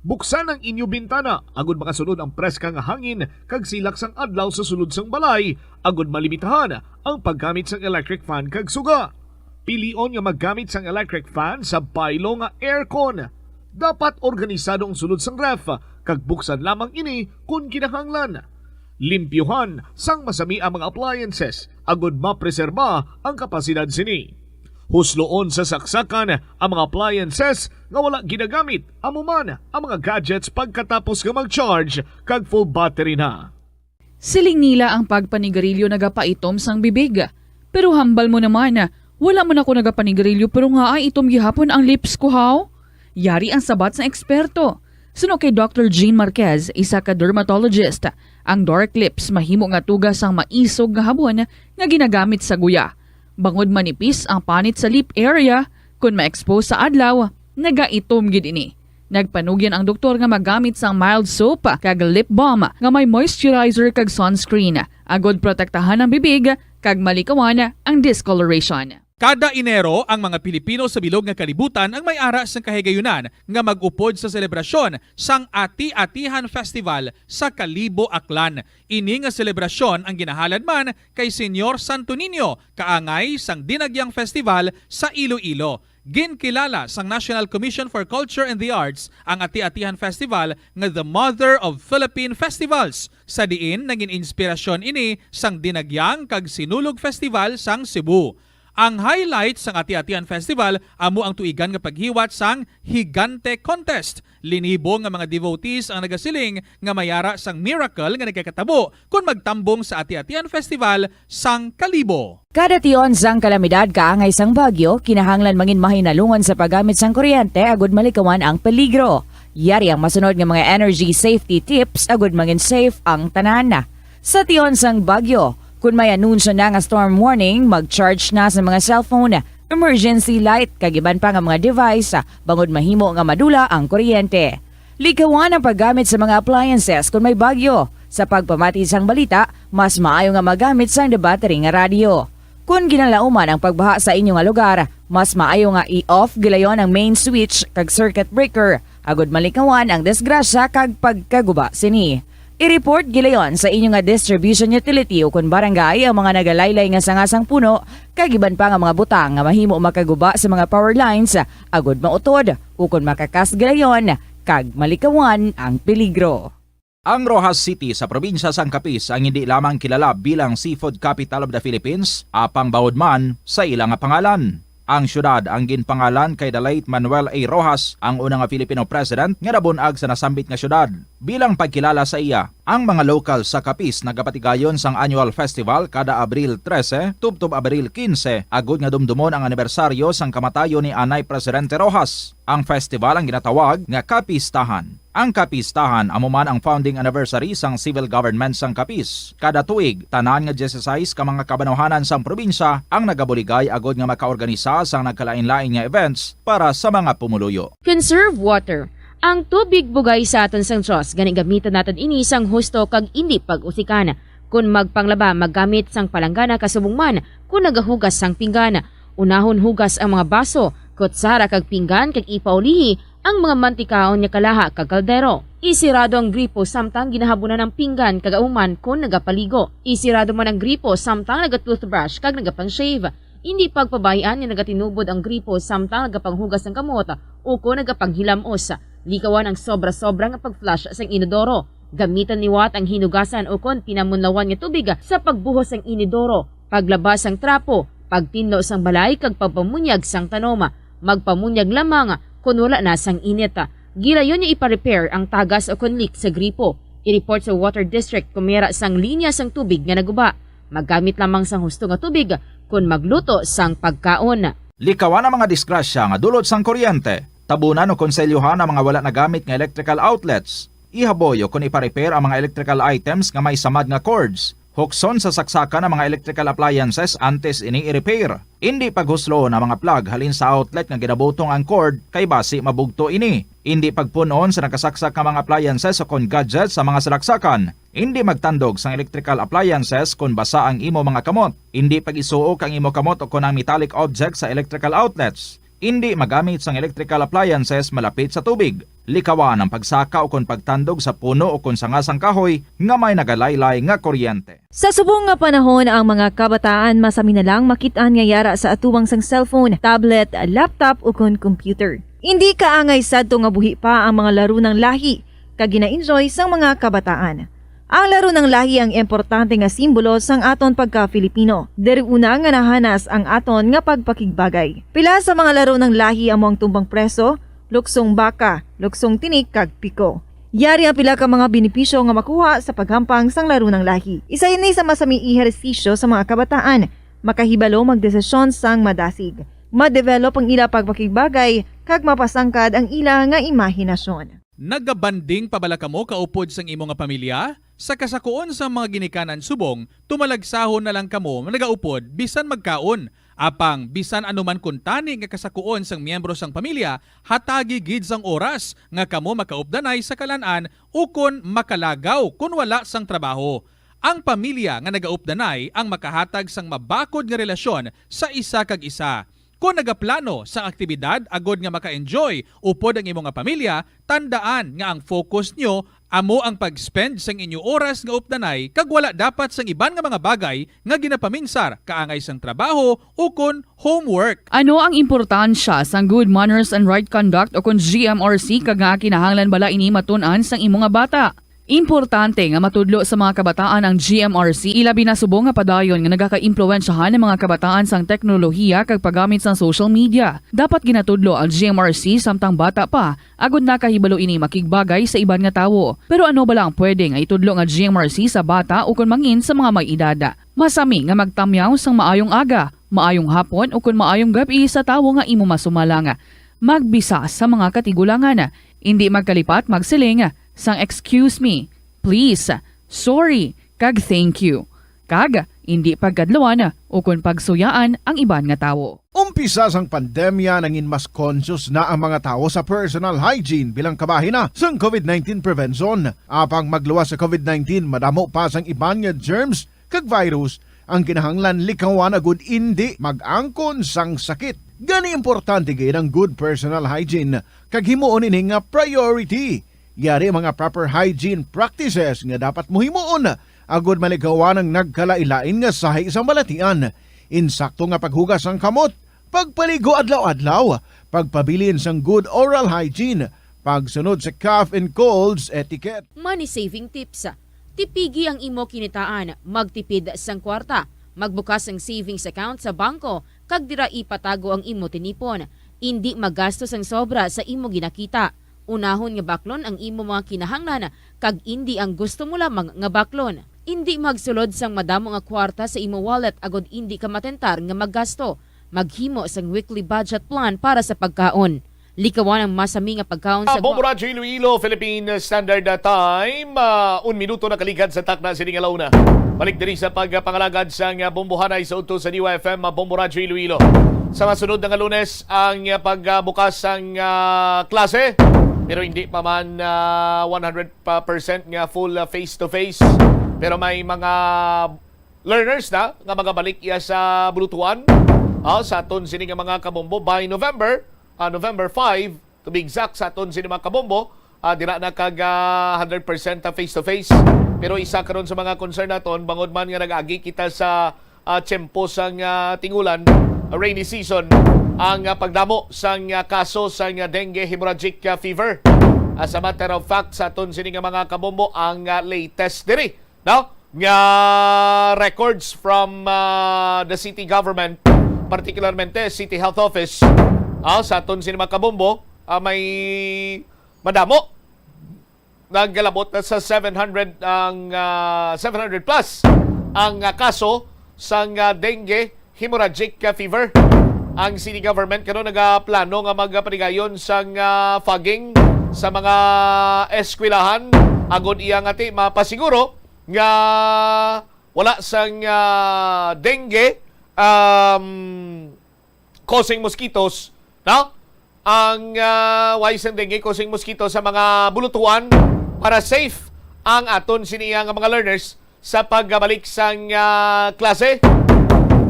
Buksan ang inyo bintana agud makasulod ang preska nga hangin kag silak sang adlaw sa sulod sang balay, agud malimitahan ang paggamit sang electric fan kag suga. Pilion nga maggamit sang electric fan sa baylo nga aircon. Dapat organisado ang sulod sang ref kag buksan lamang ini kon kinahanglan. Limpyuhan sang masami ang mga appliances agud mapreserba ang kapasidad sini. Husloon sa saksakan ang mga appliances nga wala ginagamit, amo man ang mga gadgets pagkatapos nga mag-charge kag full battery na. Siling nila ang pagpanigarilyo nagapaitom sang bibig. Pero hambal mo naman, wala man ako nagapanigarilyo pero ngaa itom gihapon ang lips ko, haw? Yari ang sabat sang eksperto. Suno kay Doctor Jean Marquez, isa ka dermatologist, ang dark lips mahimo nga tuga sang maisog nga habon nga ginagamit sa guya. Bangod manipis ang panit sa lip area, kon ma-expose sa adlaw, nagaitom gid ini. Nagpanugyan ang doktor nga magamit sang mild soap kag lip balm nga may moisturizer kag sunscreen, agud protektahan ang bibig kag malikawan ang discoloration. Kada Enero, ang mga Pilipino sa bilog nga kalibutan ang may ara sang kahigayunan nga mag-upod sa selebrasyon sang Ati-Atihan Festival sa Kalibo, Aklan. Ini nga selebrasyon ang ginahalad man kay Señor Santo Niño, kaangay sang Dinagyang Festival sa Iloilo. Ginkilala sang National Commission for Culture and the Arts ang Ati-Atihan Festival nga the mother of Philippine festivals, sa diin nagin inspirasyon ini sang Dinagyang kag Sinulog Festival sang Cebu. Ang highlight sang Ati-Atihan Festival amo ang tuigan nga paghiwat sang Higante Contest. Linibo nga mga devotees ang nagasiling nga may ara sang miracle nga nagakatabo kon magtambong sa Ati-Atihan Festival sang Kalibo. Kada tion sang kalamidad kaangay sang bagyo, kinahanglan mangin mahinalungan sa paggamit sang kuryente agud malikawan ang peligro. Yari ang masunod nga mga energy safety tips agud mangin safe ang tanan. Sa tion sang bagyo, kun may anunsyo na nga storm warning, mag-charge na sa mga cellphone, emergency light, kag iban pa nga mga device, bangod mahimo nga madula ang kuryente. Likawan ang paggamit sa mga appliances kun may bagyo. Sa pagpamati sang balita, mas maayo nga magamit sang debattery nga radyo. Kon ginalauman ang pagbaha sa inyo nga lugar, mas maayo nga i-off gilayon ang main switch kag circuit breaker, agud malikawan ang disgrasya kag pagkaguba sini. I-report gilayon sa inyo nga distribution utility ukon barangay ang mga nagalaylay nga sanga sang puno kag iban pa nga mga butang nga mahimo makaguba sa mga power lines, agud mautod ukon makakas gilayon kag malikawan ang peligro. Ang Roxas City sa probinsya sang Capiz ang hindi lamang kilala bilang Seafood Capital of the Philippines, apang bangod man sa ila nga pangalan. Ang siyudad ang ginpangalan kay the late Manuel A. Roxas, ang una nga Filipino president nga nabun-ag sa nasambit nga siyudad. Bilang pagkilala sa iya, ang mga lokal sa Capiz nagapatigayon sang annual festival kada Abril trese tubtob Abril kinse, agud nga dumdumon ang anibersaryo sang kamatayon ni anay Presidente Roxas. Ang festival ang ginatawag nga Kapistahan. Ang Kapistahan amo man ang founding anniversary sang civil government sang Capiz. Kada tuig, tanan nga dieciséis ka mga kabanwahanan sang probinsya ang nagabuligay agud nga makaorganisa sang nagkalainlain nga events para sa mga pumuluyo. Conserve water. Ang tubig bugay sa aton sang Dios, gani gamiton naton ini sang husto kag indi pag-usikan. Kon magpanglaba, maggamit sang palanggana kasubong man kon nagahugas sang pinggan. Unahon hugas ang mga baso, kutsara kag pinggan kag ipaulihi ang mga mantikaon nga kalaha kag kaldero. Isirado ang gripo samtang ginahabunan ang pinggan kag ahuman kon nagapaligo. Isirado man ang gripo samtang naga-toothbrush kag nagapang-shave. Indi pagpabay-an nga nagatinubod ang gripo samtang nagapanghugas sang kamot ukon nagapanghilam-os. Likawan ang sobra-sobra nga pag-flush sang inodoro. Gamitan liwat ang hinugasan ukon pinamunlawan nga tubig sa pagbuhos sang inodoro, paglaba sang trapo, pagtinlo sang balay kag pagpamunyag sang tanom. Magpamunyag lamang kon wala na sang init. Gilayon nga ipa-repair ang tagas ukon leak sa gripo. I-report sa Water District kon may ara sang linya sang tubig nga naguba. Maggamit lamang sang husto nga tubig kon magluto sang pagkaon. Likawan ang mga disgrasya nga dulot sang kuryente. Tabunan o konselyohan ang mga wala nagamit nga electrical outlets. Ihaboy o kon ipa-repair ang mga electrical items nga may samad nga cords. Hukson sa saksakan ang mga electrical appliances antes ini i-repair. Indi paghusloon ang mga plug halin sa outlet nga ginabutong ang cord kay basi mabugto ini. Indi pagpun-on sa nakasaksak nga mga appliances o kon gadgets sa mga salaksakan. Indi magtandog sang electrical appliances kon basa ang imo mga kamot. Indi pag-isuok ang imo kamot o kon ang metallic object sa electrical outlets. Indi magamit sang electrical appliances malapit sa tubig. Likawan ang pagsaka o kon pagtandog sa puno o kon sanga sang kahoy nga may nagalaylay nga kuryente. Sa subong nga panahon, ang mga kabataan masami na lang makit-an nga yara sa atubang sang cellphone, tablet, laptop, o kon computer. Indi kaangay sadto nga buhi pa ang mga laro ng lahi kag gina-enjoy sang mga kabataan. Ang laro ng lahi ang importante nga simbolo sang aton pagka-Filipino. Diri una nga nahanas ang aton nga pagpakigbagay. Pila sa mga laro ng lahi amo ang tumbang preso, luksong baka, luksong tinik, kag piko. Yari ang pila ka mga benepisyo nga makuha sa paghampang sang laro ng lahi. Isa ini sa masami ehersisyo sa mga kabataan. Makahibalo magdesisyon sang madasig. Ma-develop ang ila pagpakigbagay, kag mapasangkad ang ila nga imahinasyon. Nagabanding pa bala kamo kaupod sang imo nga pamilya? Sa kasakuon sang mga ginikanan subong, tumalagsahon na lang kamo nagaupod bisan magkaon. Apang bisan ano man kuntani nga kasakuon sang miyembro sang pamilya, hatagi gid sang oras nga kamo makaupdanay sa kalan-an ukon makalagaw kon wala sang trabaho. Ang pamilya nga nagaupdanay ang makahatag sang mabakod nga relasyon sa isa kag isa. Kon nagaplano sang aktibidad agod nga maka-enjoy upod ang imo nga pamilya, tandaan nga ang focus nyo amo ang pag-spend sang inyo oras nga updanay kag wala dapat sang iban nga mga bagay nga ginapaminsar kaangay sang trabaho ukon homework. Ano ang importansya sang good manners and right conduct ukon G M R C kag nga kinahanglan bala ini matun-an sang imo nga bata? Importante nga matudlo sa mga kabataan ang G M R C, ilabi na subong nga padayon nga nagakaimpluwensyahan ang mga kabataan sang teknolohiya kag paggamit sang social media. Dapat ginatudlo ang G M R C samtang bata pa, agod nakahibalo ini makigbagay sa iban nga tawo. Pero ano bala ang pwede nga itudlo nga G M R C sa bata ukon mangin sa mga may edad? Masami nga magtamyaw sang maayong aga, maayong hapon, ukon maayong gab-i sa tawo nga imo masumalang. Magbisa sa mga katigulangan. Indi magkalipat magsiling sang "Excuse me," "Please," "Sorry," kag "Thank you." Kag indi pagkadlawan ukon pagsuyaan ang iban nga tawo. Umpisa sang pandemya, nangin mas conscious na ang mga tawo sa personal hygiene bilang kabahin na sang covid nineteen prevention. Apang magluwas sa covid nineteen, madamo pa sang iban nga germs kag virus ang kinahanglan likawan agud indi mag-angkon sang sakit. Gani, importante gid ang good personal hygiene kag himuon ini nga priority. Yari mga proper hygiene practices nga dapat mo himuon agud malikawan ang nagkalain-lain nga sahi sang balatian. Insakto nga paghugas sang kamot, pagpaligo adlaw-adlaw, pagpabilin sang good oral hygiene, pagsunod sa cough and colds etiquette. Money saving tips. Tipigi ang imo kinitaan, magtipid sang kwarta, magbukas sang savings account sa bangko, kag dira ipatago ang imo tinipon. Indi magasto sang sobra sa imo ginakita. Unahon nga baklon ang imo mga kinahanglan, kag indi ang gusto mo lamang nga baklon. Indi magsulod sang madamo nga kwarta sa imo wallet agod indi ka matentar nga maggasto. Maghimo sang weekly budget plan para sa pagkaon. Likawan ang masami nga pagkaon sa Ah, Bombo gwa- Radyo Iloilo, Philippine Standard Time. Ah, un minuto nakaligad sa takna sini nga launa. Balik diri sa pagpangalagad sang, ah, Bombohanay sa udto sa D Y F M, ah, Bombo Radyo Iloilo. Sa masunod na nga Lunes ang, ah, pagbukas sang, ah, klase, pero hindi pa man, ah, one hundred percent nga full, ah, face to face. Pero may mga learners na nga magabalik iya sa bulutuan, ah, sa aton sini nga mga kabombo by November, ah, November five, to be exact, sa aton sini mga kabombo, ah, dira na kag, ah, hundred percent face to face. Pero isa karon sa mga concern naton, bangod man nga nag-agi kita sa, ah, tiyempo sang, ah, tingulan, ah, rainy season, ang, ah, pagdamo sang, ah, kaso sang, ah, dengue hemorrhagic, ah, fever. As a matter of fact, sa aton sini nga mga kabombo, ang, ah, latest diri, no, nga records from, ah, the city government, particularmente City Health Office, ah, sa aton sini mga kabombo, ah, may madamo. Nagkalabot na sa seven hundred ang, ah, seven hundred plus ang, ah, kaso sang, ah, dengue hemorrhagic, ah, fever. Ang city government karon nagaplano nga magpanigayon sang, ah, fogging sa mga eskwelahan agod iya nga ti mapasiguro nga wala sang, ah, dengue, um, causing mosquitoes, no? Ang, ah, way sang dengue causing mosquito sa mga bulutuan para safe ang aton sini nga mga learners sa pagbalik sang, ah, klase.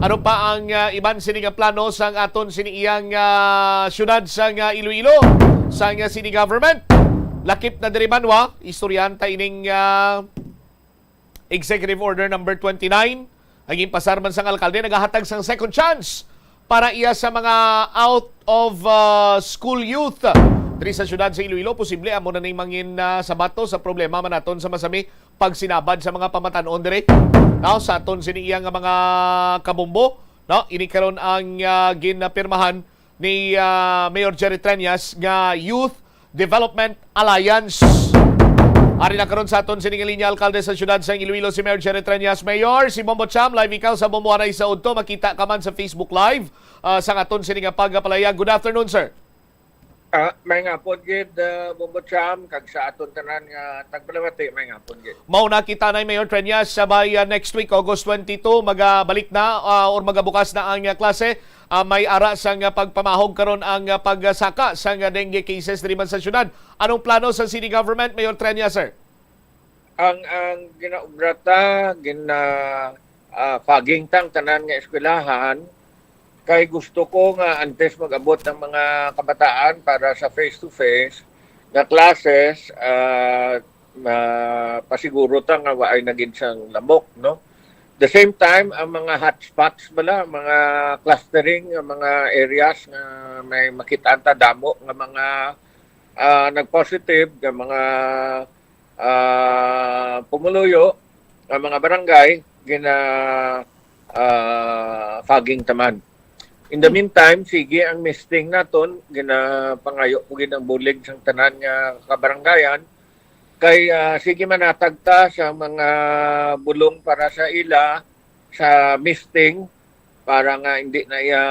Ano pa ang, ah, iban sini nga plano sang aton sini iyang, ah, syudad sang, ah, Iloilo, sang, ah, city government? Lakip na diri, Manwa, istoryahan ta ining, ah, Executive Order Number twenty-nine, ang ginpasar man sang alkalde nagahatag sang second chance para iya sa mga out of, uh, school youth diri sa siyudad sa Iloilo. Posible amo na ning mangin, uh, sabato sa problema man naton sa masami pagsinabad sa mga pamatan-on diri. Now, sa aton sini iya nga mga kabombo, no? Ini karon ang, uh, ginapirmahan ni, ah, Mayor Jerry Treñas nga Youth Development Alliance. Ari na karon sa aton sining linya, alkalde sa siyudad sang Iloilo, si Mayor Jerry Treñas. Mayor, si Bombo Cham, live ikaw sa Bombohanay sa udto. Makita ka man sa Facebook Live, ah, sang aton sini nga pagpalayag. Good afternoon, sir. Ah, may ngapon gid, ah, Bombo Cham, kag sa aton tanan nga tagpalamati, may ngapon gid. Mao na kita na, Mayor Treñas, sa by, ah, next week, August twenty-two, magabalik na, ah, or magabukas na ang, ah, klase. Ah, may ara sang, ah, pagpamahog karon ang, ah, pagsaka sang, ah, dengue cases diri man sa syudad. Anong plano sa city government, Mayor Treñas, sir? Ang, ang ginaobra ta, gina, ah, fogging tang tanan nga eskwelahan, kay gusto ko nga antes mag-abot ang mga kabataan para sa face-to-face nga classes, ah, mapasiguro ta nga waay na gid sang lamok, no? The same time, ang mga hotspots bala, mga clustering, ang mga areas nga may makitaan ta damo nga mga, ah, nag-positive, nga mga, ah, pumuluyo, ang mga barangay, gina, ah, fogging ta man. In the meantime, sige ang misting naton, ginapangayo ko gid ang bulig sang tanan nga kabarangayan, kay, ah, sige manatag ta sa mga bulong para sa ila sa misting para nga hindi na iya,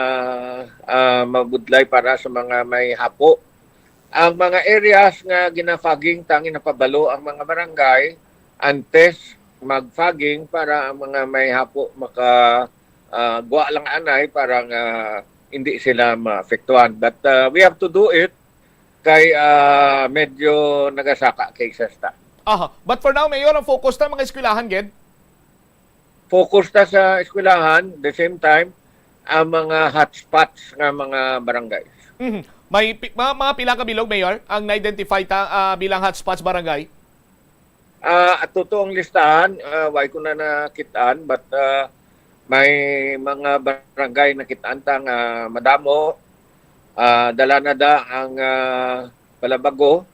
ah, mabudlay para sa mga may hapo. Ang mga areas nga gina-fogging ta, ginapabalo ang mga barangay antes mag-fogging para ang mga may hapo maka, ah, gwa lang anay para nga hindi sila maapektuhan. But, ah, we have to do it kay, ah, medyo nagasaka cases ta. Aha. But for now, Mayor, ang focus ta mga eskwelahan, gid? Focus ta sa eskwelahan, the same time, ang mga hotspots nga mga barangays. Mhm. May pi-, mga, mga pila ka bilog, Mayor, ang na-identify ta, ah, bilang hotspots barangay? Ah, ato to ang listahan, ah, why ko na nakitaan, but, ah, may mga barangay nakitaan ta nga madamo, ah, dala na da ang, ah, Balabago,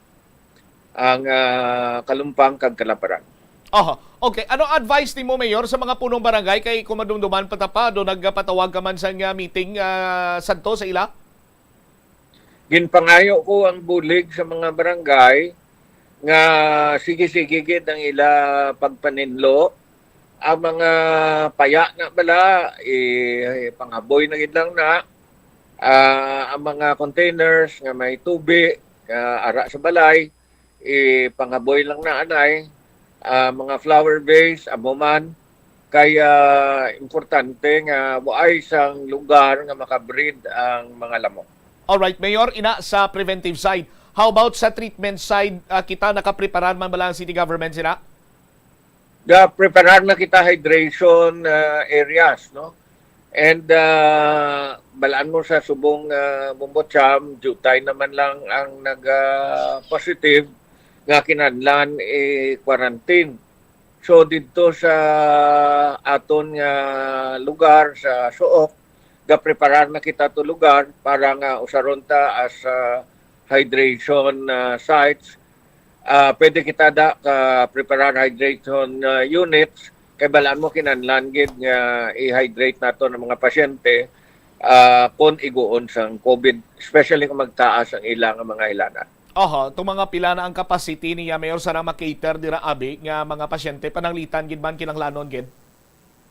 ang, ah, Kalumpang kag Kalaparan. Aha. Okay. Ano advice nimo, Mayor, sa mga punong barangay? Kay kung madumduman pa ta pa, do nagpatawag ka man sa nga meeting, ah, sadto sa ila? Ginpangayo ko ang bulig sa mga barangay nga sige-sige gid ang ila pagpaninlo. Ang mga paya na bala, eh, panghaboy na gid lang na. Ah, ang mga containers nga may tubi, ah, ara sa balay, ipanghaboy lang na anay, ah, mga flower vase, amo man. Kaya importante nga waay sang lugar nga makabreed ang mga lamok. Alright, Mayor, ina sa preventive side. How about sa treatment side? Ah, kita nakapreparar man bala ang city government sila? Ga-preparar na kita hydration, ah, areas, no? And, ah, balaan mo sa subong, ah, Bombocham, diutay naman lang ang nag, ah, positive nga kinahanglan i-quarantine. So, didto sa aton nga lugar, sa Suok, gapreparar na kita to lugar para nga usaron ta as, ah, hydration, ah, sites. Ah, pwede kita da ka preparar hydration, ah, units, kay balaan mo kinahanglan gid nga i-hydrate nato ang mga pasyente, ah, kon iguon sang COVID, especially kung magtaas ang ila nga mga ilana. Aha, itong mga pila na ang capacity niya, Mayor, sa na makater dira abi nga mga pasyente, pananglitan gid man, kinahanglanon gid?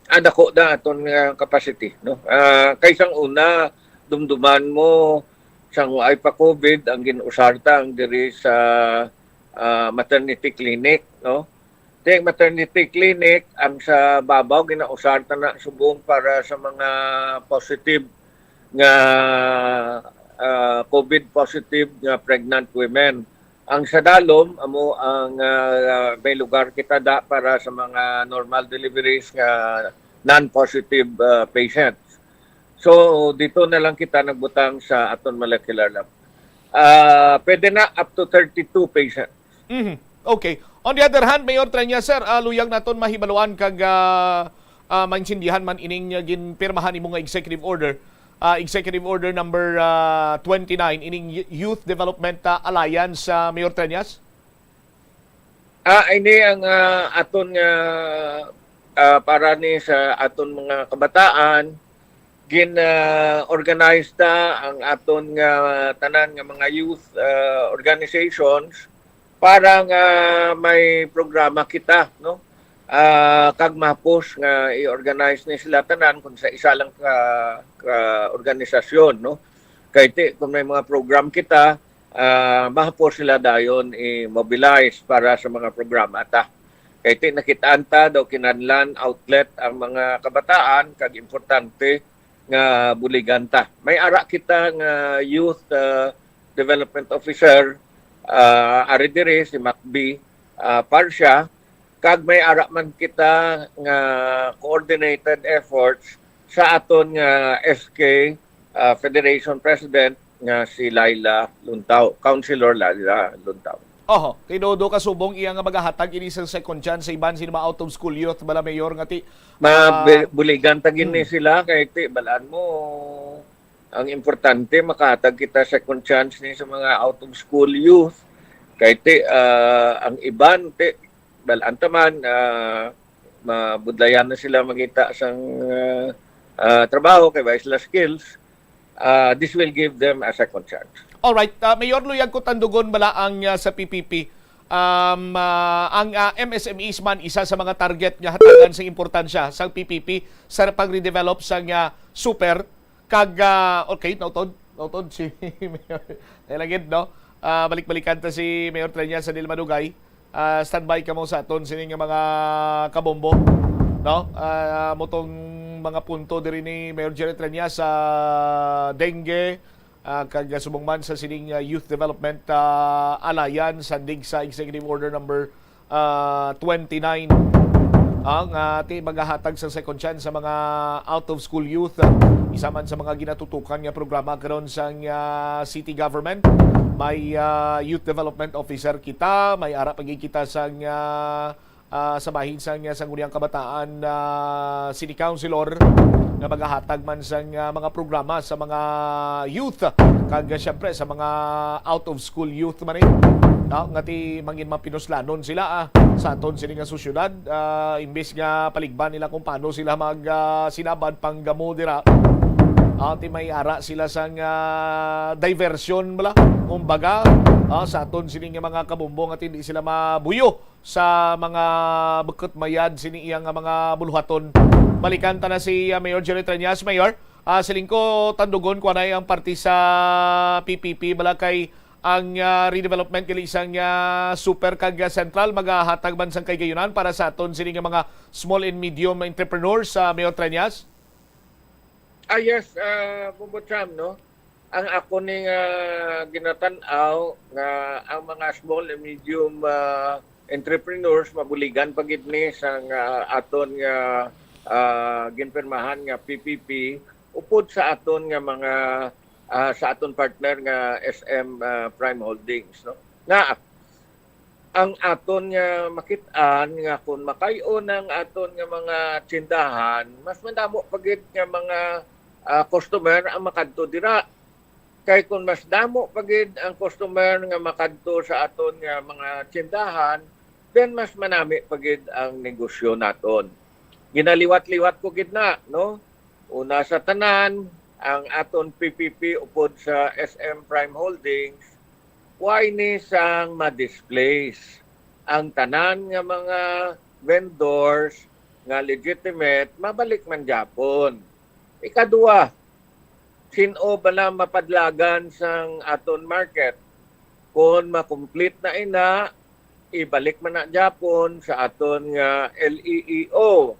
Ah, dako na aton nga capacity, no? Ah, kay sang una, dumduman mo, sang waay pa COVID, ang gin-usar ta ang diri sa, ah, maternity clinic, no? Ting maternity clinic, ang sa babaw, ginausar ta na subong para sa mga positive nga, ah, COVID positive nga pregnant women. Ang sa dalom, amo ang, ah, may lugar kita da para sa mga normal deliveries nga non-positive, ah, patients. So, dito na lang kita nagbutang sa aton molecular lab. Ah, pwede na up to thirty-two patients. Mhm. Okay. On the other hand, Mayor Treñas, sir, ah, luyag naton mahibaluan kag, ah, ah, maintindihan man ining, ah, ginpirmahan nimo nga executive order, ah, executive order number, ah, twenty-nine, ining Y-, Youth Development, ah, Alliance, ah, Mayor Treñas? Ah, ini ang, ah, aton nga, ah, para ni sa aton mga kabataan, gin, ah, organize ta ang aton nga tanan nga mga youth, ah, organizations para nga may programa kita, no? Ah, kag mahapos nga i-organize ni sila tanan kung sa isa lang ka, ka organisasyon, no? Kay ti, kung may mga program kita, ah, mahapos sila dayon i-mobilize para sa mga programa ta. Kay ti, nakitaan ta daw kinahanglan outlet ang mga kabataan, kag importante nga buligan ta. May ara kita nga youth, ah, development officer, ah, ari diri si Macby, ah, Parsia, Kag may ara man kita nga coordinated efforts sa aton nga S K, ah, Federation President nga si Laila Luntaw, Councilor Laila Luntaw. Oho, kay do, do ka subong iya nga magahatag ini sa second chance sa iban sila mga out of school youth, bala, Mayor, nga ti, ah, mabuligan ta gini, hmm, sila, kay ti, balaan mo, ang importante, makahatag kita second chance ni sa mga out of school youth. Kay ti, ah, ang iban, ti, balaan ta man, ah, mabudlayan na sila mangita sang, ah, ah, trabaho kay wala sila skills. Ah, this will give them a second chance. Alright, ah, Mayor, luyag ko tandugon bala ang, ah, sa P P P. Um, ah, ang, ah, M S M Es man isa sa mga target nga hatagan sa importansya sa P P P sa pag-redevelop sa nga super. Kag, ah, okay, nautod, nautod si Mayor. Ay, lagid, no? Ah, balik-balikan ta si Mayor Treñas sa Dil Madugay. Ah, standby kamo sa aton sini nga mga kabombo, no? Ah, mo tong mga punto diri ni Mayor Jerry Treñas sa dengue, ah, kag subong man sa sining, ah, Youth Development, ah, Alliance, sandig sa Executive Order number, ah, twenty-nine, ang, ah, ti magahatag sa second chance sa mga out of school youth. Isa man sa mga ginatutukan nga programa karon sang, ah, city government. May, ah, youth development officer kita, may ara pa gid kita sang, ah, ah, sa bahin sang, ah, Sangguniang Kabataan, ah, City Councilor nga magahatag man sang, ah, mga programa sa mga youth kag, ah, syempre sa mga out of school youth man, eh, no? Nga ti mangin mapinuslanon sila, ah, sa aton sini nga sosyedad, ah, imbis nga paligban nila kung paano sila mag, ah, sinabad panggamo dira. Ah, ti may ara sila sang, ah, diversion bala, kumbaga, ah, sa aton sini nga mga kabombo nga ti di sila mabuyo sa mga bukot mayad sini iya nga mga buluhaton. Balikan ta na si, ah, Mayor Jerry Treñas. Mayor, ah, siling ko tandugon ko anay ang parte sa P P P bala kay ang, ah, redevelopment gali sang, ah, super kag, ah, central magahatag man sang kahigayonan para sa aton sini nga mga small and medium entrepreneurs, ah, Mayor Treñas? Ah, yes, ah, Bombo Cham, no? Ang ako ni nga ginatan-aw nga ang mga small and medium, ah, entrepreneurs mabuligan pa gid ni sang, ah, aton nga, ah, ginpirmahan nga P P P upod sa aton nga mga, ah, sa aton partner nga S M, ah, Prime Holdings, no? Nga ang aton nga makit-an nga kung makay-on ang aton nga mga tsindahan, mas madamo pa gid nga mga, ah, customer ang makadto dira. Kay kung mas damo pa gid ang customer nga makadto sa aton nga mga tsindahan, then mas manami pa gid ang negosyo naton. Ginaliwat-liwat ko gid na, no? Una sa tanan, ang aton P P P upod sa S M Prime Holdings, why ni sang ma-displace? Ang tanan nga mga vendors nga legitimate, mabalik man gyapon. Ikadua, sin-o bala mapadlagan sang aton market? Kon ma-complete na ina, ibalik man na gyapon sa aton nga L E E O.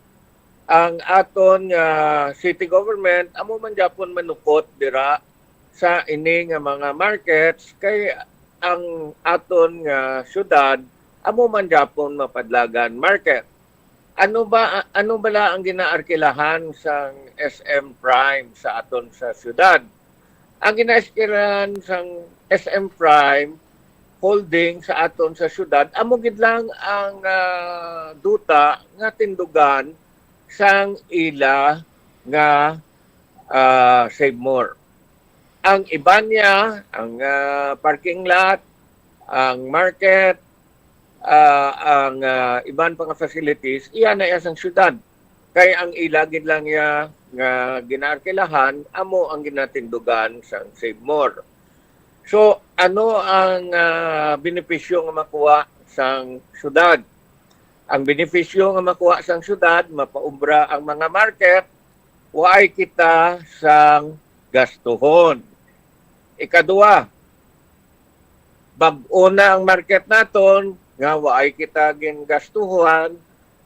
Ang aton nga city government amo man gyapon manukot dira sa ini nga mga markets, kay ang aton nga syudad amo man gyapon mapadlagan market. Ano ba, ano bala ang ginaarkilahan sang S M Prime sa aton sa syudad? Ang ginaarkilahan sang S M Prime Holding sa aton sa syudad, amo gid lang ang, ah, duta nga tindugan sang ila nga, ah, Save More. Ang iban niya, ang, ah, parking lot, ang market, ah, ang, ah, iban pa nga facilities, iya na iya sang syudad. Kay ang ila gid lang iya nga ginaarkilahan, amo ang ginatindugan sang Save More. So, ano ang, ah, benepisyo nga makuha sang syudad? Ang benepisyo nga makuha sang syudad, mapaubra ang mga market, waay kita sang gastuhon. Ikadua, bag-o na ang market naton nga waay kita gingastuhan,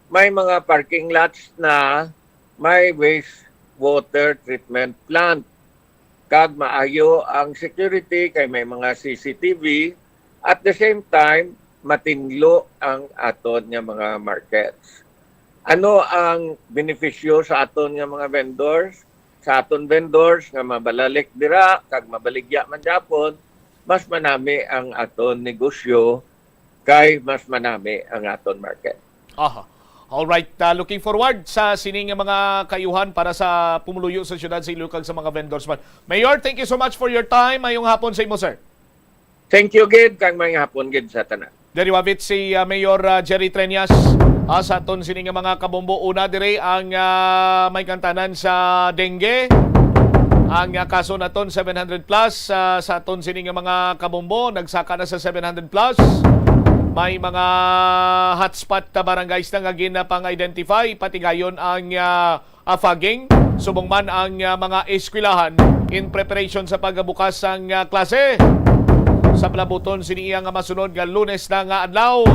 may mga parking lots na, may waste water treatment plant. Kag maayo ang security kay may mga C C T V. At the same time, matinlo ang aton nga mga markets. Ano ang benepisyo sa aton nga mga vendors? Sa aton vendors nga mabalalik dira kag mabaligya man gyapon, mas manami ang aton negosyo kay mas manami ang aton market. Aha. All right, uh, looking forward sa sining mga kayuhan para sa pumuluyo sa siyudad sa Iloilo kag sa mga vendors man. Mayor, thank you so much for your time. Mayong hapon sa imo, sir. Thank you gid kag may hapon gid sa tanan. Diri wavit si uh, Mayor uh, Jerry Treñas uh, sa aton sini nga mga kabombo. Una diri ang uh, may kantanan sa dengue. Ang uh, kaso naton seven hundred plus uh, sa aton sini nga mga kabombo, nagsaka na sa seven hundred plus. May mga hotspot na barangays na nga ginapang-identify, patigayon ang uh, uh, fogging, subong man ang uh, mga eskwelahan in preparation sa pagbukas sang uh, klase. Sa palabuton sini iya nga masunod nga Lunes na nga adlaw.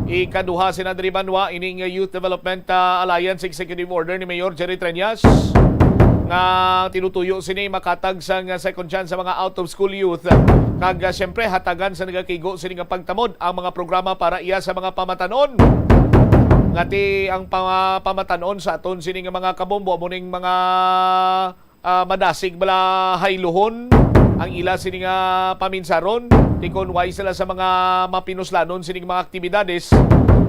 Ikaduha sina diri banwa ining Youth Development uh, Alliance Executive Order ni Mayor Jerry Treñas nga tinutuyo sini makatag sang uh, second chance sa mga out of school youth kag uh, siyempre hatagan sa nagakigo sini nga pagtamod ang mga programa para iya sa mga pamatanon. Ngati ang pama- pamatanon sa aton sini nga mga kabombo amo ning mga ah, madasig bala hayluhon ang ila sini nga paminsaron, ti kon way sila sa mga mapinuslanon sining mga aktibidades.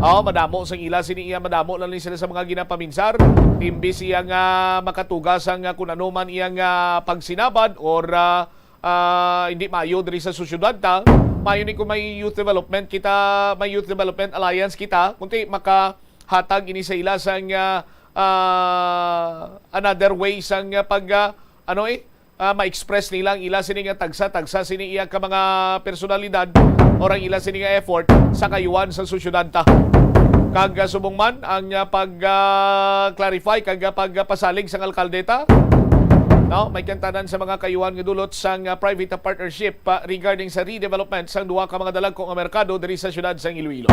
Oh, madamo sang ila sini iya madamo lang ni sila sa mga ginapaminsar. Imbis iya nga makatuga sang kun ano man iya nga pagsinabad or ah, ah, hindi mayo diri sa sosyedad ta, mayo ni kung may youth development kita, may youth development alliance kita, kunti makahatag ini sa ila sang ah, ah, another way sang ah, pag ah, ano eh ah, ma-express nila ang ila sini nga tagsa-tagsa sini iya ka mga personalidad or ang ila sini nga effort sa kayuan sa sosyedad ta. Kag ah, subong man ang ah, pag ah, clarify kag ah, pagpasalig sang alkalde ta, no, may kantanan sa mga kayuan nga dulot sang ah, private partnership ah, regarding sa redevelopment sang duha ka mga dalagko nga merkado diri sa siyudad sang Iloilo.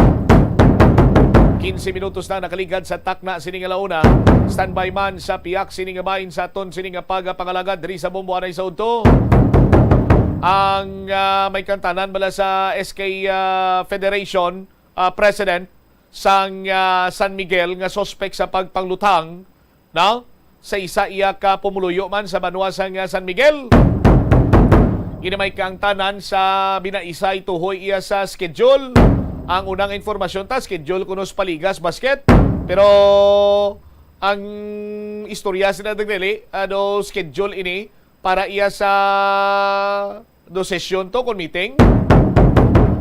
Quince minutos na nakaligad sa takna sini nga launa. Standby man sa pihak sini nga bahin sa aton sini nga pagpangalagad diri sa Bombo anay sa udto. Ang ah, may kantanan bala sa S K ah, Federation ah, President sang ah, San Miguel nga suspek sa pagpangluthang, no? Sa isa iya ka pumuluyo man sa banwa sang ah, San Miguel. Ginamay kang tanan sa binaisay tuhoy iya sa schedule. Ang unang informasyon ta, schedule kuno sa Paligas Basket. Pero ang istorya sila nagnili, ano, schedule ini para iya sa do session to kon meeting.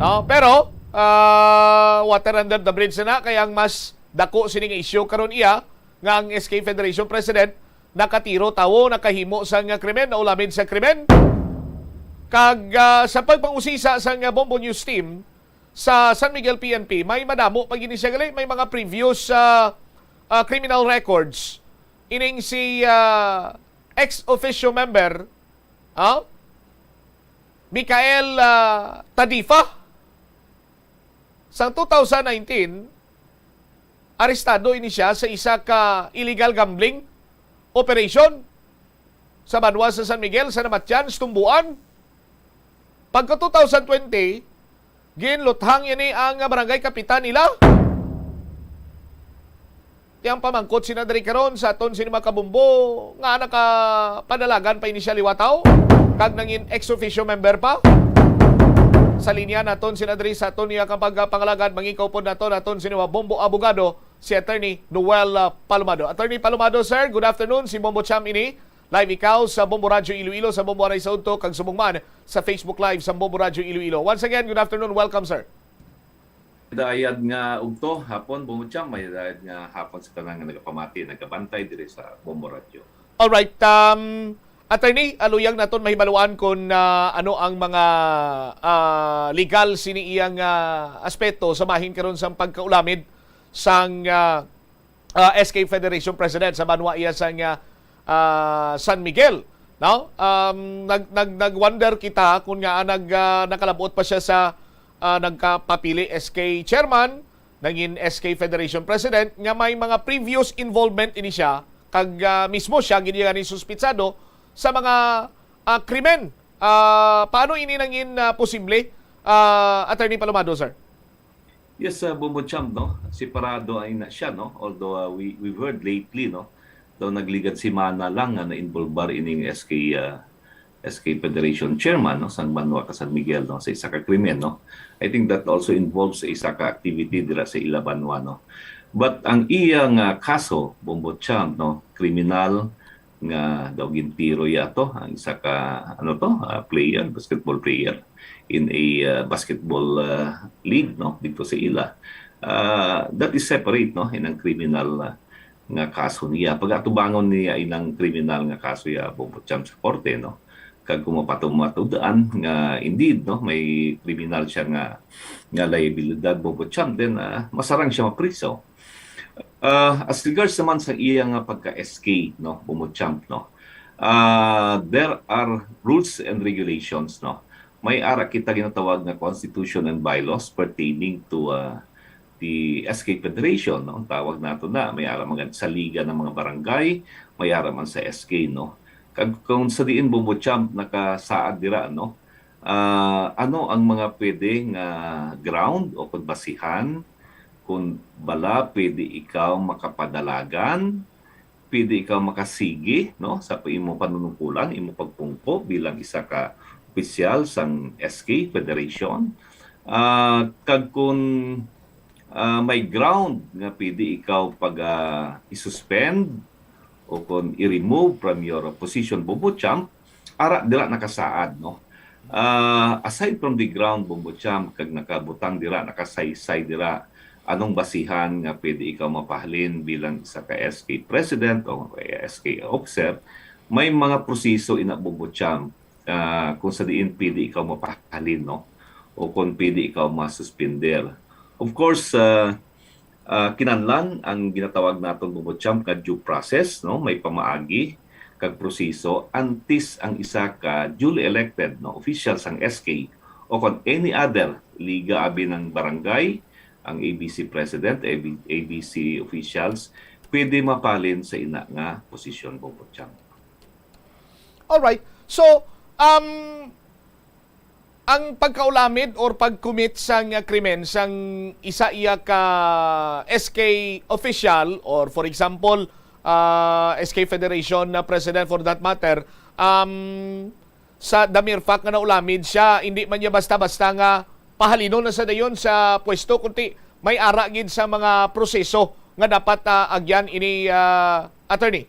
No? Pero ah, water under the bridge na kay ang mas dako sini nga issue karon iya nga ang S K Federation President nakatiro tawo, nakahimo sang krimen, naulamid sa krimen. Kag ah, sa pagpangusisa sang Bombo News Team sa San Miguel P N P, may madamo pa gini siya gali, may mga previous ah, ah, criminal records ining si ah, ex officio member, ah, Michael ah, Tadifa. Sang two thousand nineteen, arestado ini siya sa isa ka illegal gambling operation sa banwa sa San Miguel, sa Namatyan, Stumbuan. Pagka two thousand twenty, ginluthang ini ang barangay kapitan nila. Ti ang pamangkot sina diri karon sa aton sini mga kabumbo nga nakapadalagan pa ini siya liwataw kag nangin ex officio member pa. Sa linya naton sina diri sa aton niya kapag pangalagad, mangikaw pod naton aton sini mga bombo abogado, si Attorney Noel ah, Palomado. Attorney Palomado, sir, good afternoon. Si Bombo Cham ini. Live ikaw sa Bombo Radyo Iloilo, sa Bombo Aray sa Udto, kag subong man sa Facebook Live sa Bombo Radyo Iloilo. Once again, good afternoon. Welcome, sir. Dayad nga ugto, hapon, Bombo Cham, may dayad nga hapon sa tanan nga nagapamati, nagabantay diri sa Bombo Radyo. Alright, um, Attorney, aluyang naton mahibaluan kung ah, ano ang mga ah, legal sini iyang ah, aspeto sa bahin karon sang pagkaulamid sang ah, ah, S K Federation President sa banwa iya sang ah, ah, San Miguel, no? Um, nag, nag, nag-wonder kita kung nga nag, ah, nakalabot pa siya sa ah, nagkapapili S K chairman, nangin S K Federation President, nga may mga previous involvement ini siya, kag ah, mismo siya gid gani suspitsado sa mga ah, krimen. Ah, paano ini nangin ah, posible? Ah, Attorney Palomado, sir. Yes, uh, Bombo Champ, no? Separado ay na siya, no? Although uh, we, we've heard lately, no? Daw nagligad semana lang nga na-involbar ining S K, uh, S K Federation Chairman, no? Sang banwa ka San Miguel, no? Sa isa ka krimen, no? I think that also involves sa isa ka activity dira sa ila banwa, no? But ang iya nga kaso, Bombo Champ, no? Kriminal nga daw gintiro ya to, ang isa ka, ano to, uh, player, basketball player in a uh, basketball uh, league, no, dito sa ila. Uh, that is separate, no, inang kriminal uh, nga kaso niya. Pag-atubangon niya inang kriminal nga kaso ya, Bombo Champ, sa korte, no, kag kung mapatumatud-an nga indeed, no, may kriminal siya nga nga liabilidad, Bombo Champ, then uh, masarang siya mapriso. Uh, as regards naman sa iya nga pagka-S K, no, Bombo Champ, no, uh, there are rules and regulations, no. May ara kita ginatawag nga constitution and bylaws pertaining to uh, the S K Federation, no? Ang tawag nato na, may ara man sa Liga ng mga Barangay, may ara man sa S K, no? Kag kung sa diin, Bombo Champ, nakasaad dira, no? Uh, ano ang mga pwede nga ground o pagbasihan kung bala pwede ikaw makapadalagan, pwede ikaw makasigi, no, sa imo panunungkulan, imo pagpungko bilang isa ka opisyal sang S K Federation. Uh, kag kung uh, may ground nga pwede ikaw pag uh, i-suspend o kung i-remove from your position, Bombo Champ, ara dira nakasaad, no? Uh, aside from the ground, Bombo Champ, kag nakabutang dira, nakasaysay dira, anong basihan nga pwede ikaw mapahalin bilang isa ka S K president o S K officer, may mga proseso ina, Bombo Champ, uh, kung sa diin pwede ikaw mapahalin, no? O kung pwede ikaw masuspender. Of course, uh, uh, kinahanglan ang ginatawag naton, Bombo Champ, nga due process, no? May pamaagi kag proseso antes ang isa ka duly elected, no, official sang S K o kon any other liga abi ng barangay, ang A B C president, A B, A B C officials, pwede mapalin sa ina nga posisyon, Bombo Champ. Alright. So, um, ang pagkaulamid or pag-commit sang krimen sang isa iya ka S K official or, for example, uh, S K Federation na president for that matter, um, sa the mere fact nga naulamid siya, hindi man niya basta-basta nga pahalinon na sa dayon sa pwesto, kundi may ara gid sa mga proseso nga dapat uh, agyan ini, uh, attorney.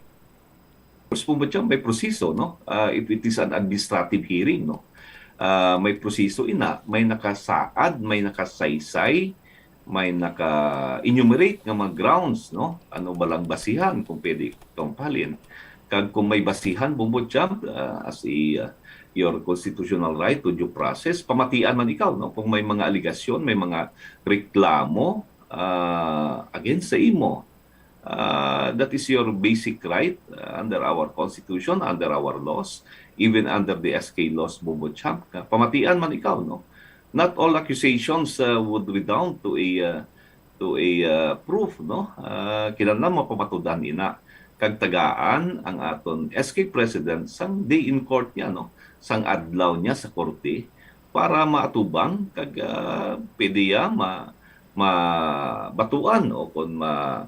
Responde siya, may proseso, no? Uh, if it is an administrative hearing, no? Uh, may proseso ina, may nakasaad, may nakasaysay, may naka-enumerate nga mga grounds, no? Ano ba lang basihan kung pwede itong palin? Kag kung may basihan, Bombo Champ, uh, as a uh, your constitutional right to due process, pamatian man ikaw, no? Kung may mga aligasyon, may mga reklamo uh, against sa imo, uh, that is your basic right uh, under our constitution, under our laws, even under the S K laws, Bombo Champ, nga pamatian man ikaw, no? Not all accusations uh, would redound to a uh, to a uh, proof, no? Uh, kinahanglan mapamatudan ina kag tagaan ang aton S K president sang day in court niya, no? Sang adlaw niya sa korte para maatubang kag uh, pwede ya ma mabatuan o kon ma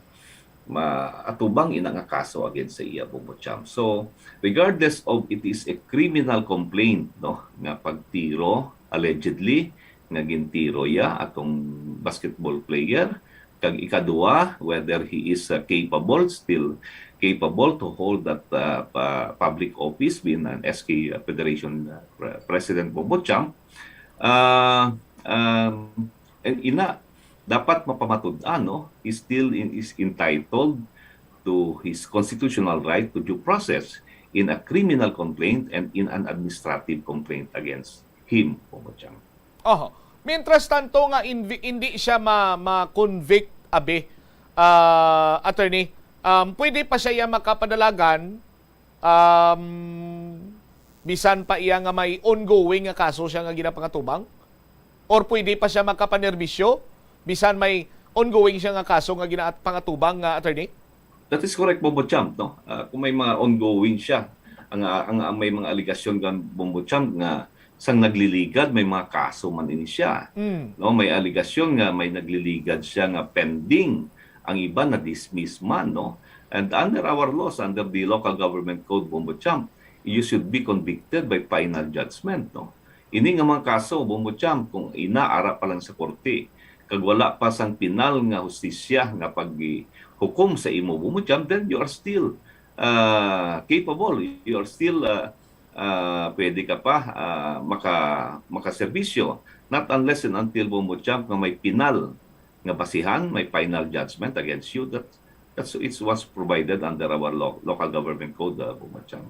maatubang ina nga kaso against sa iya, Bombo Champ. So, regardless of it is a criminal complaint, no, nga pagtiro allegedly nga gintiro ya atong basketball player, kag ikaduha, whether he is uh, capable, still capable to hold that uh, pa- public office, being an S K Federation uh, pre- president, Bombo Champ. Uh, um, and ina, dapat mapamatud-an, no? He still in- is entitled to his constitutional right to due process in a criminal complaint and in an administrative complaint against him, Bombo Champ. Oho. Mientras tanto nga invi- hindi siya ma- ma-convict, abi, ah, attorney, um, pwede pa siya ya makapadalagan, um, bisan pa iya nga may ongoing nga kaso siya nga ginapangatubang? Or pwede pa siya makapanerbisyo bisan may ongoing siya nga kaso nga ginapangatubang nga, attorney? That is correct, Bombo Champ, no? Ah, kung may mga ongoing siya, ang, ang, ang may mga aligasyon kan Bombo Champ nga sang nagliligad, may mga kaso man ini siya. Mm. No, may alegasyon nga may nagliligad siya nga pending, ang iba na-dismiss man, no? And under our laws, under the local government code, Bombo Champ, you should be convicted by final judgment, no? Ini nga mga kaso, Bombo Champ, kung ina ara pa lang sa korte, kag wala pa sang pinal nga hustisya nga paghukom sa imo, Bombo Champ, then you are still uh, capable, you are still uh, uh, pwede ka pa uh, maka makaserbisyo, not unless and until, Bombo Champ, nga may pinal nga basihan, may final judgment against you. That that's it's what's provided under our lo- local government code, uh, Bombo Champ.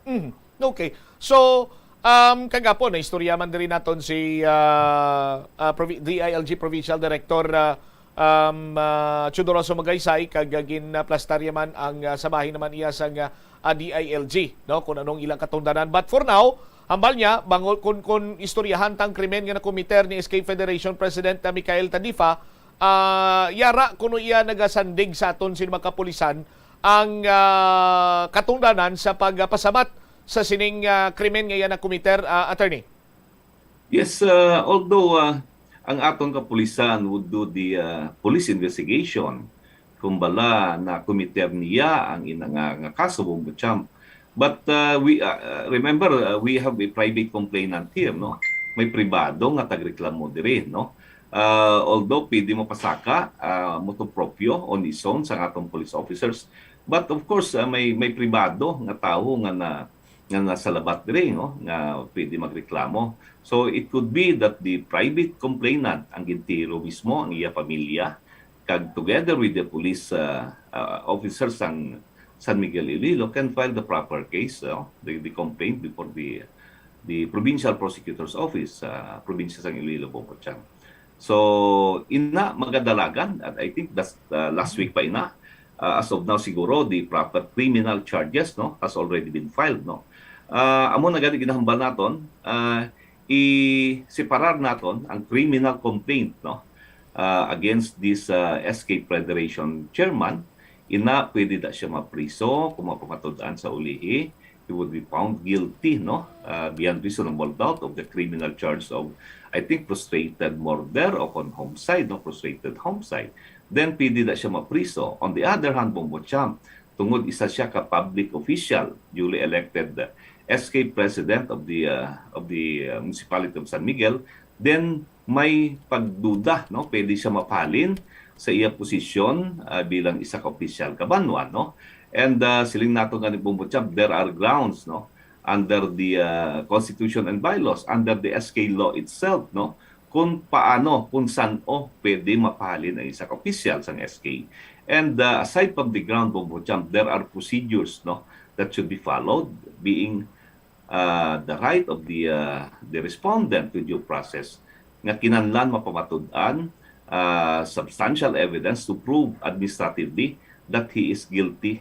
Mhm. Okay. So, um, kagapon, naistorya man diri naton si ah, ah, Provi- D I L G Provincial Director ah, um, ah, Teodoroso Magaysay, kag ah, ginaplastarya man ang ah, sa bahin naman iya sang ah, ah, D I L G, no, kung anong ilang katungdanan. But for now, hambal niya, bangod kung, kung istoryahan tang krimen nga nakomiter ni S K Federation President ah, Michael Tadifa, ah, yara kuno iya nagasandig sa aton sin mga kapulisan ang ah, katungdanan sa pagpasabat sa sining ah, krimen nga iya nakomiter, ah, attorney? Yes, uh, although uh, ang aton kapulisan would do the uh, police investigation kung bala na committer niya ang ina nga, nga kaso, Bombo Champ. But uh, we uh, uh, remember, uh, we have a private complainant here, no? May pribado nga tagreklamo diri, no? Uh, although pwede mapasaka uh, motu proprio on his own sa atong police officers, but of course uh, may may pribado nga tawo nga na nga nasalabat diri, no, nga pwede magreklamo. So it could be that the private complainant ang gintiro mismo, ang iya pamilya, kag together with the police uh, uh, officers sang San Miguel Iloilo can file the proper case, no, the, the complaint before the the provincial prosecutor's office sa probinsya sang Iloilo, Bombo Champ. So ina magadalagan, at I think that's uh, last week pa ina. Uh, as of now, siguro the proper criminal charges, no, has already been filed, no. Uh, amo na gani ginahambal naton, uh, i-separar naton ang criminal complaint, no, uh, against this uh, S K Federation chairman. Ina, pwede da siya mapriso kung mapamatud-an sa ulihi. He would be found guilty, no, uh, beyond reasonable doubt of the criminal charge of, I think, frustrated murder o kon homicide, no, frustrated homicide. Then pwede na siya mapriso. On the other hand, Bombo Champ, tungod isa siya ka public official, duly elected uh, S K president of the uh, of the uh, municipality of San Miguel, then may pagduda, no, pwede siya mapalin sa iya posisyon uh, bilang isa ka opisyal ka banwa, no. And uh, siling nato nga ni Bombo Champ, there are grounds, no, under the uh, constitution and bylaws, under the S K law itself, no, kung paano, kung san-o pwede mapahalin ang isa ka opisyal sang S K. And uh, aside from the ground, Bombo Champ, there are procedures, no, that should be followed, being uh, the right of the uh, the respondent to due process nga kinahanglan mapamatud-an uh, substantial evidence to prove administratively that he is guilty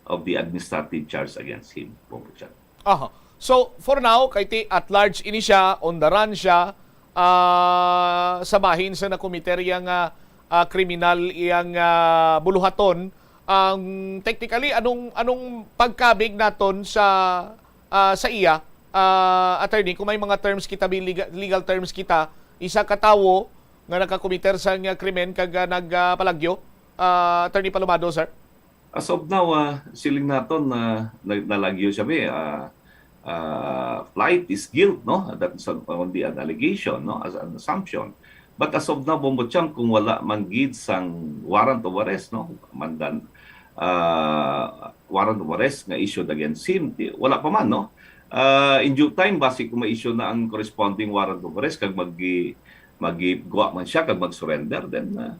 of the administrative charge against him, Bombo Champ. Aha. So, for now, kay ti at large ini siya, on the run siya, ah, sa bahin sa nakomiter iyang ah, ah, kriminal, iyang ah, buluhaton. Ang technically, anong anong pagkabig naton sa ah, sa iya, ah, attorney, kung may mga terms kita, bi- legal, legal terms kita, isa ka tawo nga nakakomiter sa nga krimen kag ah, nagpalagyo, ah, attorney Palomado, sir? As of now, uh, siling naton na na- nalagyo siya, be. Uh, uh, flight is guilt, no? That is only an allegation, no? As an assumption. But as of now, Bombo Champ, kung wala man gid sang warrant of arrest, no? Mandan, uh, warrant of arrest nga issued against him, di- wala pa man, no? Uh, in due time, basi kung ma-issue na ang corresponding warrant of arrest, kag mag magiguwa man siya kag mag-surrender, then uh,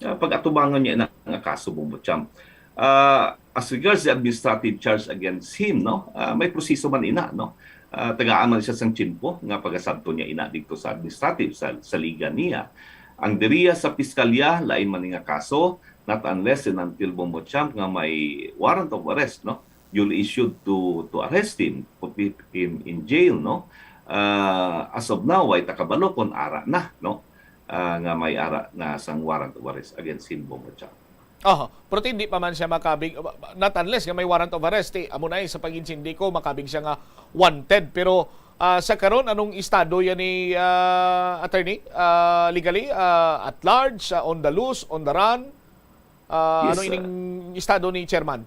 uh, pag-atubangan niya na nga kaso, Bombo Champ. Uh, as regards the administrative charge against him, no, uh, may proseso man ina, no. Uh, tagaan man siya sang tiyempo nga pagasabton niya ina didto sa administrative sa, sa liga niya. Ang diriya sa piskalya, lain man ni nga kaso, not unless and until, Bombo Champ, nga may warrant of arrest, no, duly issued to to arrest him, put him in jail, no. Uh, as of now, way ta kabalo kung ara na, no, uh, nga may ara na sang warrant of arrest against him, Bombo Champ. Aha. Pero hindi pa man siya makabig, not unless nga may warrant of arrest, eh, amo na eh, sa pag-intindi ko, makabig siya nga wanted. Pero Ah, sa karon, anong estado yan ni, ah, attorney? Ah, legally, ah, at large, ah, on the loose, on the run? Ah, Yes, ano uh, ining estado ni Chairman?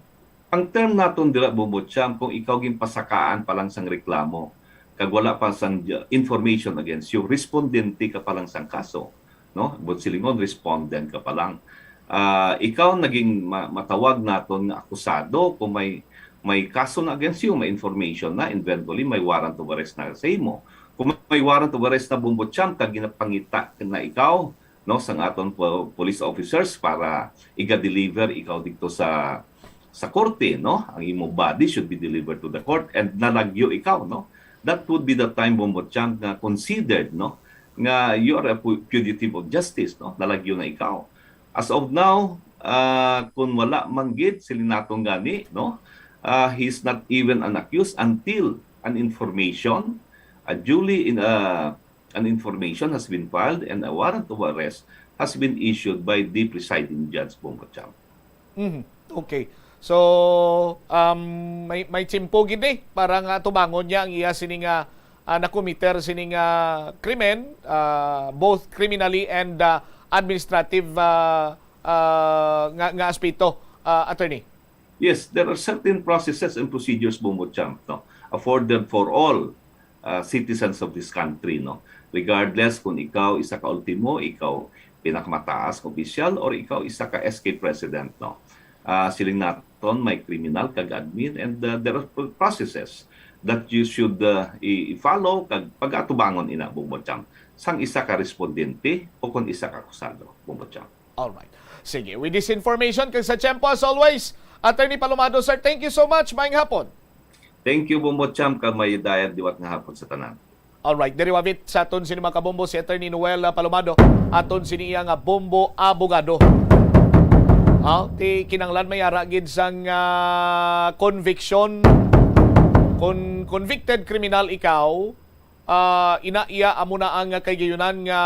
Ang term naton dira, Bombo Cham, kung ikaw ginpasakaan pa lang sang reklamo, kag wala pa sang, uh, information against you, respondente ka pa lang sang kaso, no? Buot silingon, respondent ka pa lang. Ah, ikaw naging ma-, matawag naton nga akusado kung may, may kaso na against you, may information na, eventually may warrant of arrest na sa imo. Kung may warrant of arrest na, Bombo Cham, kag ginapangita na ikaw, no, sang aton po-, police officers para iga-deliver ikaw dito sa, sa korte, no? Ang imo body should be delivered to the court and nalagyo ikaw, no? That would be the time, Bombo Cham, nga considered, no, nga you are a pu-, fugitive of justice, no? Nalagyo na ikaw. As of now, ah, kung wala man gid, siling naton gani, no? Ah, he's not even an accused until an information, a duly in, ah, an information has been filed and a warrant of arrest has been issued by the presiding judge, Bombo Cham. Mhm. Okay. So, um, may, may tiyempo gid ni para nga tubangon niya ang iya sini nga, ah, nakomiter sini nga krimen, ah, both criminally and, ah, administrative, ah, ah, nga, nga aspeto, ah, attorney. Yes, there are certain processes and procedures, Bombo Cham, no, afforded for all, uh, citizens of this country, no, regardless kung ikaw isa ka ultimo, ikaw pinakamataas nga opisyal, or ikaw isa ka S K president, no. Ah, siling naton, may kriminal kag admin, and, uh, there are pro-, processes that you should, uh, i-, i-follow kag pag-atubangon ina, Bombo Cham, sang isa ka respondente o kon isa ka akusado, Bombo Cham. Alright. Sige, with this information, kag sa tiyempo, as always, Attorney Palomado, sir, thank you so much. Maayong hapon. Thank you, Bombo Cham, kag may dayan liwat nga hapon sa tanan. Alright, diri wabit sa aton sini mga kabombo si Attorney Noel, ah, Palomado, aton sini iya nga bombo abogado. Ah, ti kinanglan may ara gid sang, ah, conviction. Kon convicted criminal ikaw, ah, ina iya amo na ang kahigayonan nga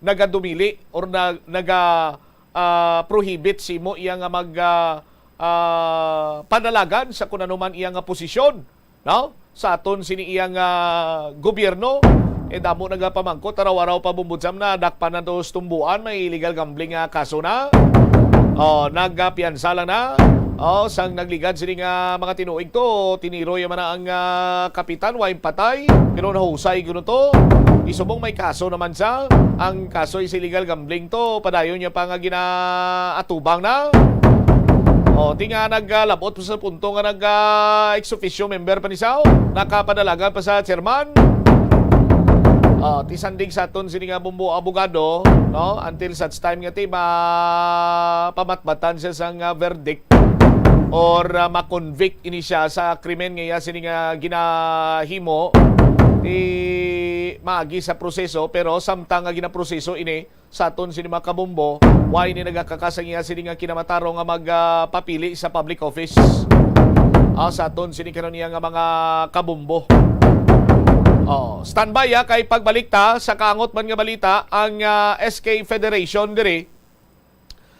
nagadumili or na, naga, ah, prohibit sa imo iya nga mag, ah, ah, padalagan sa kun ano man iya nga posisyon, no? Sa aton sini iya nga gobyerno, eh, damo nagapamangkot, araw-araw pa, Bombo Cham, na dakpan na to sa tumboan, may illegal gambling nga kaso na. Oh, nagpiyansa lang na. Oh, sang nagligad sini nga mga tinuig to, tiniroy man na ang, ah, kapitan, way patay, pero nahusay kuno to. Isubong may kaso naman siya. Ang kaso is illegal gambling to, padayon niya pa nga ginaatubang na. Oh, ti nga naglabot pa sa punto nga nag, ah, ex officio member pa ni siya, oh. Nakapadalagan pa sa chairman. Oh, ti sandig sa aton sini nga bombo abogado, no? Until such time nga ti ma-, pamatbatan siya sang, ah, verdict or, ah, ma-convict ini siya sa krimen nga iya sini nga ginahimo, ti maagi sa proseso, pero samtang nga ginaproseso ini sa aton sini mga kabombo, why ni nagakakasang iya sini nga kinamatarong nga mag, ah, papili sa public office? Ah, sa aton sini karon iya nga mga kabombo. Oh, standby, ah, kay pagbalik ta sa kaangot man nga balita, ang, ah, S K Federation diri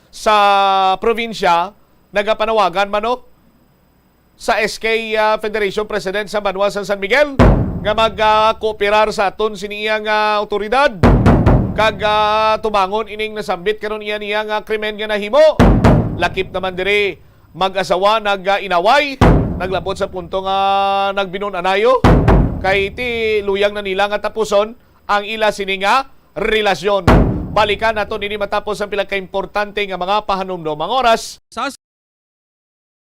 sa probinsya nagapanawagan man, no, sa S K, ah, Federation President sa banwa sa San Miguel nga mag, ah, kooperar sa aton sini iya nga awtoridad kag, ah, tubangon ining nasambit karon iya niya nga krimen nga nahimo. Lakip naman diri, mag-asawa nag, ah, inaway, naglabot sa punto nga nagbinun-anayo kay ti luyag na nila nga tapuson ang ila sini nga relasyon. Balikan nato nini matapos ang pila ka importante nga mga pahanumdom. Ang oras sa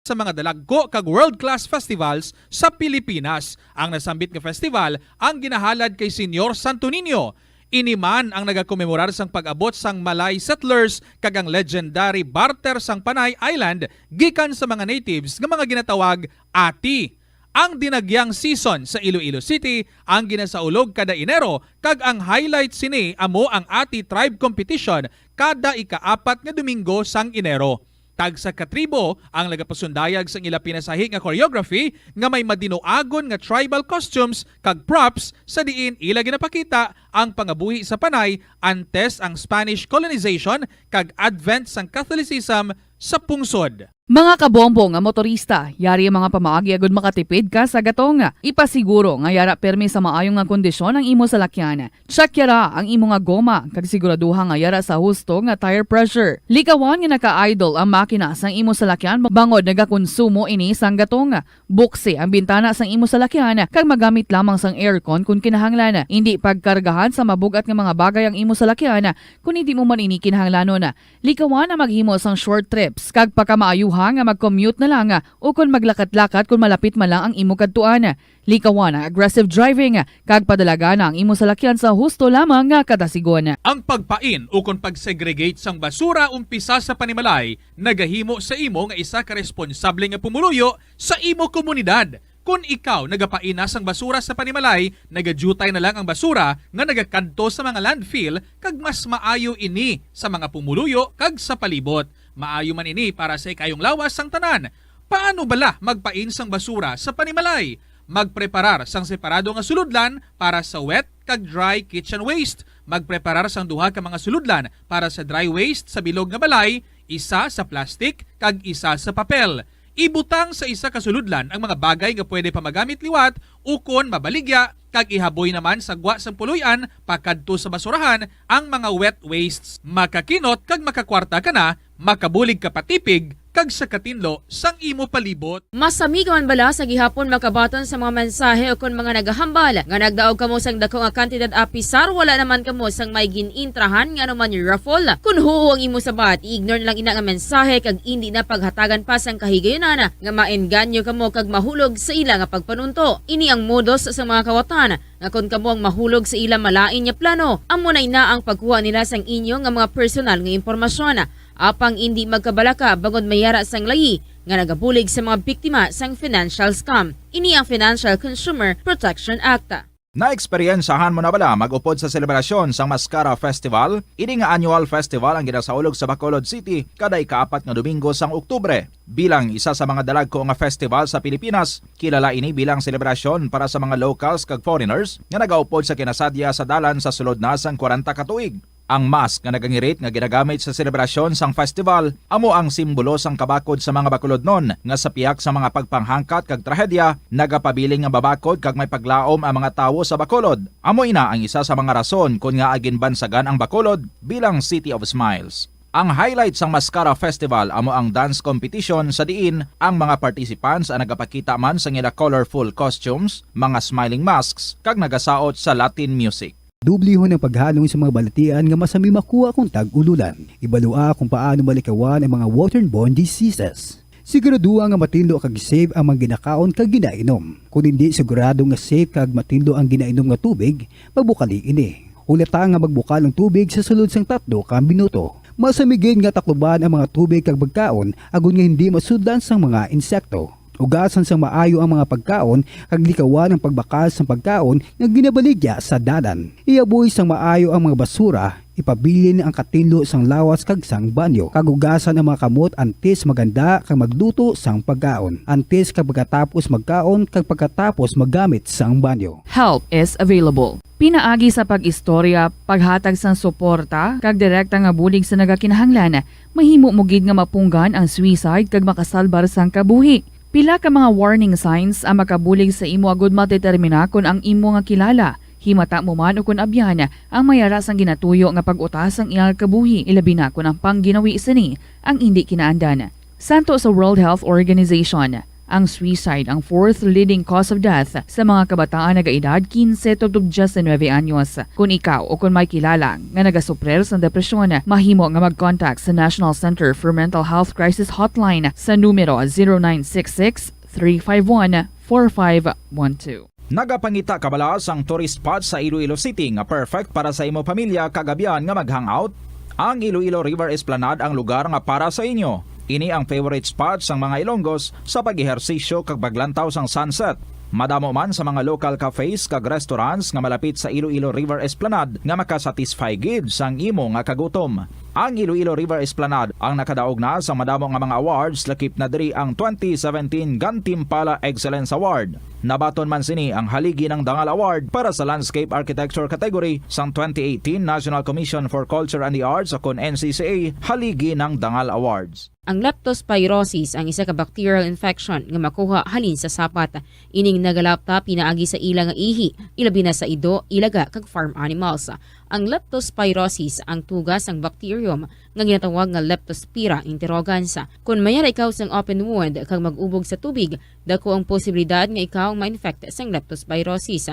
sa mga dalagko kag world-class festivals sa Pilipinas. Ang nasambit nga festival ang ginahalad kay Señor Santo Niño. Ini man ang nagakomemorar sang pag-abot sang Malay settlers kag ang legendary barter sang Panay Island gikan sa mga natives nga mga ginatawag ati. Ang dinagyang season sa Iloilo City ang ginasaulog kada Enero, kag ang highlight sini amo ang Ati Tribe Competition kada ikaapat nga Domingo sang Enero. Tagsa ka tribo ang nagapasundayag sang ila pinasahi nga choreography nga may madinuagon nga tribal costumes kag props, sa diin ila ginapakita ang pangabuhi sa Panay antes ang Spanish colonization kag advent sang Catholicism sa pungsod. Mga kabombo nga motorista, yari ang mga pamaagi agud makatipid ka sa gatong. Ipasiguro nga yara permi sa maayo nga kondisyon ang imo salakyan. Check yara ang imo nga goma, kag siguraduha nga yara sa husto nga tire pressure. Likawan nga naka-idle ang makina sang imo salakyan bangod nagakonsumo ini sang gatong. Buksi ang bintana sang imo salakyan kag magamit lamang sang aircon kon kinahanglan. Indi pagkargahan sa mabug-at nga mga bagay ang imo salakyan kon hindi mo man ini kinahanglanon. Likawan ang maghimo sang short trips kag pakamaayuha nga mag-commute na lang ukon maglakat-lakat kon malapit man lang ang imo kadtuan. Likawan ang aggressive driving kag padalagana ang imo salakyan sa husto lamang nga kadasigon. Ang pagpain ukon pag-segregate sang basura umpisa sa panimalay nagahimo sa imo nga isa ka responsable nga pumuluyo sa imo komunidad. Kon ikaw nagapain na sang basura sa panimalay, nagadyutay na lang ang basura nga nagakadto sa mga landfill, kag mas maayo ini sa mga pumuluyo kag sa palibot. Maayo man ini para sa ikayong lawas sang tanan. Paano bala magpain sang basura sa panimalay? Magpreparar sang separado nga sulodlan para sa wet kag dry kitchen waste. Magpreparar sang duha ka mga sulodlan para sa dry waste sa bilog nga balay, isa sa plastic kag isa sa papel. Ibutang sa isa ka sulodlan ang mga bagay nga pwede pa magamit liwat ukon mabaligya, kag ihaboy naman sa gwa sang puloy-an pakadto sa basurahan ang mga wet wastes. Makakinot kag makakwarta ka na, makabulig ka patipig, kag sa katinlo sang imo palibot. Masami ka man bala sa gihapon makabaton sa mga mensahe ukon mga nagahambal nga nagdaog kamo sang daku nga kantidad apisar wala naman kamo sang may gin-intrahan nga anuman raffle? Kon huo ang imo sabat, i-ignore na lang ina nga mensahe kag indi na paghatagan pa sang kahigayunan nga maengganyo kamo kag mahulog sa ila nga pagpanunto. Ini ang modus sa mga kawatan nga kon kamo ang mahulog sa ila malain nga plano, amo na ina ang pagkuha nila sang inyo nga mga personal nga impormasyon. Apang indi magkabalaka bangod may yara sang layi nga nagabulig sa mga biktima sang financial scam. Ini ang Financial Consumer Protection Act. Naeksperyensahan mo na bala mag-upod sa selebrasyon sang Mascara Festival? Ini nga annual festival ang ginasaulog sa Bacolod City kada ikaapat nga Domingo sang Oktubre. Bilang isa sa mga dalagko nga festival sa Pilipinas, kilala ini bilang selebrasyon para sa mga locals kag foreigners nga nagaupod sa kinasadya sa dalan sa sulod na sang kwarenta ka tuig. Ang mask nga nagangirit nga ginagamit sa selebrasyon sang festival amo ang simbolo sang kabakod sa mga Bacolodnon, nga sa pihak sa mga pagpanghangkat kag trahedya nagapabilin nga mabakod kag may paglaom ang mga tawo sa Bacolod. Amo ina ang isa sa mga rason kon ngaa ginbansagan ang Bacolod bilang City of Smiles. Ang highlight sang Mascara Festival amo ang dance competition, sa diin ang mga participants ang nagapakita man sang ila colorful costumes, mga smiling masks, kag nagasaot sa Latin music. Dublihon ang paghalong sa mga balatian nga masami makuha kon tag-ululan. Ibalua kon paano malikawan ang mga waterborne diseases. Siguraduha nga matinlo kag safe ang mga ginakaon kag ginainom. Kon indi sigurado nga safe kag matinlo ang ginainom nga tubig, mabukali ini. Hulata nga magbukal ang tubig sa sulod sang tatlo ka minuto. Masami gid nga takluban ang mga tubig kag pagkaon agod nga hindi masudlan sang mga insekto. Ugasan sang maayo ang mga pagkaon kag likawan ang pagbakal sang pagkaon nga ginabaligya sa dalan. Ihaboy sang maayo ang mga basura, ipabilin ang katinlo sang lawas kag sang banyo, kag ugasan ang mga kamot antes maghanda kag magluto sang pagkaon, antes kag pagkatapos magkaon kag pagkatapos maggamit sang banyo. Help is available. Pinaagi sa pag-istorya, paghatag sang suporta, kag direkta nga bulig sa nagakinahanglan, mahimo mo gid nga mapunggan ang suicide kag makasalbar sang kabuhi. Pila ka mga warning signs ang makabulig sa imo agud madetermina kon ang imo nga kilala, himata mo man ukon abyan, ang may ara sang ginatuyo nga pag-utas sang iyang kabuhi, ilabi na kon ang pangginawi sini ang indi kinaandan. Santo sa World Health Organization, ang suicide ang fourth leading cause of death sa mga kabataan nagaedad kinse tubtob diyes nuebe anyos. Kon ikaw o kon may kilala nga nagasuprir sang depresyon, mahimo nga mag-contact sa National Center for Mental Health Crisis Hotline sa numero zero nine six six, three five one, four five one two. Nagapangita ka bala sang tourist spot sa Iloilo City nga perfect para sa imo pamilya kag abyan nga mag-hangout? Ang Iloilo River Esplanade ang lugar nga para sa inyo. Ini ang favorite spot sang mga Ilonggos sa pag-ehersisyo kag paglantaw sang sunset. Madamo man sa mga local cafes kag restaurants nga malapit sa Iloilo River Esplanade nga makasatisfy gid sang imo nga kagutom. Ang Iloilo River Esplanade ang nakadaog na sa madamo nga mga awards, lakip na diri ang twenty seventeen Gantimpala Excellence Award. Nabaton man sini ang Haligi ng Dangal Award para sa Landscape Architecture category sang twenty eighteen National Commission for Culture and the Arts, o kon N C C A Haligi ng Dangal Awards. Ang leptospirosis ang isa ka bacterial infection nga makuha halin sa sapat. Ining nagalapta pinaagi sa ila nga ihi, ilabi na sa ido, ilaga, kag farm animals. Ang leptospirosis ang tuga sang bacterium nga ginatawag nga Leptospira interrogans. Kon mayara ikaw sang open wound kag mag-ubog sa tubig, dako ang posibilidad nga ikaw ma-infect sang leptospirosis.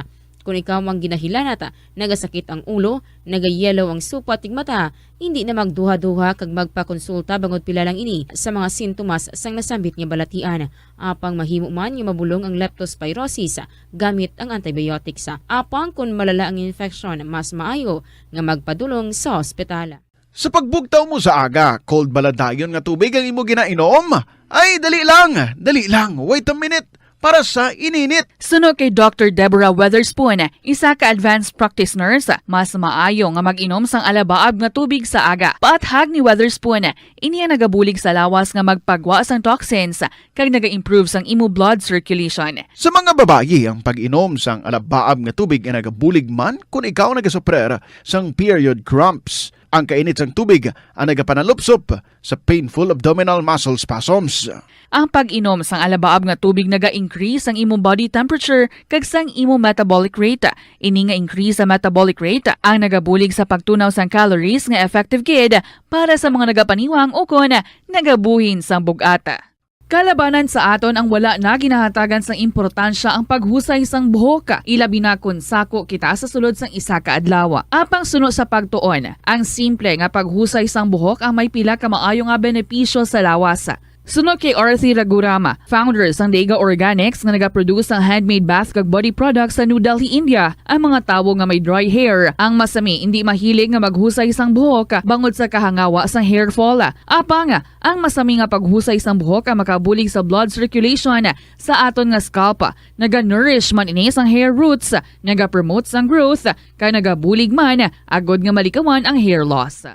Kon ikaw ang ginahilanat, nagasakit ang ulo, nagayelo ang supat tig mata, hindi na magduha-duha kag magpakonsulta bangod pila lang ini sa mga sintomas sang nasambit nga balatian. Apang mahimo man nga mabulong ang leptospirosis gamit ang antibiotics. Apang kon malala ang infection, mas maayo nga magpadulong sa ospital. Sa pagbugtaw mo sa aga, cold bala dayon nga tubig ang imo ginainom? Ay, dali lang, dali lang, wait a minute, para sa ininit. Suno kay Doctor Deborah Weatherspoon, isa ka advanced practice nurse, mas maayo nga mag-inom sang alabaab nga tubig sa aga. Paathag ni Weatherspoon, ini ang nagabulig sa lawas nga magpagwa sang toxins kag naga-improve sang imo blood circulation. Sa mga babayi, ang pag-inom sang alabaab nga tubig ay nagabulig man kon ikaw nagasuprer sang period cramps. Ang kainit sang tubig ang nagapanalupsop sa painful abdominal muscle spasms. Ang pag-inom sang alabaab nga tubig naga-increase ang imong body temperature kag sang imong metabolic rate. Ini nga increase sa metabolic rate ang nagabulig sa pagtunaw sang calories nga effective gid para sa mga nagapaniwang ukon nagabuhin sang bug-at. Kalabanan sa aton ang wala na ginahatagan sang importansya ang paghusay sang buhok, ilabi na kon sako kita sa sulod sang isa ka adlaw. Apang suno sa pagtuon, ang simple nga paghusay sang buhok ang may pila ka maayo nga benepisyo sa lawas. Suno kay Arthi Ragurama, founder sang Dega Organics nga nagaproduce sang handmade bath kag body products sa New Delhi, India, ang mga tawo nga may dry hair ang masami indi mahilig nga maghusay sang buhok bangod sa kahangawa sang hair fall. Apang ang masami nga paghusay sang buhok ang makabulig sa blood circulation sa aton nga scalp. Naga-nourish man ini sang hair roots, naga-promote sang growth, kag nagabulig man agod nga malikawan ang hair loss.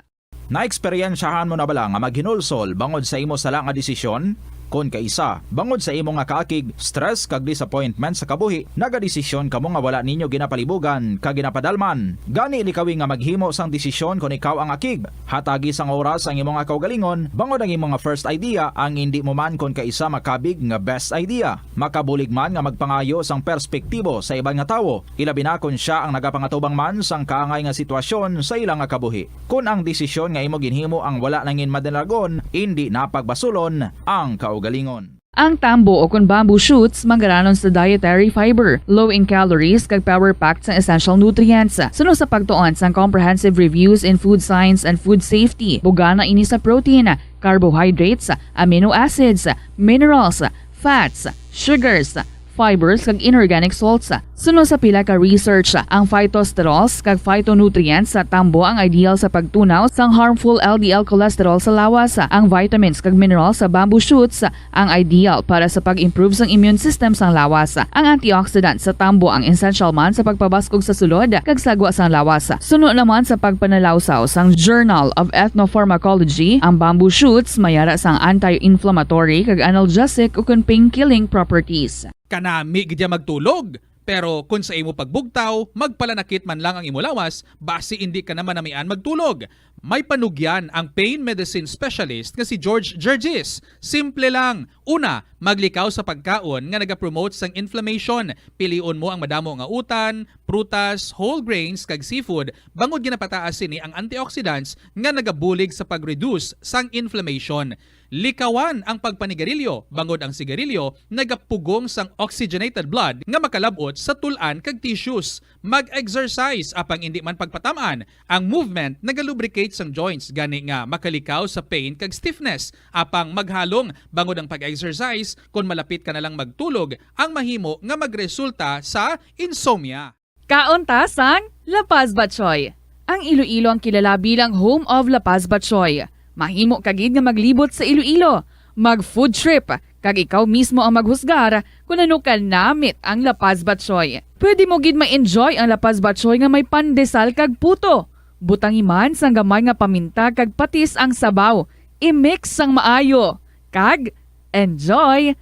Naeksperyensyahan mo na bala nga maghinulsol bangod sa imo sala nga desisyon? Kon kaisa, bangod sa imo nga kaakig, stress, kag disappointment sa kabuhi, nagadesisyon kamo nga wala ninyo ginapalibugan kag ginapadalman. Gani, likawi nga maghimo sang desisyon kon ikaw ang akig. Hatagi sang oras ang imo nga kaugalingon, bangod ang imo nga first idea ang indi mo man kon kaisa makabig nga best idea. Makabulig man nga magpangayo sang perspektibo sa iban nga tawo, ilabi na kon sia ang nagapangatubang man sang kaangay nga sitwasyon sa ila nga kabuhi. Kon ang desisyon nga imo ginhimo ang wala nangin madalagon, indi na pagbasulon ang kaugalingon. Ang tambo o kon bamboo shoots manggaranon sa dietary fiber, low in calories, kag power-packed sang essential nutrients. Suno sa pagtuon sang Comprehensive Reviews in Food Science and Food Safety, bugana ini sa protein, carbohydrates, amino acids, minerals, fats, sugars, fibers, kag inorganic salts. Suno sa pila ka research, ang phytosterols kag phytonutrients sa tambo ang ideal sa pagtunaw sang harmful L D L cholesterol sa lawas. Ang vitamins kag minerals sa bamboo shoots ang ideal para sa pag-improve sang immune system sang lawas. Ang antioxidant sa tambo ang essential man sa pagpabaskog sa sulod kag sagwa sang lawas. Suno naman sa pagpanalawsaw sang Journal of Ethnopharmacology, ang bamboo shoots mayara sang anti-inflammatory kag analgesic ukon pain-killing properties. Kanami gid ya magtulog, pero kon sa imo pagbugtaw, magpalanakit man lang ang imo lawas, basi indi ka na manamian magtulog. May panugyan ang pain medicine specialist nga si George Gergis. Simple lang. Una, maglikaw sa pagkaon nga nagapromote sang inflammation. Pilion mo ang madamo nga utan, prutas, whole grains, kag seafood, bangod ginapataas sini ang antioxidants nga nagabulig sa pag-reduce sang inflammation. Likawan ang pagpanigarilyo, bangod ang sigarilyo nagapugong sang oxygenated blood nga makalab-ot sa tul-an kag tissues. Mag-exercise, apang indi man pagpatam-an. Ang movement nagalubricate sang joints, gani nga makalikaw sa pain kag stiffness. Apang maghalong, bangod ang pag-exercise, kon malapit ka na lang magtulog, ang mahimo nga magresulta sa insomnia. Kaon ta sang La Paz Batchoy. Ang Iloilo ang kilala bilang home of La Paz Batchoy. Mahimo ka gid nga maglibot sa Iloilo, mag-food trip, kag ikaw mismo ang maghusgar kon ano kanamit ang La Paz Batchoy. Pwede mo gid ma-enjoy ang La Paz Batchoy nga may pandesal kag puto. Butangi man sang gamay nga paminta kag patis ang sabaw. I-mix sang maayo. Kag enjoy!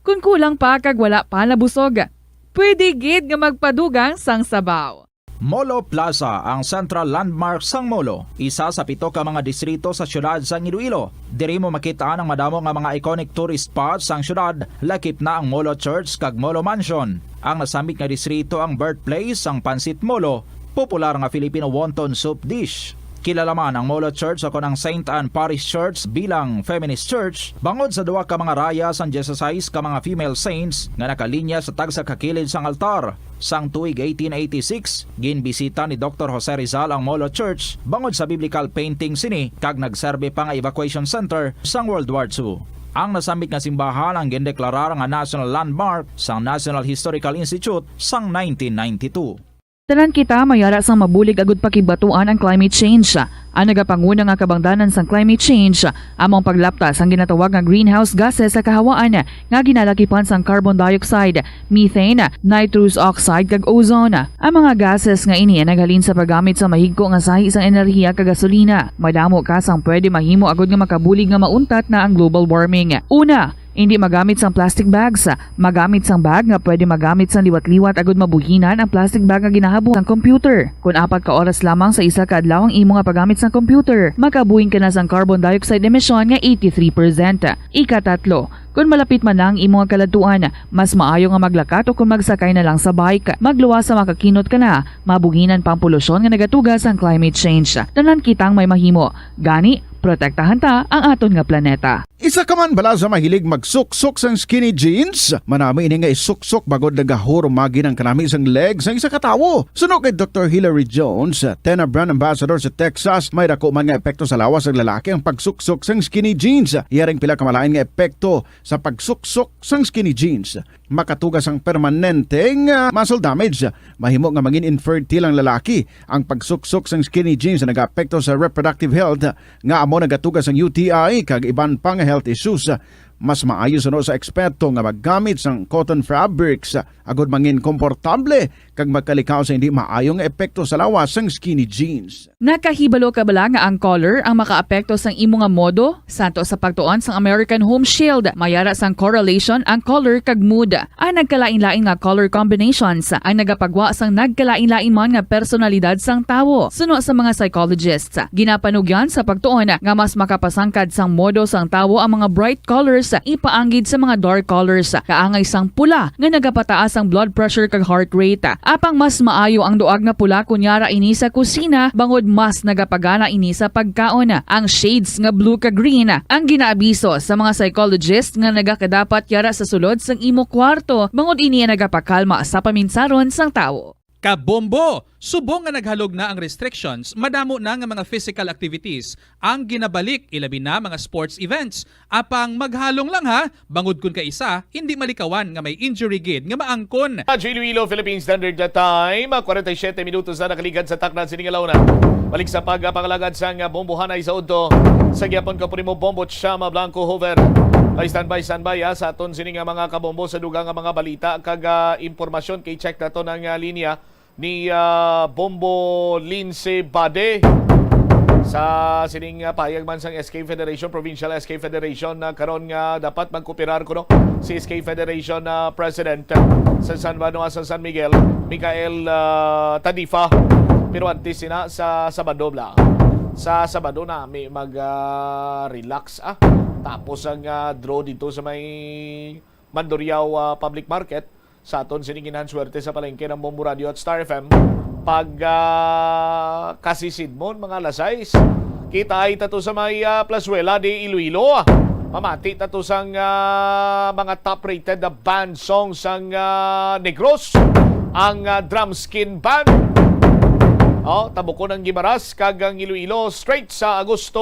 Kon kulang pa kag wala pa nabusog, pwede gid nga magpadugang sang sabaw. Molo Plaza, ang central landmark sang Molo, isa sa pito ka mga distrito sa siyudad sang Iloilo. Diri mo makit-an ang madamo nga mga iconic tourist spots sang siyudad, lakip na ang Molo Church kag Molo Mansion. Ang nasambit nga distrito ang birthplace sang Pancit Molo, popular nga Filipino wonton soup dish. Kilala man ang Molo Church o kon ang Saint Anne Parish Church bilang feminist church bangod sa duha ka mga raya sang dieciséis ka mga female saints nga nakalinya sa tagsa ka kilid sang altar. Sang tuig eighteen eighty-six, ginbisita ni Doktor Jose Rizal ang Molo Church bangod sa biblical painting sini kag nagserbi pa nga evacuation center sang World War Two. Ang nasambit nga simbahan ang gindeklarar nga National Landmark sang National Historical Institute sang nineteen ninety-two. Tanan kita may ara sang mabulig agud pakigbatuan ang climate change. Ang nagapanguna nga kabangdanan sang climate change amo ang paglapta sang ginatawag nga greenhouse gases sa kahawaan nga ginalakipan sang carbon dioxide, methane, nitrous oxide, kag ozone. Ang mga gases nga ini naghalin sa paggamit sa mahigko nga sahi sang enerhiya kag gasolina. Madamo ka sang pwede mahimo agud nga makabulig nga mauntat na ang global warming. Una, indi magamit sang plastic bags. Magamit sang bag nga pwede magamit sang liwat-liwat agud mabuhinan ang plastic bag nga ginahabot sang computer. Kon apat ka oras lamang sa isa ka adlaw ang imo nga paggamit sang computer, makabuhin ka na sang carbon dioxide emission nga eighty-three percent. Ikatatlo, kon malapit man na ang imo nga kaladtuan, mas maayo nga maglakat o kon magsakay na lang sa bike. Magluwas sa makakinot ka na, mabuhinan pa ang polusyon nga nagatuga sang climate change. Tanan kitang may mahimo. Gani, protektahan ta ang aton nga planeta. Isa ka man bala sa mahilig magsuksok sang skinny jeans? Manami ini nga isuksok bangod nagahurumagi ang kanami sang leg sang isa ka tawo. Suno kay Doktor Hilary Jones, Tena brand ambassador sa Texas, may dako man nga epekto sa lawas sang lalaki ang pagsuksok sang skinny jeans. Iya ring pila ka malain nga epekto sa pagsuksok sang skinny jeans. Makatuga sang permanente nga muscle damage. Mahimo nga mangin infertile ang lalaki. Ang pagsuksok sang skinny jeans nagaapekto sa reproductive health, nga amo nagatuga sang U T I kag iban pa nga health issues. Mas maayo suno sa eksperto nga maggamit sang cotton fabrics agud mangin komportable kag magkalikaw sa hindi maayo nga epekto sa lawas sang skinny jeans. Nakahibalo ka bala nga ang color ang makaapekto sang imo nga modo? Santo sa pagtuon sang American Home Shield, may ara sang correlation ang color kag mood. Ang nagkalain-lain nga color combinations ang nagapagwa sang nagkalain-lain man nga personalidad sang tawo. Suno sa mga psychologists, ginapanugyan sa pagtuon nga mas makapasangkad sang modo sang tawo ang mga bright colors ipaanggid sa mga dark colors, kaangay sang pula nga nagapataas ang blood pressure kag heart rate. Apang mas maayo ang duag nga pula kon yara ini sa kusina, bangod mas nagapagana ini sa pagkaon. Ang shades nga blue kag green ang ginaabiso sa mga psychologist nga nagakadapat yara sa sulod sang imo kwarto, bangod ini ang nagapakalma sa paminsaron sang tawo. Kabombo! Subong nga naghalog na ang restrictions, madamo na nga mga physical activities ang ginabalik, ilabi na mga sports events. Apang maghalong lang ha, bangod kun kaisa, hindi malikawan nga may injury gid nga maangkon. Radyo Iloilo, Philippine Standard Time, kwarenta y siyete minutos na nakaligad sa takna sini nga launa. Balik sa pagpangalagad sang bombohanay sa udto sa gyapon ka primo Bombo Chama Blanco Hoover. Ay, standby, standby, ha, sa aton sini nga mga kabombo sa dugang nga mga balita kag, ah, impormasyon kay check nato ang, ah, linya ni, ah, Bombo Lince Bade. Sa sining, ah, pahayag man sang S K Federation, Provincial S K Federation, na karon nga dapat magkooperar kuno si S K Federation, ah, President sa San Juan o sa San Miguel, Michael, ah, Tadifa. Pero antes sina sa Sabado bala. Sa Sabado na mi mag, ah, relax, ah. Tapos ang, ah, draw dito sa may Mandurriao, ah, Public Market, sa aton sining ginhan swerte sa palengke ng Bombo Radio at Star F M, pag, ah, kasisidmon, mga alas sais, kita ay tato sa may, ah, Plazuela de Iloilo. Mamati tato sang, ah, mga top-rated na band song sang, ah, Negros, ang, ah, Drumskin Band. Oh, tabukon ang Guimaras kag ang Iloilo straight sa Agosto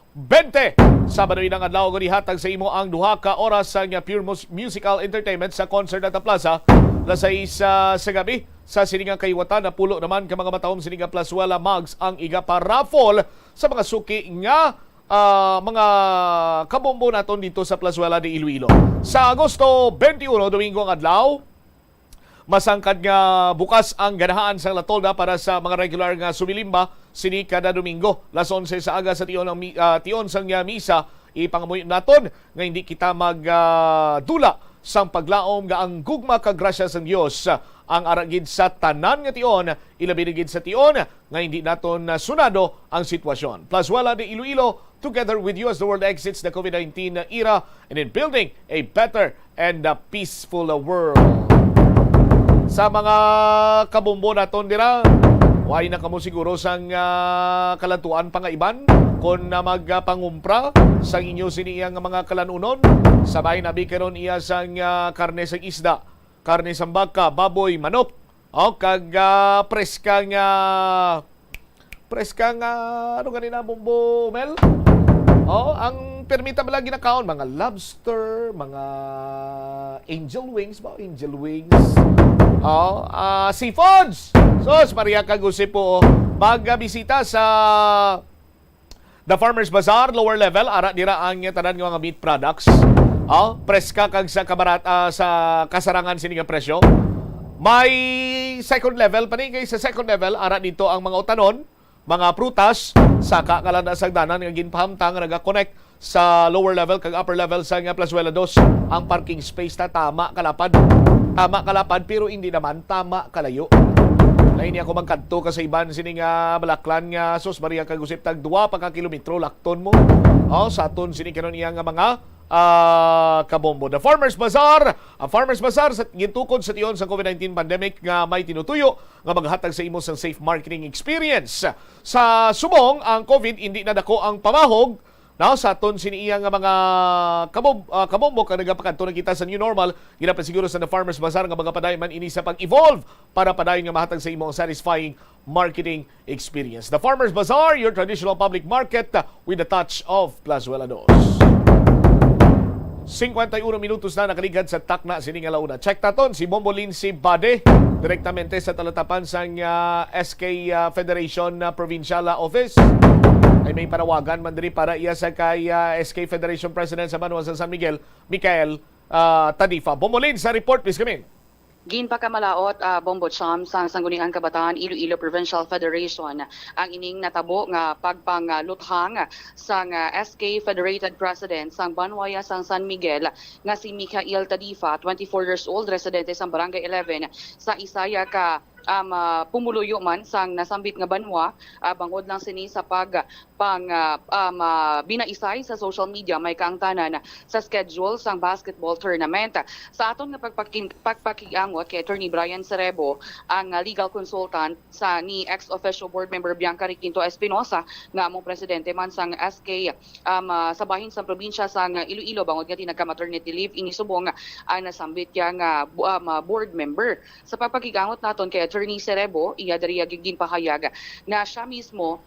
bente. Sabado inang adlaw, gani hatag sa imo ang duha ka oras sang pure mus-, musical entertainment sa Concert at Plaza, alas sais, ah, sa gabi. Sa sining nga kaliwatan, napulo naman ka mga matahom sining nga Plazuela mugs ang iga pa-raffle sa mga suki nga, ah, mga kabombo naton dito sa Plazuela de Iloilo. Sa Agosto twenty-one, Domingo ang adlaw, masangkad nga bukas ang ganahan sang La Tolda para sa mga regular nga sumilimba sini kada Domingo. Alas onse sa aga sa tion ang mi-, ah, tion sang, ah, misa, ipangamuyo naton nga hindi kita mag, ah, dula sang paglaom nga ang gugma kag grasya sang Dios, ah, ang ara gid sa tanan nga tion, ilabi na gid sa tion nga hindi naton, ah, sunado ang sitwasyon. Plazuela de Iloilo, together with you as the world exits the COVID nineteen era and in building a better and a peaceful world. Sa mga kabombo naton dira, way na kamo siguro sang, ah, kaladtuan pa nga iban kon na magpangumpra sang inyo sini iya nga mga kalanunon. Sabay na bi karon iya sang, ah, karne sang isda, karne sang baka, baboy, manok, o kag, ah, preska nga, preska nga, ano gani na, Bombo Mel? O, ang permita ba lagi nakaon? Mga lobster, mga angel wings ba? Angel wings. O, ah, seafoods. Sus, Maria kag Jose po, magbisita sa The Farmers Bazaar, lower level, ara dira ang tanan nga mga meat products. O, preska kag sa kabarat-, ah, sa kasarangan sini nga presyo. May second level pa ni, kay sa second level, ara dito ang mga utanon, mga prutas, saka kalanda sagdanan nga ginpahamtang nga naga-connect sa lower level kag upper level sa nga Plazuela dos. Ang parking space na tama kalapad. Tama kalapad, pero hindi naman tama kalayo. Lain niya ako magkadto ka sa iban sini nga balaklan nga, sus, Maria kag Josep, tag dua pa ka kilometro lakton mo. O, sa aton sini karon iya nga mga, ah, kabombo. The Farmers Bazaar, ang Farmers Bazaar sa gintukod sa tion sa COVID nineteen pandemic nga may tinutuyo nga maghatag sa imo sang safe marketing experience. Sa subong, ang COVID hindi na dako ang pamahog, no, sa aton sini iya nga mga kabob-, ah, kabombo kag nagapakadto na kita sa new normal. Ginapasiguro sa The Farmers Bazaar nga magapadayon man ini sa pag-evolve para padayon nga mahatag sa imo ang satisfying marketing experience. The Farmers Bazaar, your traditional public market, uh, with a touch of Plazuela dos. Cincuenta y uno minutos na nakaligad sa takna sini nga launa. Check taton si Bombo Lindsay Bade, direktamente sa talatapan sang, ah, S K, ah, Federation, ah, Provincial, ah, Office. Ay may panawagan man diri para iya sa kay, ah, S K Federation President sa banwa sa San Miguel, Michael, ah, Tadifa. Bombo Lindsay, report, please come in. Ginpakamalaot, ah, Bombo Cham, sang Sangguniang Kabataan Iloilo Provincial Federation ang ining natabo nga pagpangaluthang sang, ah, S K Federated President sang Banwaya sang San Miguel nga si Michael Tadifa, twenty-four years old, residente sang Barangay eleven sa Isaya ka, um, ah, pumuluyo man sang nasambit nga banwa, ah, bangod lang sini sa pag pang, ah, um, ah, binaisay sa social media may kaangtanan sa schedule sang basketball tournament. Sa aton nga pagpakin-, pagpakig-angot kay Attorney Brian Serebo, ang, ah, legal consultant sa ni ex officio board member Bianca Requinto Espinosa, nga among presidente man sang S K, um, ah, sa bahin sang probinsya sang Iloilo, bangod nga ti nagka-maternity leave ini subong ang nasambit niya nga bu-, um, ah, board member. Sa pagpakig-angot naton kay Attorney Serebo, iya diri ginpahayag nga siya mismo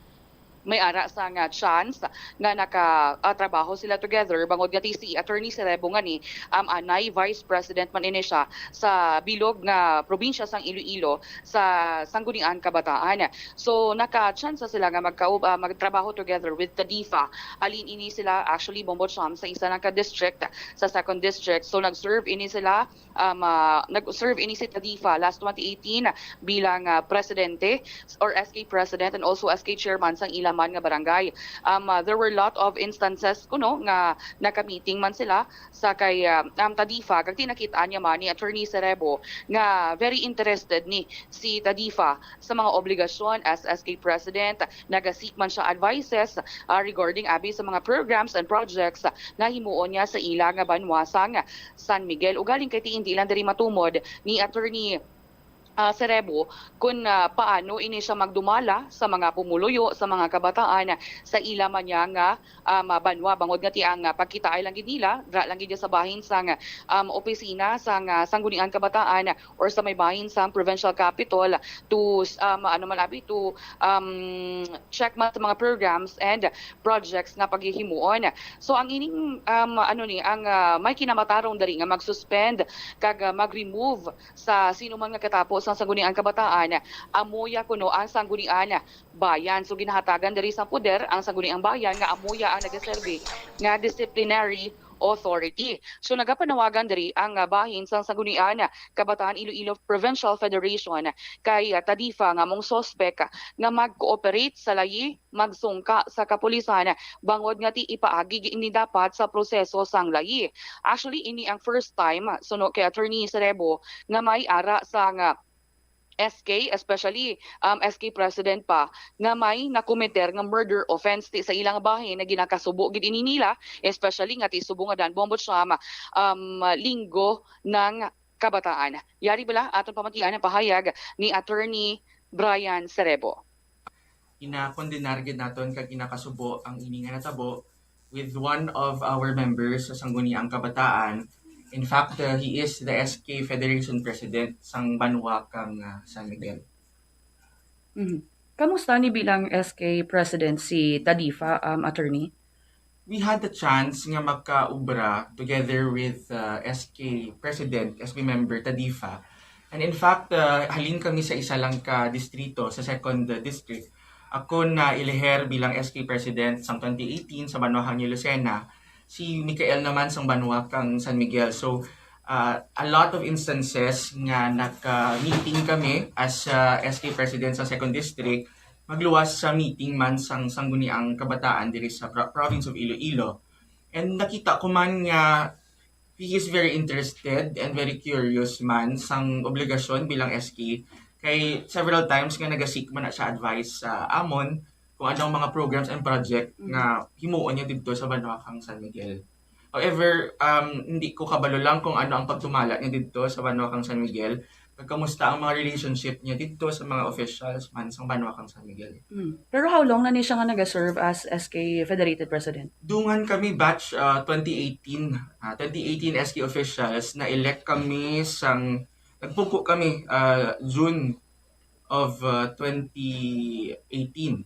may ara sa nga chance nga naka, ah, trabaho sila together, bangod nga ti si Attorney Serebo ngani, um, anay vice president man ini siya sa bilog nga probinsya sang Iloilo sa Sangguniang Kabataan. So, naka-chance sila nga magkaub-, ah, magtrabaho together with Tadifa. Alin ini sila, actually, Bombo Cham, sa isa lang ka district, sa second district. So, nag-serve ini sila um, ah, nag-serve ini si Tadifa last twenty eighteen bilang, ah, presidente or S K president and also S K chairman sang ila man nga barangay. Um, ah, there were lot of instances kuno nga naka-meeting man sila sa kay, ah, um, Tadifa, kag tinakit-an niya man ni Attorney Serebo nga very interested ni si Tadifa sa mga obligasyon as S K president. Nag-seek man siya advices, ah, regarding abi sa mga programs and projects nga himuon niya sa ila nga banwa sang San Miguel. Ugaling kay ti indi lang diri matumod ni Attorney, ah, Serebo kung, ah, paano ini siya magdumala sa mga pumuluyo, sa mga kabataan sa ila man niya nga, um, banwa, bangod nga ti ang, ah, pagkitaay lang gid nila, dra lang gid sa bahin sang, um, opisina sang, ah, Sangguniang Kabataan or sa may bahin sang provincial capitol to, um, ano man abi, to, um, check man sa mga programs and projects nga paghihimuon. So, ang ining, um, ano ni, ang, ah, may kinamatarong diri nga mag-suspend kag, ah, mag-remove sa sino man nga katapo sang Sangguniang Kabataan, amo ya kuno ang Sangguniang Bayan. So, ginahatagan diri sa poder ang Sangguniang Bayan nga amo ya ang nagaserbi nga disciplinary authority. So, nagapanawagan diri ang, ah, bahin sang Sangguniang Kabataan Iloilo Provincial Federation kay, ah, Tadifa nga among suspek nga mag-cooperate sa layi, magsungka sa kapulisan, bangod nga ti ipaagi ini dapat sa proseso sang layi. Actually, ini ang first time, suno kay Attorney Serebo, nga may ara sang, ah, S K, especially, um, S K president pa, nga may nakometer nga murder offense ti sa ilang bahin na ginakasubo gid ini nila, especially nga ti subong nga Dan Bombo Cham, um, Linggo ng Kabataan. Yari bala aton pamatian ang pahayag ni Attorney Brian Serebo. Ginakondenar gid naton kag ginakasubo ang ini nga natabo with one of our members sa Sangguniang Kabataan. In fact, uh, he is the S K Federation President sang banwa kang, uh, San Miguel. Mhm. Kamusta ni bilang S K President si Tadifa, um, Attorney? We had the chance nga makaubra together with, uh, S K President, S K member Tadifa. And in fact, uh, halin kami sa isa lang ka distrito, sa second, uh, district. Ako na-eleher bilang S K President sang twenty eighteen sa banwa kang New Lucena. Si Michael naman sang banwa kang San Miguel. So, uh, a lot of instances nga naka-meeting kami as, uh, S K President sa second district, magluwas sa meeting man sang Sangguniang Kabataan diri sa pro-, province of Iloilo. And nakita ko man nga he is very interested and very curious man sang obligasyon bilang S K. Kay several times nga nag-seek man na siya advice sa amon kung ano ang mga programs and project Mhm. nga himuon niya didto sa banwa kang San Miguel. However, um, hindi ko kabalo lang kung ano ang pagtumala niya didto sa banwa kang San Miguel. Kag kamusta ang mga relationship niya didto sa mga officials man sang banwa kang San Miguel. Mm. Pero how long na ni siya nga nag-serve as S K Federated President? Dungan kami batch, uh, twenty eighteen. Uh, twenty eighteen S K officials, na-elect kami sang, nagpungko kami, uh, June of, uh, twenty eighteen.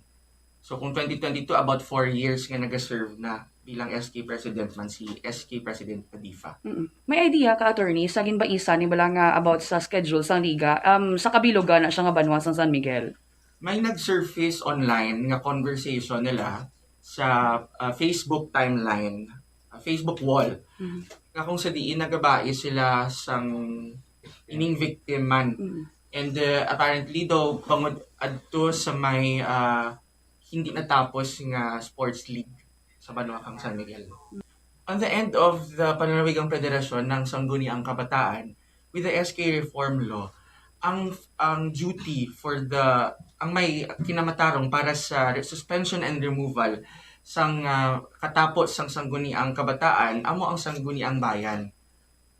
So kung twenty twenty-two, about four years nga nag-serve na bilang S K President man si S K President Tadifa. Mm. May idea ka, Attorney, sa ginbaisan ni bala nga about sa schedule sang liga, um, sa kabilugan na siya nga banwa sang San Miguel? May nag-surface online nga conversation nila sa, ah, Facebook timeline, ah, Facebook wall, Mhm. nga kung sa diin nagabae sila sang ining victim man. Mm. And, uh, apparently daw, bangod adto sa may, uh, hindi natapos nga sports league sa banwa kang San Miguel. On the end of the Panlalawigang Federasyon ng Sangguniang Kabataan, with the S K Reform Law, ang, ang duty for the, ang may kinamatarong para sa re-, suspension and removal sang, uh, katapos sang Sangguniang Kabataan, amo ang Sangguniang Bayan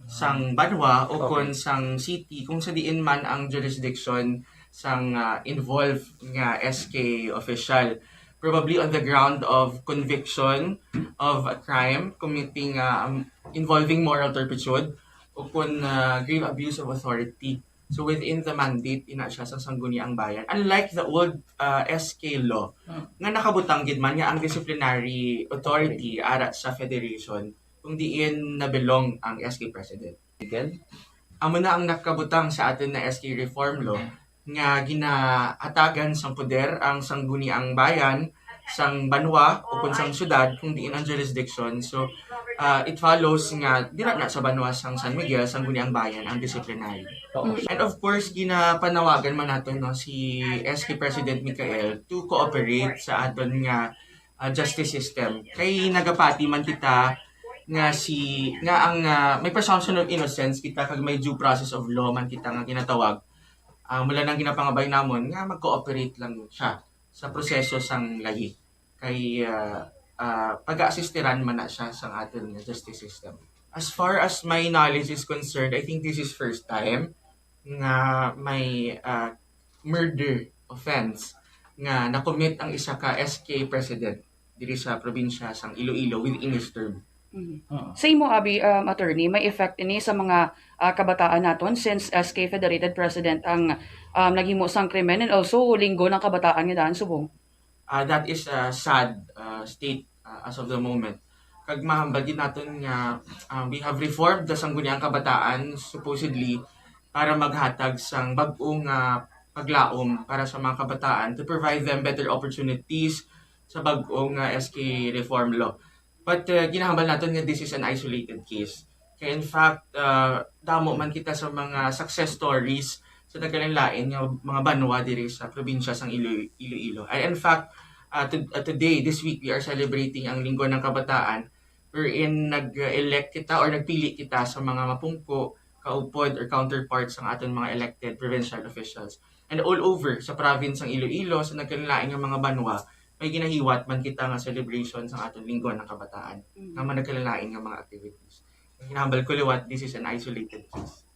sang banwa o kon sang city kung sa diin man ang jurisdiction sang, ah, involved nga S K official. Probably on the ground of conviction of a crime committing, ah, um, involving moral turpitude o kon, ah, grave abuse of authority. So within the mandate, ina siya sa Sangguniang Bayan. Unlike the old, ah, S K law, nga nakabutang gid man nga ang disciplinary authority ara sa federation kung diin nabelong ang S K president. Again? Amo na ang nakabutang sa aton na S K reform law nga ginahatagan sang poder ang Sangguniang Bayan sang banwa o kung sang syudad kung diin ang jurisdiction. So, ah, it follows nga dira na sa banwa sang San Miguel, Sangguniang Bayan ang disciplinary. Oo. And of course, ginapanawagan man nato, no, si S K President Michael to cooperate sa aton nga, ah, justice system. Kay nagapati man kita nga si, nga ang, ah, may presumption of innocence kita kag may due process of law man kita nga ginatawag. Ah, mula nang ginapangabay namon nga mag-cooperate lang siya sa proseso sang lahi. Kay, ah, ah, pag-aasistiran man na siya sang aton nga justice system. As far as my knowledge is concerned, I think this is first time nga may, ah, murder offense nga na-commit ang isa ka S K president diri sa probinsya sang Iloilo within his term. Mhm. Oo. Sa imo, abi, um, attorney, may effect ini sa mga, ah, kabataan naton since S K Federated President ang, um, naghimo sang krimen and also Linggo ng Kabataan nga daan subong? Ah, that is, ah, sad, ah, state, ah, as of the moment. Kag mahambal gid naton nga, ah, we have reformed the Sangguniang Kabataan supposedly para maghatag sang bag-ong, ah, paglaom para sa mga kabataan to provide them better opportunities sa bag-ong, ah, S K reform law. But, uh, ginahambal naton nga this is an isolated case. Kaya in fact, uh, damo man kita sa mga success stories sa nagkalain-lain nga mga banwa diri sa probinsya sang Ilo-, Iloilo. And in fact, uh, to-, uh, today, this week, we are celebrating ang Linggo ng Kabataan, wherein nag-elect kita or nagpili kita sa mga mapungko kaupod or counterparts sang aton mga elected provincial officials. And all over sa province sang Iloilo, sa nagkalain-lain nga mga banwa, may ginahiwat man kita nga celebration sang aton Linggo ng Kabataan, Mm. nga man nagkalain-lain nga mga activities. Hinambal ko liwat, this is an isolated case.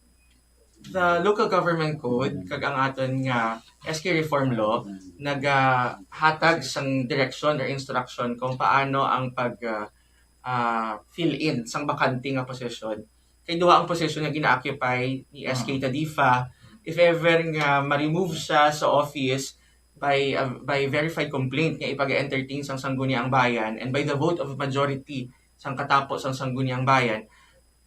The local government code kag ang aton nga S K reform law nagahatag sang direksyon or instruction kung paano ang pag, ah, ah, fill in sang bakante nga posisyon. Kay duha ang posisyon nga gina-occupy ni S K Ah. Tadifa. If ever nga ma-remove siya sa office by, ah, by verified complaint nga ipag-entertain sang Sangguniang Bayan and by the vote of majority sang katapo sang Sangguniang Bayan,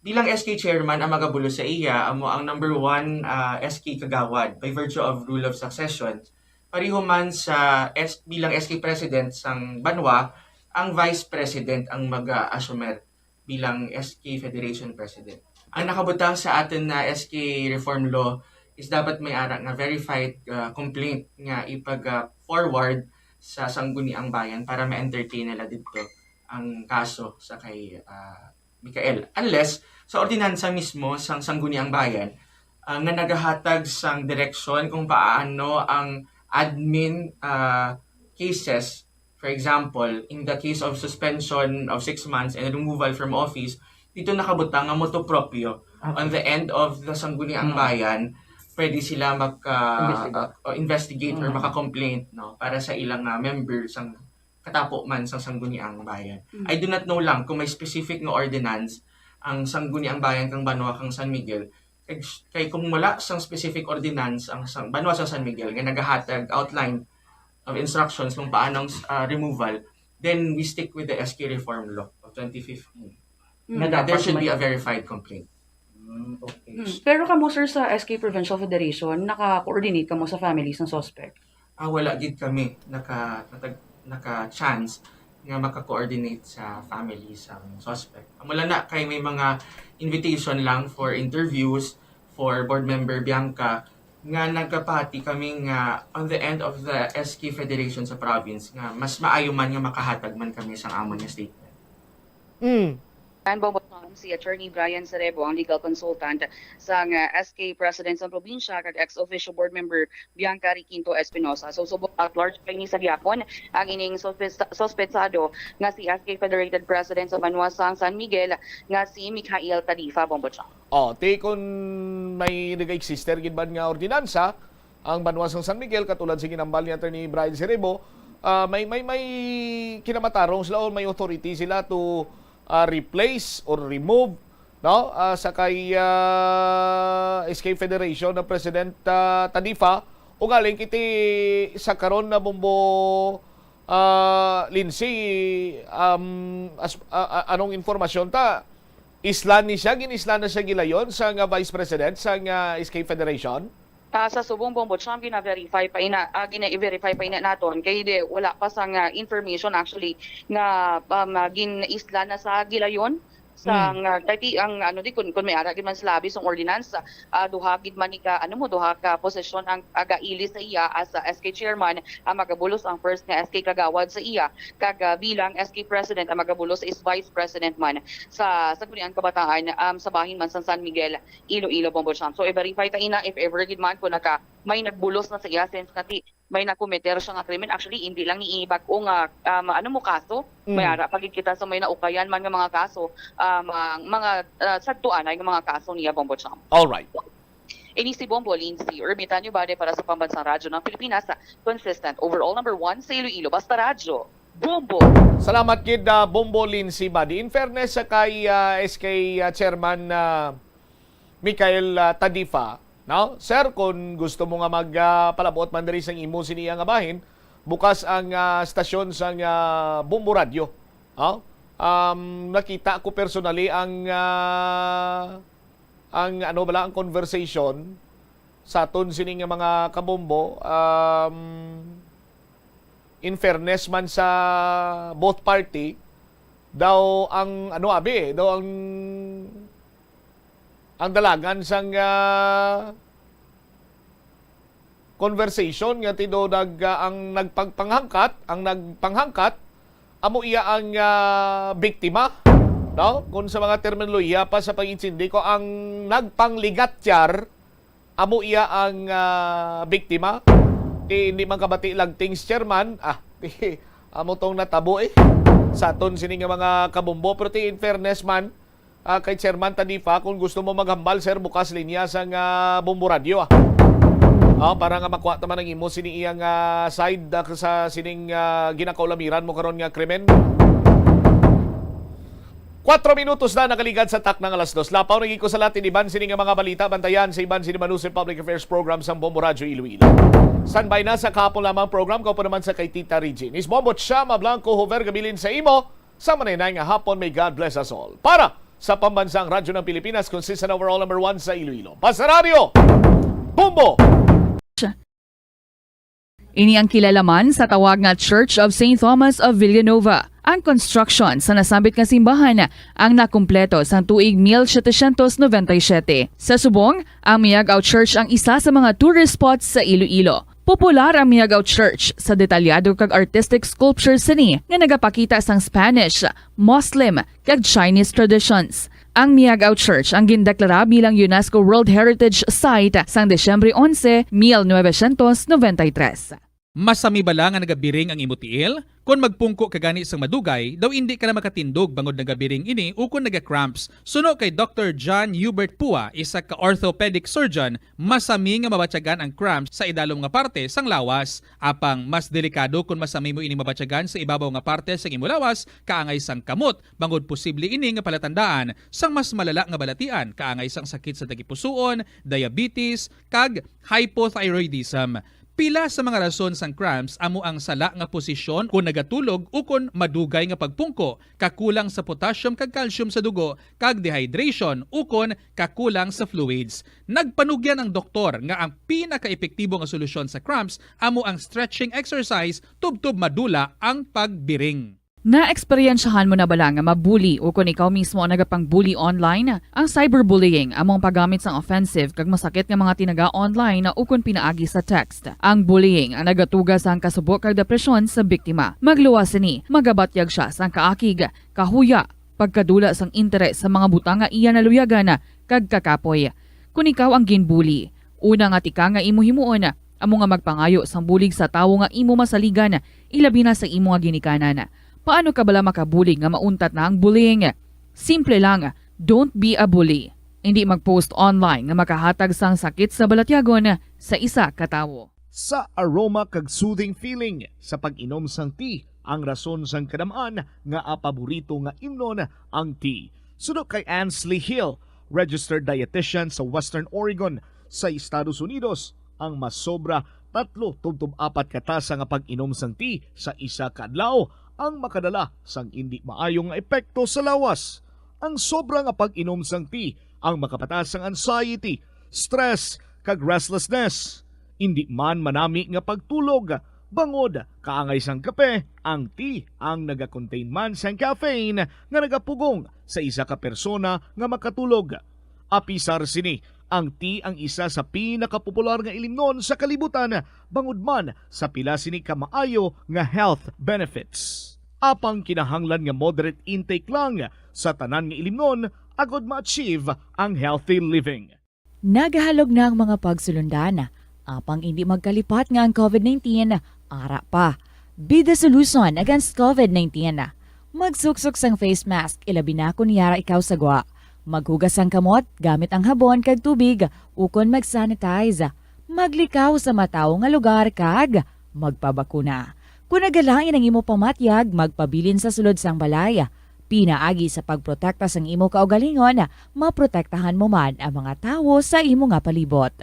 bilang S K chairman ang magabulos sa iya, amo ang number one, ah, S K kagawad by virtue of rule of succession. Pareho man sa S-, bilang S K president sang banwa, ang vice president ang mag-assumer bilang S K Federation President. Ang nakabutang sa aton na S K reform law is dapat may ara nga verified, ah, complaint nga ipag-forward sa Sangguniang Bayan para ma-entertain nila didto ang kaso sa kay, ah, Michael. Unless sa ordinansa mismo sang Sangguniang Bayan, ah, nga nagahatag sang direksyon kung paano ang admin, ah, cases. For example, in the case of suspension of six months and removal from office, dito nakabutang nga motu proprio. Okay. On the end of the Sangguniang Mm. Bayan, pwede sila maka, Investigate. uh, investigate or Mm. maka-complaint, no, para sa ilang, uh, member sang katapo man sang Sangguniang Bayan. Mm. I do not know lang kung may specific nga ordinance ang Sangguniang Bayan kang Banwa kang San Miguel. Kay, kay kung wala sang specific ordinance ang sang Banwa sa San Miguel nga nagahatag outline of instructions kung paano ang, ah, removal, then we stick with the S K reform law of twenty fifteen. Mm. Nga There dapat should may be a verified complaint. Mm, okay. Mm. Pero kamo, sir, sa S K Provincial Federation, naka-coordinate kamo sa families ng suspect? Ah, wala gid kami naka-, natag-, naka-chance nga maka-coordinate sa family sang suspect. Amo lang na kay may mga invitation lang for interviews for Board Member Bianca nga nagkapati kami nga on the end of the S K Federation sa province nga mas maayo man nga makahatag man kami sang amon nga statement. Mm. Ang Bongbong Trump, si Attorney Brian Serebo, ang legal consultant sang, ah, S K President sang probinsya kag ex officio board member Bianca Requinto Espinosa. So, subong at large pa ini sa gihapon ang ining suspe-, suspetsado nga si S K Federated President sa Banwa sang San Miguel nga si Mikhail Tadifa, Bongbong Trump. Oh, ti kun may nag-existe gid man nga ordinansa, ang Banwa sang San Miguel, katulad sa ginambal ni Attorney Brian Serebo, ah, may, may, may kinamatarong sila or may authority sila to, ah, replace or remove, no? Ah, sa kay, ah, S K Federation na President, ah, Tadifa, ugaling kiti sa karon na Bombo, ah, Lindsay, um, as-, ah, ah, anong informasyon ta? Islan ni siya, gin-islan na siya gilayon sa nga Vice President sa nga S K Federation? Ah, sa subong, Bombo Cham, gina-verify pa ina, ah, gina-verify pa ina naton kay di, wala pa sang, ah, information actually nga, um, ah, gin-islan na sa gilayon sa Hmm. nga, kay ti-, ang ano di, kun, kun may ara gid man sila abi sang ordinance, ah, duha gid man ni ka, ano mo, duha ka posisyon ang aga-ili sa iya as, ah, S K chairman, ang magabulos ang first nga S K kagawad sa iya, kag, ah, bilang S K president ang magabulos is vice president man sa Sangguniang Kabataan, um, sa bahin man sa San Miguel, Iloilo, Bombo Cham. So, i-verify ta ina if ever gid man kung naka, may nagbulos na sa iya since nga ti, may nakometer siya nga krimen. Actually, hindi lang ni bag-o nga, um, ano mo, kaso. Mm. May ara pa gid kita sa may naukayan man nga mga kaso, um, ang mga, ah, sadtuanay nga mga kaso niya, Bombo Cham. All right. Ini si Bombo Lindsay Ermitanio Bade para sa Pambansang Radyo ng Pilipinas, consistent overall number one sa Iloilo. Basta Radyo, Bombo! Salamat gid, ah, Bombo Lindsay Bade. In fairness sa kay, ah, S K, ah, Chairman, ah, Michael, ah, Tadifa, no? Sir, kung gusto mo nga mag, ah, palabot man diri sang imo sini nga bahin, bukas ang, ah, stasyon sang, ah, Bombo Radyo. No? Um, nakita ko personally ang, ah, ang, ano bala, ang conversation sa aton sini nga mga kabombo, um, in fairness man sa both party, daw ang, ano, abi, daw ang, ang dalagan sang, ah, conversation nga ti do nag, ah, ang nagpagpanghangkat, ang nagpanghangkat, amo iya ang, ah, biktima. No? Kung sa mga terminolohiya pa sa pag-intindi ko, ang nagpangligatyar, amo iya ang, ah, biktima. Ti hindi man kabati lang things, Chairman. Ah, ti, amo tong natabo, eh. Sa aton sini nga mga kabombo. Pero ti, in fairness man, ah, kay Chairman Tanifa, kung gusto mo maghambal, sir, bukas linya sang, ah, Bombo Radyo, ah. Ah, para nga makuha ta man ang imo sini iyang, ah, side, ah, sa sining, ah, ginakaulamiran mo karon nga krimen. Kuwatro minutos na nakaligad sa takna nga alas dos. Lapaw na gid ko sa latin iban sini nga mga balita. Bantayan sa iban sini Manusoy Public Affairs Program sang Bombo Radyo Iloilo. Standby na sa kahapon lamang program, kaupo naman sa kay Tita Regine. Is Bombo Chama Blanco Hover gabilin sa imo sa manenay nga hapon. May God bless us all. Para sa Pambansang Radyo ng Pilipinas, consistent overall number one sa Iloilo. Basta Radyo, Bombo! Ini ang kilalaman sa tawag nga Church of Saint Thomas of Villanova. Ang construction sa nasambit nga simbahan ang nakumpleto sang tuig mil setecientos noventa y siete. Sa subong, ang Miagao Church ang isa sa mga tourist spots sa Iloilo. Popular ang Miagao Church sa detalyado kag artistic sculptures sini nga nagapakita sang Spanish, Muslim, kag Chinese traditions. Ang Miagao Church ang gindeklara bilang UNESCO World Heritage Site sang Disyembre onse, mil novecientos noventa y tres. Masami bala nga nagabiring ang imo tiil? Kon magpungko ka gani sang madugay, daw indi ka na makatindog bangod nagabiring ini ukon naga-cramps. Suno kay Doctor John Hubert Pua, isa ka orthopedic surgeon, masami nga mabatyagan ang cramps sa idalom nga parte sang lawas. Apang mas delikado kon masami mo ini mabatyagan sa ibabaw nga parte sang imo lawas, kaangay sang kamot, bangod posible ini nga palatandaan sang mas malala nga balatian, kaangay sang sakit sa tagipusoon, diabetes, kag hypothyroidism. Pila sa mga rason sang cramps amo ang sala nga posisyon kon nagatulog ukon madugay nga pagpungko, kakulang sa potassium kag calcium sa dugo, kag dehydration ukon kakulang sa fluids. Nagpanugyan ang doktor nga ang pinakaepektibo nga solusyon sa cramps amo ang stretching exercise tubtob madula ang pagbiring. Naeksperyensyahan mo na bala nga ma-bully ukon ikaw mismo ang nagapang-bully online? Ang cyberbullying amo ang paggamit sang offensive kag masakit nga mga tinaga online ukon pinaagi sa text. Ang bullying ang nagatuga sang kasubo kag depresyon sa biktima. Magluwas sini, magabatyag sia sang kaakig, kahuya, pagkadula sang interes sa mga butang nga iya naluyagan, kag kakapoy. Kon ikaw ang ginbully, una nga tika nga imo himuon amo nga magpangayo sang bulig sa tawo nga imo masaligan, ilabi na sa imo nga ginikanan. Paano ka bala makabulig nga mauntat na ang bullying? Simple lang, don't be a bully. Indi mag-post online nga makahatag sang sakit sa balatyagon sa isa ka tawo. Sa aroma kag soothing feeling sa pag-inom sang tea ang rason sang kadam-an nga paborito nga imnon ang tea. Suno kay Ansley Hill, registered dietitian sa Western Oregon sa Estados Unidos, ang masobra tatlo tubtob apat ka tasa nga pag-inom sang tea sa isa ka adlaw ang makadala sang indi maayo nga epekto sa lawas. Ang sobra nga pag-inom sang tea ang makapataas sang anxiety, stress, kag restlessness. Indi man manami nga pagtulog, bangod kaangay sang kape, ang tea ang nagakontain man sang caffeine nga nagapugong sa isa ka persona nga makatulog. Apisar sini, ang tea ang isa sa pinakapopular nga ilimnon sa kalibutan, bangod man sa pila sini ka maayo nga health benefits. Apang kinahanglan nga moderate intake lang sa tanan nga ilimnon agod ma-achieve ang healthy living. Nagahalog na ang mga pagsulundan, apang indi magkalipat nga ang covid nineteen ara pa. Be the solution against covid nineteen. Magsuksok sang face mask, ilabi na kon yara ikaw sa gwa. Maghugas sang kamot gamit ang habon kag tubig, ukon mag-sanitize. Maglikaw sa matawo nga lugar kag magpabakuna. Kon nagalain ang imo pamatyag, magpabilin sa sulod sang balay. Pinaagi sa pagprotekta sang imo kaugalingon, maprotektahan mo man ang mga tawo sa imo nga palibot.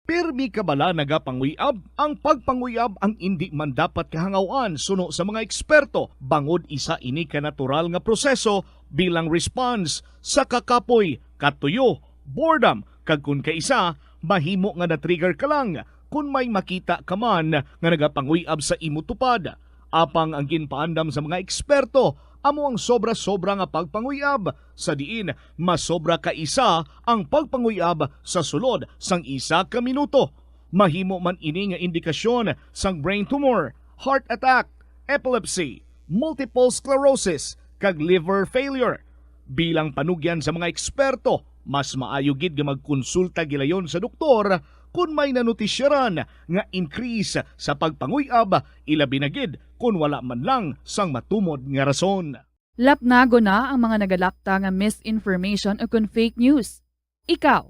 Pirmi ka bala nagapanguyab? Ang pagpanguyab ang indi man dapat kahangaw-an suno sa mga eksperto, bangod isa ini ka natural nga proseso bilang response sa kakapoy, katuyo, boredom, kag kon kaisa, mahimo nga na-trigger ka lang kon may makita ka man nga nagapanguyab sa imo tupad. Apang ang ginpaandam sa mga eksperto amo ang sobra-sobra nga pagpanguyab, sa diin masobra ka isa ang pagpanguyab sa sulod sang isa ka minuto. Mahimo man ini nga indikasyon sang brain tumor, heart attack, epilepsy, multiple sclerosis, kag liver failure. Bilang panugyan sa mga eksperto, mas maayo gid nga magkonsulta gilayon sa doktor kon may nanotisyaran nga increase sa pagpanguy-ab, ilabi na gid kon wala man lang sang matumod nga rason. Lapnagon na ang mga nagalakta nga misinformation o kon fake news. Ikaw,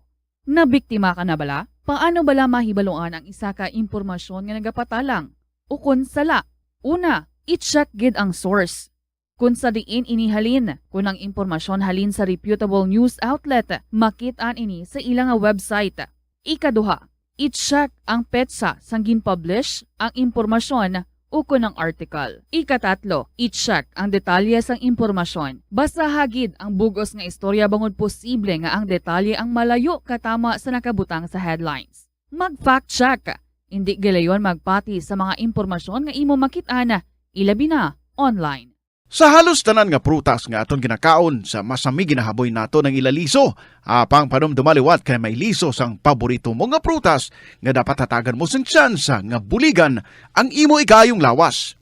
nabiktima ka na bala? Paano bala mahibaluan ang isa ka impormasyon nga nagapatalang o kon sala? Una, i-check gid ang source. Kon sa diin ini halin, kon ang impormasyon halin sa reputable news outlet, makit-an ini sa ila nga website. Ikaduha, i-check ang petsa sang gin-publish ang impormasyon ukon ang article. Ikatatlo, i-check ang detalye sang impormasyon. Basaha gid ang bug-os nga istorya bangod posible nga ang detalye ang malayo katama sa nakabutang sa headlines. Mag-fact check. Indi gilayon magpati sa mga impormasyon nga imo makit-an, ilabi na online. Sa halos tanan nga prutas nga aton ginakaon, sa masami ginahaboy naton ang ila liso. Apang panumduma liwat kay may liso sang paborito mo nga prutas nga dapat hatagan mo sing tsansa nga buligan ang imo ikaayong lawas.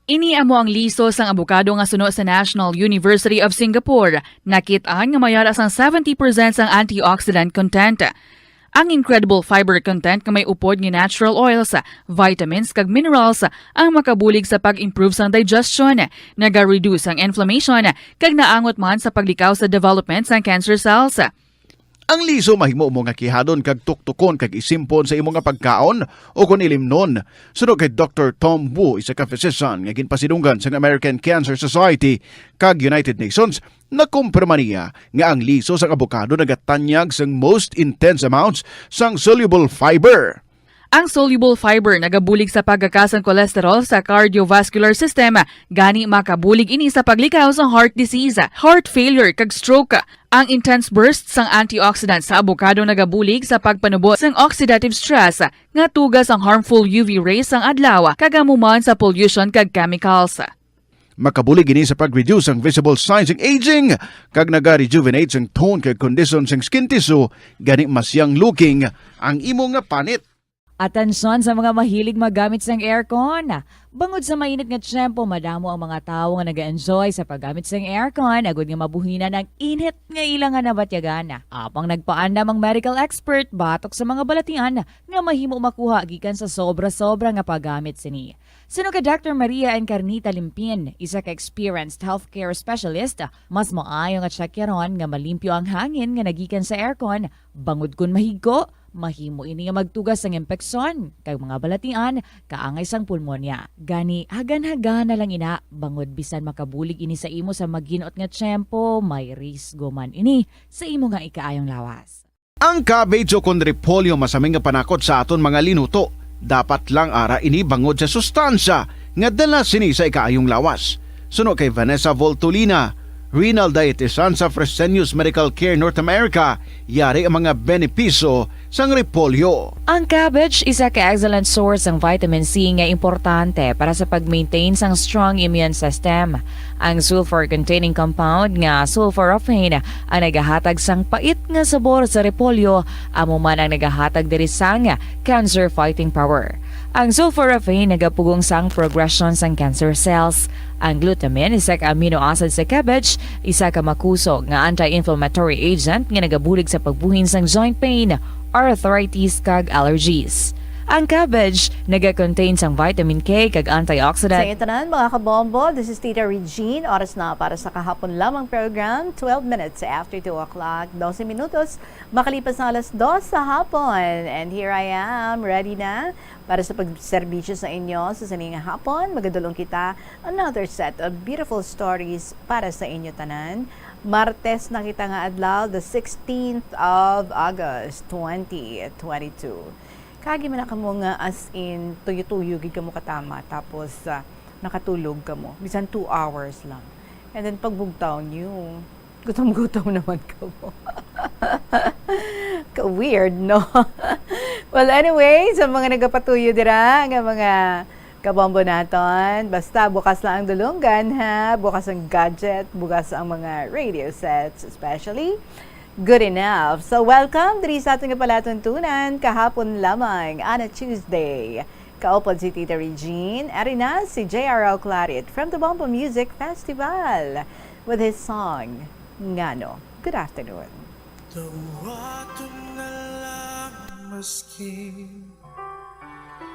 Ini amo ang liso sang abokado nga suno sa National University of Singapore. Nakit-an nga may ara sang seventy percent sang antioxidant content. Ang incredible fiber content nga may upod nga natural oils, vitamins, kag minerals ang makabulig sa pag-improve sang digestion, naga-reduce ang inflammation, kag naangot man sa paglikaw sa development sang cancer cells. Ang liso mahimo mo nga kihadon kag tuktukon kag isimpon sa imo nga pagkaon o kon ilimnon. Suno kay Doktor Tom Wu, isa ka physician nga ginpasidunggan sang American Cancer Society kag United Nations, nakumpirma niya nga ang liso sang abokado nagatanyag sang most intense amounts sang soluble fiber. Ang soluble fiber nagabulig sa pagkakas sang cholesterol sa cardiovascular system, gani makabulig ini sa paglikaw sa heart disease, heart failure, kag stroke. Ang intense burst sang antioxidant sa abokado nagabulig sa pagpanubo sang oxidative stress nga tuga sang harmful U V rays sang adlaw kag amo man sa pollution kag chemicals. Makabulig ini sa pag-reduce sang visible signs sang aging kag naga-rejuvenate sang tone kag kondisyon sang skin tissue, gani mas young looking ang imo nga panit. Atensyon sa mga mahilig maggamit sang aircon. Bangod sa mainit nga tiyempo, madamo ang mga tawo nga nag-enjoy sa paggamit sang aircon agod nga mabuhinan ang init nga ila nga nabatyagan. Apang nagpaandam ang medical expert batok sa mga balatian nga mahimo makuha gikan sa sobra-sobra nga paggamit sini. Suno kay Doctor Maria Encarnita Limpin, isa ka experienced healthcare specialist, mas maayo nga tsakyaron nga malimpyo ang hangin nga nagikan sa aircon, bangod kon mahigko, mahimo ini nga magtuga sang impeksyon kag mga balatian kaangay sang pulmonya. Gani, hagan-hagan na lang ina, bangod bisan makabulig ini sa imo sa maginot nga tiyempo, may risgo man ini sa imo nga ikaayong lawas. Ang cabbage o kon repolyo masami nga panakot sa aton mga linuto. Dapat lang ara ini bangod sa sustansya nga dala sini sa ikaayong lawas. Suno kay Vanessa Voltolina, renal dietitian sa Fresenius Medical Care North America, yari ang mga benepisyo sang repolyo. Ang cabbage isa ka excellent source sang vitamin C nga importante para sa pag-maintain sang strong immune system. Ang sulfur-containing compound nga sulforaphane ang nagahatag sang pait nga sabor sa repolyo, amo man ang nagahatag diri sang cancer fighting power. Ang sulforaphane nagapugong sang progression sang cancer cells. Ang glutamine, isa ka amino acid sa cabbage, isa ka makusog nga anti-inflammatory agent nga nagabulig sa pagbuhin sang joint pain, arthritis, kag allergies. Ang cabbage naga-contain sang vitamin K kag antioxidant. Sa inyo tanan, mga kabombo, this is Tita Regine. Oras na para sa Kahapon Lamang program, twelve minutes after two o'clock, dose minutos makalipas ang alas dos sa hapon. And here I am, ready na para sa pagserbisyo sa inyo sa sini nga hapon. Magadulong kita another set of beautiful stories para sa inyo tanan. Martes na kita nga adlaw, the sixteenth of August, twenty twenty-two. Kagi man na kamo nga as in tuyo-tuyo gid kamo katama, tapos, ah, nakatulog kamo bisan two hours lang. And then pagbugtaw niyo, gutom-gutom naman kamo. Ka-weird, no? Well, anyway, sa mga nagapatuyo dira nga mga kabombo naton, basta bukas lang ang dulunggan, ha? Bukas ang gadget, bukas ang mga radio sets, especially. Good enough. So, welcome diri sa aton nga palatuntunan, Kahapon Lamang, ana Tuesday. Kaupod si Tita Regine, ari na si J R L Claret from the Bombo Music Festival with his song, Ngano? Good afternoon. Dawaton na lang maski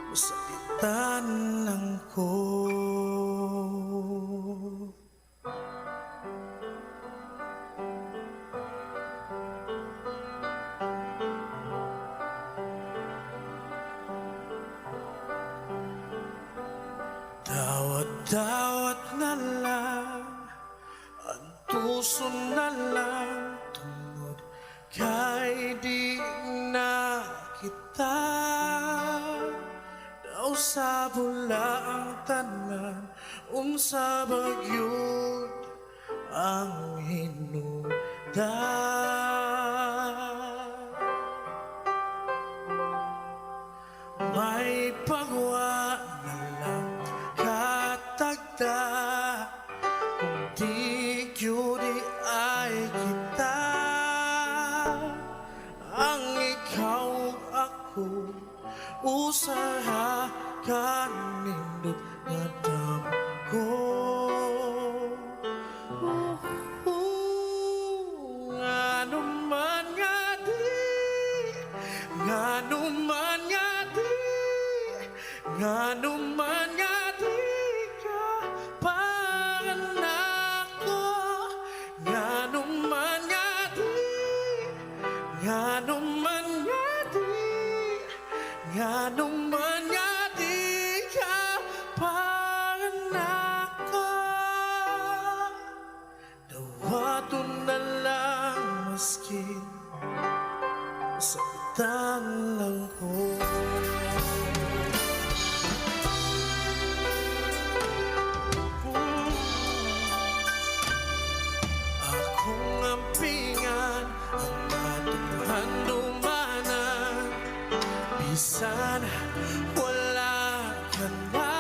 masakitan lang ko. Dawat-dawat na lang, antuson na lang, tungod kay di na kita. Daw sa bula ang tanan, unsa ba gyud ang hinungdan? May pagwa na lang katagda, kung di gyud ay kita. Ang ikaw ug ako, usaha ka nindot nga damgo. Ngano man nga di, ngano man nga di, ngano man nga di ka panganako, ngano man nga di, ngano man nga di, ngano man nga di ka panganako. Dawaton na lang maski masaktan lang ko. Akong ampingan ang atong handumanan, bisan wala ka na.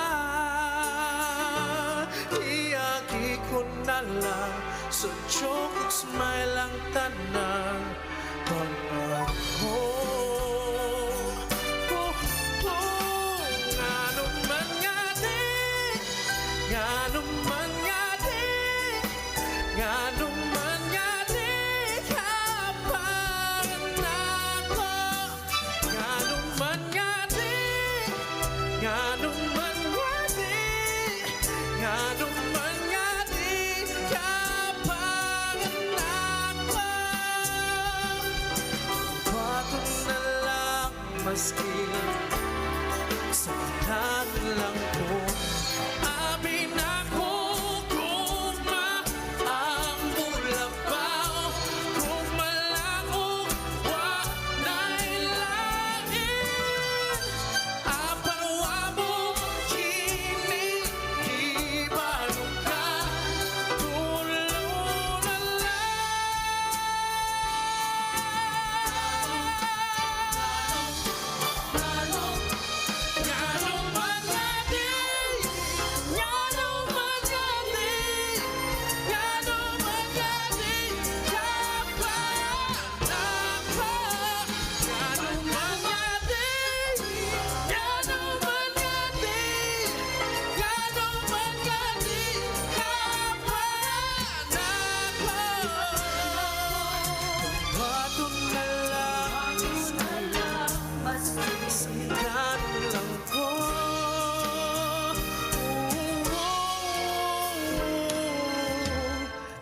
Iagi ko na lang sa joke ug smile ang tanan. Pangako. Oh, oh, ngano man nga di, ngano man nga di, ngano man nga di ka panganako. Ngano man nga di, ngano man nga di, ngano man nga di ka panganako. Baton na lang maski saktan lang ko. Abi nako gugma ang bulabaw, gugma lang ug wa na'y lain. Apan wa mo kini, di ba nung ka tulo na lang.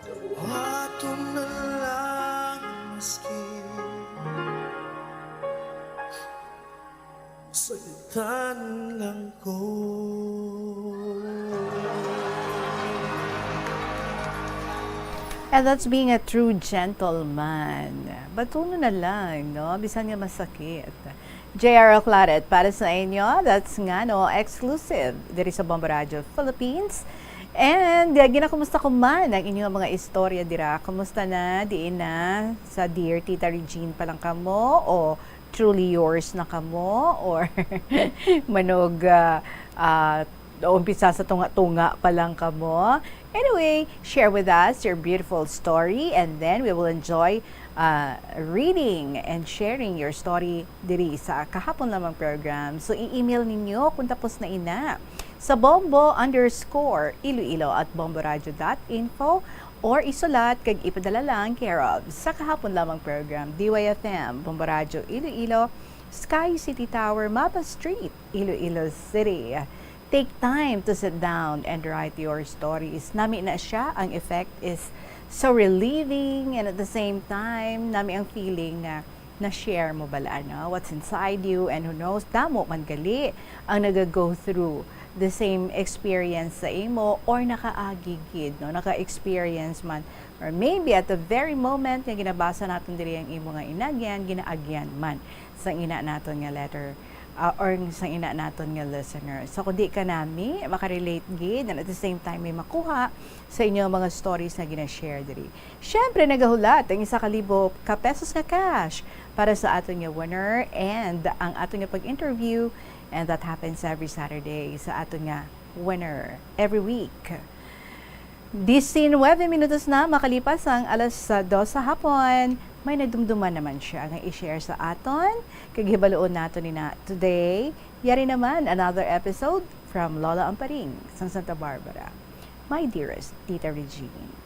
Dawaton na lang maski saktan lang ko. And that's being a true gentleman. Batunon na lang, no? Bisan nga masakit. J R Claret para sa inyo. That's Ngano, exclusive diri sa Bombo Radio Philippines. And, uh, ginakumusta ko man ang inyong mga istorya dira. Kumusta na? Diin na? Sa Dear Tita Regine pa lang kamo? O truly yours na kamo? Or manog, uh, uh, umpisa sa tunga-tunga pa lang kamo? Anyway, share with us your beautiful story, and then we will enjoy, uh, reading and sharing your story diri sa kahapon lamang program. So, i-email ninyo kung tapos na ina sa bombo underscore iloilo at bomboradio dot info, or isulat kag ipadala lang care of Sa Kahapon Lamang Program, D Y F M, Bombo Radyo Iloilo, Sky City Tower, Mapa Street, Iloilo City. Take time to sit down and write your stories. Nami na siya, ang effect is so relieving, and at the same time, nami ang feeling nga na-share mo bala, no? What's inside you, and who knows, damo man gali ang naga-go through the same experience sa imo or nakaagi gid, no? Naka-experience man, or maybe at the very moment nga ginabasa naton diri ang imo nga inagyan, ginaagyan man sang ina naton nga letter, ah, or sang ina naton nga listener. So, kung di ka nami, makarelate gid, and at the same time, may makuha sa inyo mga stories nga gina-share diri. Syempre, nagahulat ang isa ka libo ka pesos nga cash para sa aton nga winner and ang aton nga pag-interview, and that happens every Saturday sa aton nga winner every week. Disinwebe minutos na makalipas ang alas dos sa hapon. May nadumduman naman siya nga i-share sa aton, kag hibaluon naton ina today. Yari naman, another episode from Lola Amparing sang Santa Barbara. My dearest Tita Regine.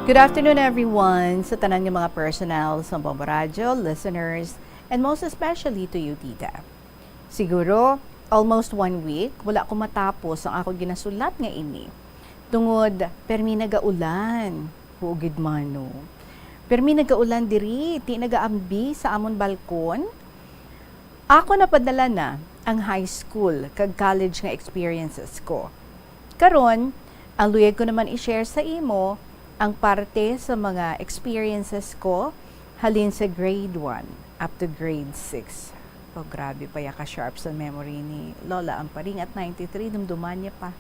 Good afternoon, everyone, sa tanan nga mga personnel sa Bombo Radyo, listeners, and most especially to you, Tita. Siguro, almost one week, wala ko matapos ang ako ginasulat nga ini. Tungod, permi nagaulan. Huo gid man, no? Permi nagaulan diri, ti nagaambi sa amon balkon. Ako napadala na ang high school kag college nga experiences ko. Karon, ang luyag ko naman i-share sa imo ang parte sa mga experiences ko halin sa grade one up to grade six. Oh, grabe pa ya ka-sharp sa memory ni Lola Amparing at ninety-three, dumduman niya pa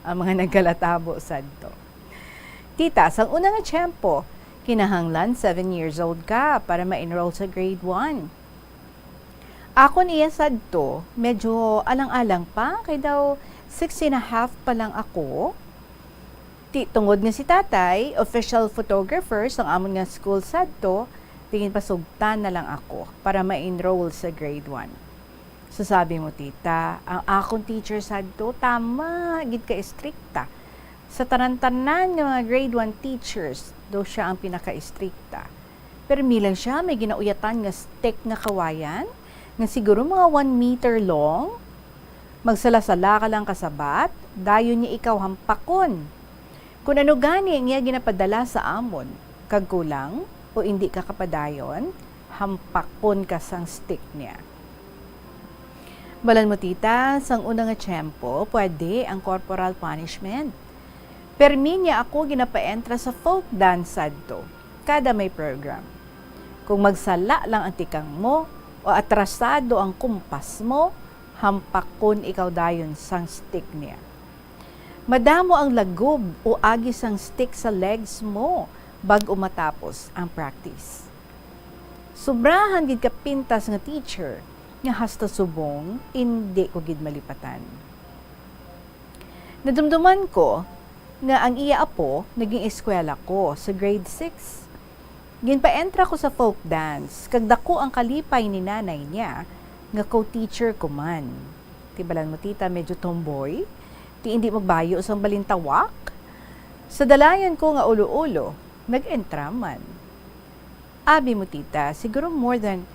ang mga nagkalatabo sadto. Tita, sang una nga tiyempo, kinahanglan seven years old ka para ma-enroll sa grade one. Akon iya sadto, medyo alang-alang pa, kay daw six and a half pa lang ako. Ti, tungod nga si tatay, official photographer sang amon nga school sadto, ti ginpasugtan na lang ako para ma-enroll sa grade one. So sabi mo, Tita, ang akon teacher sadto, tama gid ka istrikta. Sa tanan-tanan nga mga grade one teachers, daw siya ang pinaka-istrikta. Permi lang siya may ginauyatan nga stick nga kawayan, nga siguro mga one meter long. Magsala-sala ka lang kasabat, dayon niya ikaw hampakon. Kun ano gani ang iya ginapadala sa amon, kag kulang o indi ka kapadayon, hampakon ka sang stick niya. Balan mo, Tita, sang una nga tiyempo, pwede ang corporal punishment. Permi niya ako ginapaentra sa folk dance sadto, kada may program. Kung magsala lang ang tikang mo o atrasado ang kumpas mo, hampakon ikaw dayon sang stick niya. Madamo ang lagob o agi sang stick sa legs mo bag-o matapos ang practice. Sobrahan gid ka pintas nga teacher nga hasta subong indi ko gid malipatan. Nadumduman ko nga ang iya apo naging eskwela ko sa grade six. Ginpaentra ko sa folk dance, kag daku ang kalipay ni nanay niya nga co-teacher ko man. Ti balan mo, Tita, medyo tomboy, ti indi magbayo sang balintawak. Sa dalayan ko nga ulo-ulo, nag-entra man. Abi mo, Tita, siguro more than,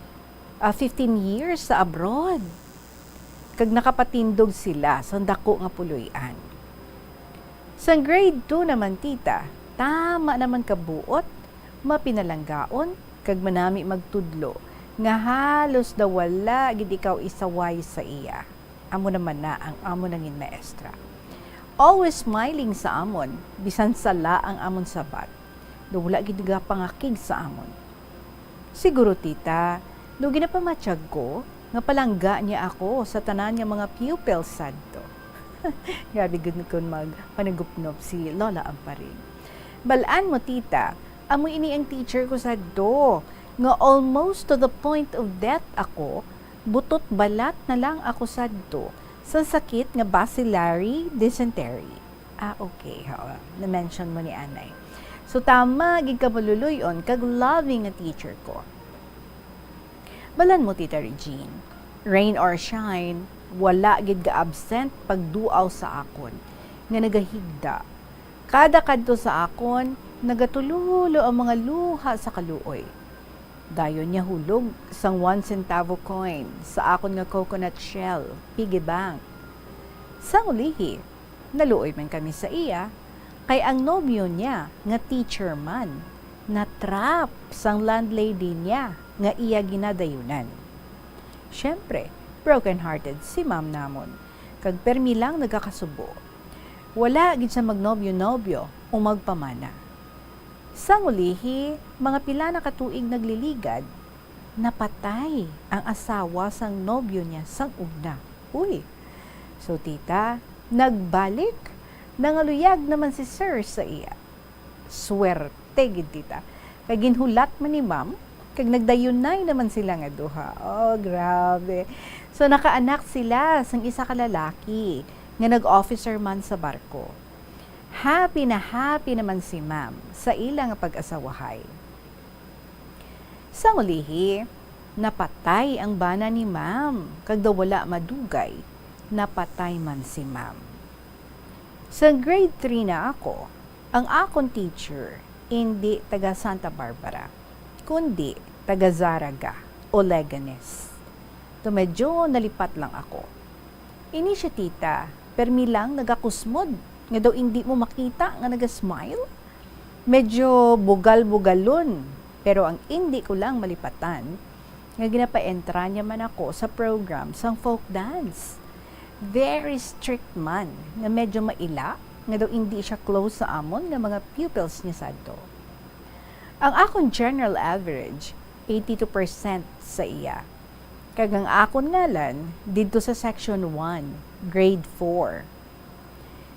ah, fifteen years sa abroad. Kag nakapatindog sila sang daku nga puloy-an. Sang grade two naman, Tita, tama naman ka buot, mapinalanggaon, kag manami magtudlo nga halos daw wala gid ikaw isaway sa iya. Amo naman na ang amon nangin maestra. Always smiling sa amon, bisan sala ang amon sabat. Daw wala gid nagapangakig sa amon. Siguro, Tita, daw ginapamatyag ko nga palangga niya ako sa tanan nga mga pupils sadto. Grabe gid kun magpanagupnop si Lola Amparing. Balan mo, Tita, amo ini ang teacher ko sadto. nga almost to the point of death ako, butot balat na lang ako sadto sa sakit nga bacillary dysentery. Ah, okay. Oo, na-mention mo ni anay. So, tama gid ka maluluy-on kag loving nga teacher ko. Balan mo, Tita Regine, rain or shine, wala gid ga-absent pagduaw sa akon nga nagahigda. Kada kadto sa akon, nagatululo ang mga luha sa kaluoy. Dayon niya hulog sang one centavo coin sa akon nga coconut shell, piggy bank. Sang ulihi, naluoy man kami sa iya, kay ang nobyo niya nga teacher man, na-trap sang landlady niya nga iya ginadayunan. Siyempre, broken-hearted si ma'am namon, kag permi lang nagakasubo. Wala gid siya magnobyo-nobyo o magpamana. Sang ulihi, mga pila na ka tuig nagliligad, napatay ang asawa sang nobyo niya sang una. Uy! So, tita, nagbalik, nangaluyag naman si sir sa iya. Swerte gid, tita. Kay ginhulat man ni ma'am, kag nagdayunay naman sila nga duha. Oh, grabe. So, nakaanak sila sang isa ka lalaki nga nag-officer man sa barko. Happy na happy naman si ma'am sa ila nga pag-asawahay. Sang ulihi, napatay ang bana ni ma'am, kag daw wala madugay, napatay man si ma'am. Sa grade three na ako, ang akon teacher indi taga Santa Barbara, kundi taga Zarraga o Leganes. So, medyo nalipat lang ako. Ini siya, tita, permi lang nagakusmod nga daw indi mo makita nga naga-smile. Medyo bugal-bugalon, pero ang indi ko lang malipatan nga ginapaentra niya man ako sa program sang folk dance. Very strict man, nga medyo maila nga daw indi siya close sa amon nga mga pupils niya sadto. Ang akon general average, eighty-two percent sa iya. Kag ang akon ngalan didto sa Section one, Grade four.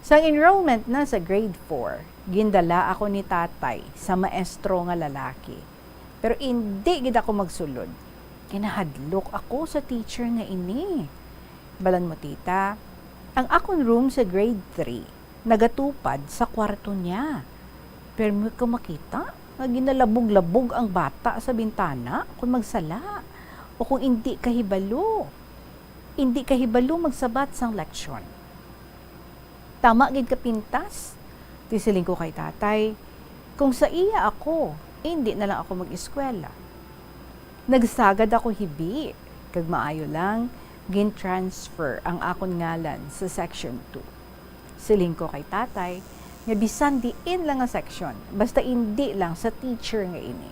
Sang enrollment na sa Grade four, gindala ako ni tatay sa maestro nga lalaki. Pero indi gid ako magsulod. Kinahadlok ako sa teacher nga ini. Balan mo, tita, ang akon room sa Grade three nagatupad sa kwarto niya. Pero may ka makita nga ginalabog-labog ang bata sa bintana kon magsala o kung indi kahibalo. Indi kahibalo magsabat sang leksyon. Tama gid ka pintas, ti siling ko kay tatay. Kung sa iya ako, indi na lang ako mag-eskwela. Nagsagad ako hibi, kag maayo lang, gin-transfer ang akon ngalan sa Section two. Siling ko kay tatay nga bisan diin lang nga section, basta indi lang sa teacher nga ini.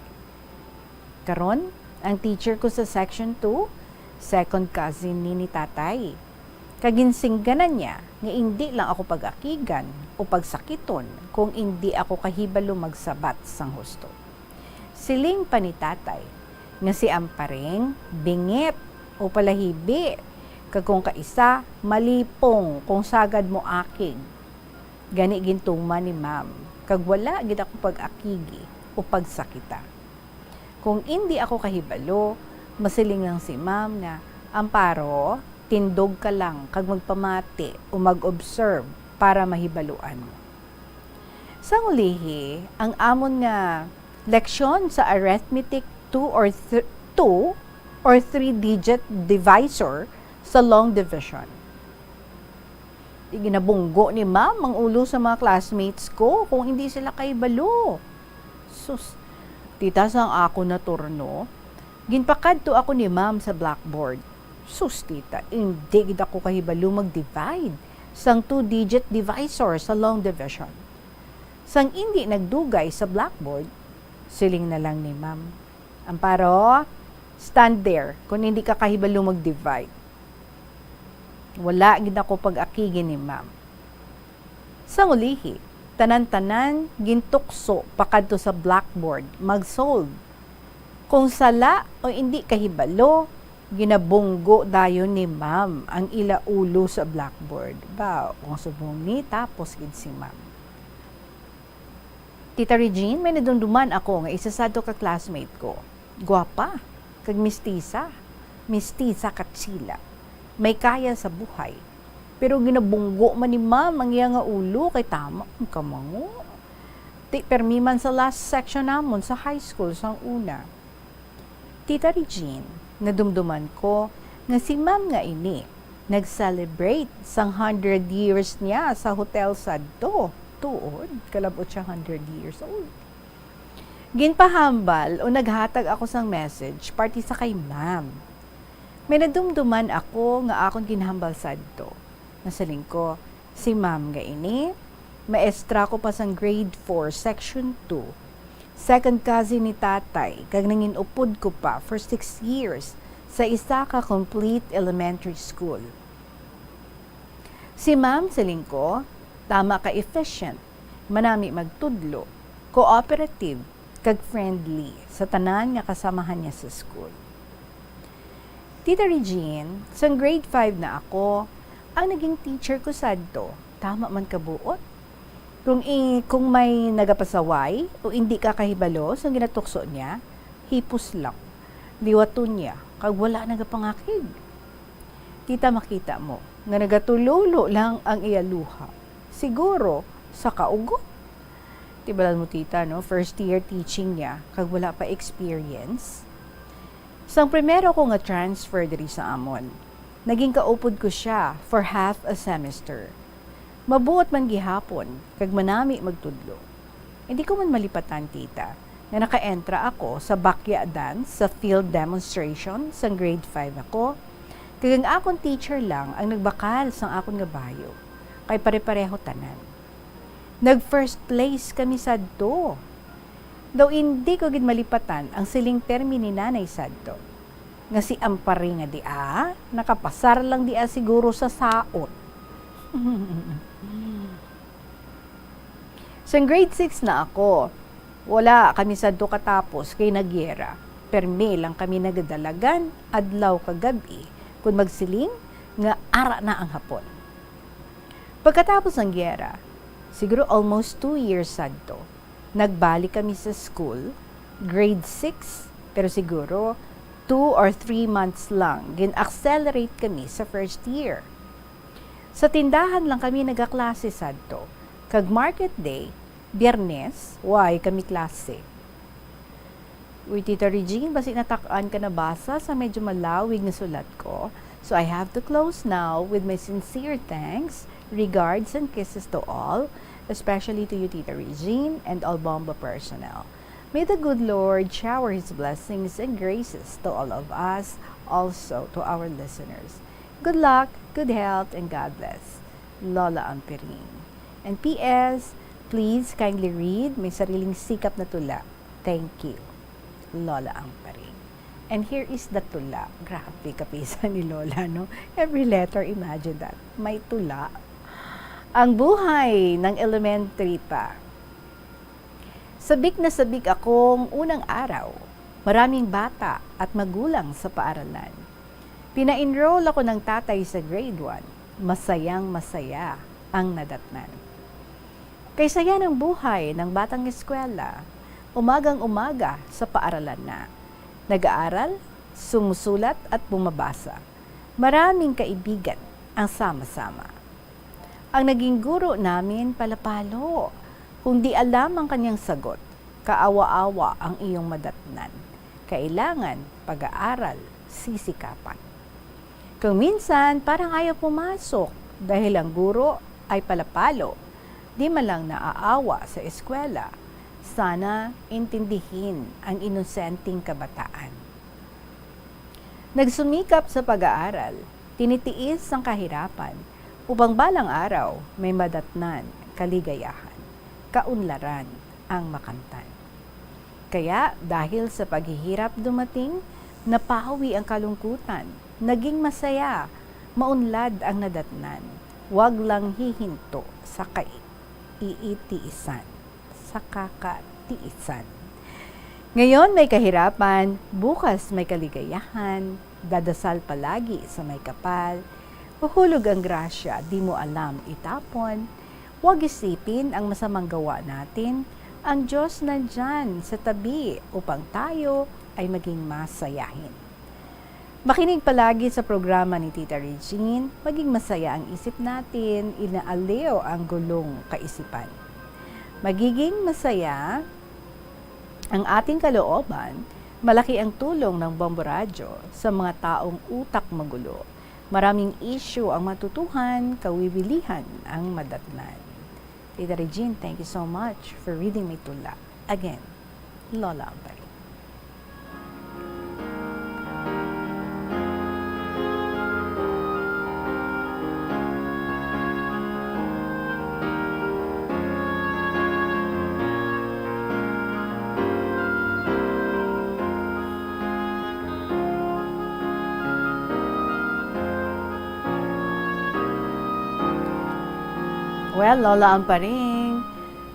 Karon, ang teacher ko sa Section two, second cousin ni ni tatay. Kag ginsingganan niya nga indi lang ako pag-akigan o pagsakiton kung indi ako kahibalo magsabat sang husto. Siling pa ni tatay nga si Amparing bingit o palahibi, kag kung kaisa, malipong kung sagad moakig. Gani gintuman ni ma'am, kag wala gid ako pag-akigi o pagsakita. Kung indi ako kahibalo, masiling lang si ma'am nga, "Amparo, tindog ka lang kag magpamati o mag-observe para mahibaluan mo." Sang ulihi, ang amon nga leksyon sa arithmetic two or th-, two or three-digit divisor sa long division. Di ginabunggo ni ma'am ang ulo sa mga classmates ko kung hindi sila kahibalo. Sus, tita, sang ako na turno, ginpakadto ako ni ma'am sa blackboard. Sus, tita, hindi gid ako kahibalo mag-divide sang two-digit divisor sa long division. Sang indi nagdugay sa blackboard, siling na lang ni ma'am, "Amparo, stand there kung hindi ka kahibalo mag-divide." Wala gid ako pag-akigi ni ma'am. Sang ulihi, tanan-tanan gintukso pakadto sa blackboard, mag-solve. Kung sala o indi kahibalo, ginabunggo dayon ni ma'am ang ila ulo sa blackboard. Ba, kung subong ni, tapos gid si ma'am. Tita Regine, may nadumduman ako nga isa sadto ka classmate ko. Gwapa, kag mistisa. Mistisa ka, Sheila. May kaya sa buhay. Pero ginabunggo man ni Ma'am ang iya nga ulo kay tama ang kamango. Ti permi man sa last section namon sa high school sang una. Tita Regine, nadumduman ko nga si Ma'am nga ini nag-celebrate sang hundred years niya sa hotel sadto. Tuod, kalab-ot siya hundred years old. Ginpahambal o naghatag ako sang message parte sa kay Ma'am. May nadumduman ako nga akon ginhambal sadto. Nasiling ko, "Si Ma'am nga ini, maestra ko pa sang grade four, section two. Second cousin ni Tatay, kag nangin-upod ko pa for six years sa isa ka complete elementary school." Si Ma'am, siling ko, tama ka efficient, manami magtudlo, cooperative, kag friendly sa tanan nga kasamahan niya sa school. Tita Regine, sang grade five na ako, ang naging teacher ko sadto, tama man kabuot. Kung i-, kung may nagapasaway o indi ka kahibalo sang ginatukso niya, hipos lang. Liwaton niya, kag wala nagapangakig. Tita, makita mo nga nagatulolo lang ang iya luha. Siguro sa kaugot. Tibalan mo, tita, no? First year teaching niya, kag wala pa experience. Sang primero ko nga transfer diri sa amon, naging kaupod ko siya for half a semester. Mabuot man gihapon, kag manami magtudlo. Hindi ko man malipatan, tita, nga naka-entra ako sa bakya dance sa field demonstration sang grade five ako, kag ang akon teacher lang ang nagbakal sang akon nga bayo, kay pare-pareho tanan. Nag-first place kami sadto. Daw indi ko gid malipatan ang siling permi ni Nanay sadto, nga si Ampari nga dia, nakapasar lang dia siguro sa saot. Sang grade six na ako, wala kami sadto katapos kay nagyera. Permi lang kami nagadalagan, adlaw kag gab-i, kun magsiling nga ara na ang hapon. Pagkatapos sang giyera, siguro almost two years sadto, nagbalik kami sa school, grade six, pero siguro two or three months lang, gin-accelerate kami sa first year. Sa tindahan lang kami nagaklase sadto, kag market day, Biyernes, way kami klase. Uy, Tita Regine, basi natak-an ka nabasa sa medyo malawig nga sulat ko. So I have to close now with my sincere thanks, regards, and kisses to all, especially to you, Tita Regine, and all Bombo personnel. May the good Lord shower His blessings and graces to all of us, also to our listeners. Good luck, good health, and God bless. Lola Ampiring. And P S, please kindly read May Sariling Sikap na Tula. Thank you, Lola Ampiring. And here is the tula. Grabe, kapisan ni Lola, no? Every letter, imagine that. May tula. Ang buhay ng elementary pa. Sabik na sabik akong unang araw. Maraming bata at magulang sa paaralan. Pina-enroll ako ng tatay sa grade one. Masayang-masaya ang nadatnan. Kay saya ng buhay ng batang eskwela, umagang-umaga sa paaralan na. Nag-aaral, sumusulat at bumabasa. Maraming kaibigan ang sama-sama. Ang naging guro namin palapalo. Kung di alam ang kanyang sagot, kaawa-awa ang iyong madatnan. Kailangan pag-aaral, sisikapan. Kung minsan, parang ayaw pumasok dahil ang guro ay palapalo, di man lang naaawa sa eskwela. Sana intindihin ang inosenteng kabataan. Nagsumikap sa pag-aaral, tinitiis ang kahirapan, upang balang araw may madatnan, kaligayahan, kaunlaran ang makamtan. Kaya, dahil sa paghihirap dumating, napawi ang kalungkutan, naging masaya, maunlad ang nadatnan, wag lang hihinto sa kaiitiisan, sa kakatiisan. Ngayon may kahirapan, bukas may kaligayahan, dadasal palagi sa may kapal, huhulog ang grasya, di mo alam itapon, Huwag isipin ang masamang gawa natin. Ang Diyos nandyan sa tabi upang tayo ay maging masayahin. Makinig palagi sa programa ni Tita Regine, maging masaya ang isip natin, inaaliw ang gulong kaisipan. Magiging masaya ang ating kalooban, malaki ang tulong ng Bombo Radyo sa mga taong utak magulo. Maraming isyu ang matutuhan, kawiwilihan ang madatnan. Tita Regine, thank you so much for reading my tula. Again, Lola Ampari. Well, Lola Amparing,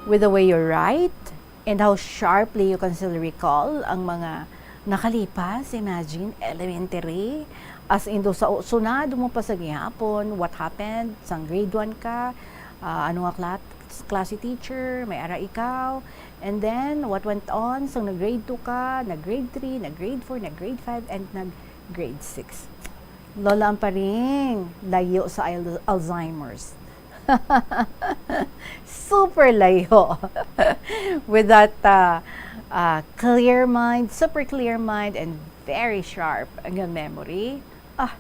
with the way you write and how sharply you can still recall ang mga nakalipas, imagine, elementary, as in, do sa u-, sunado mo pa sa gihapon, what happened, sang grade one ka, ah, ano nga kla-, klase teacher, may ara ikaw, and then, what went on, sang nag-grade two ka, nag-grade three, nag-grade four, nag-grade five, and nag-grade six. Lola Amparing, layo sa Al-, Alzheimer's. Super layo. With that, uh, uh, clear mind, super clear mind, and very sharp nga memory. Ah,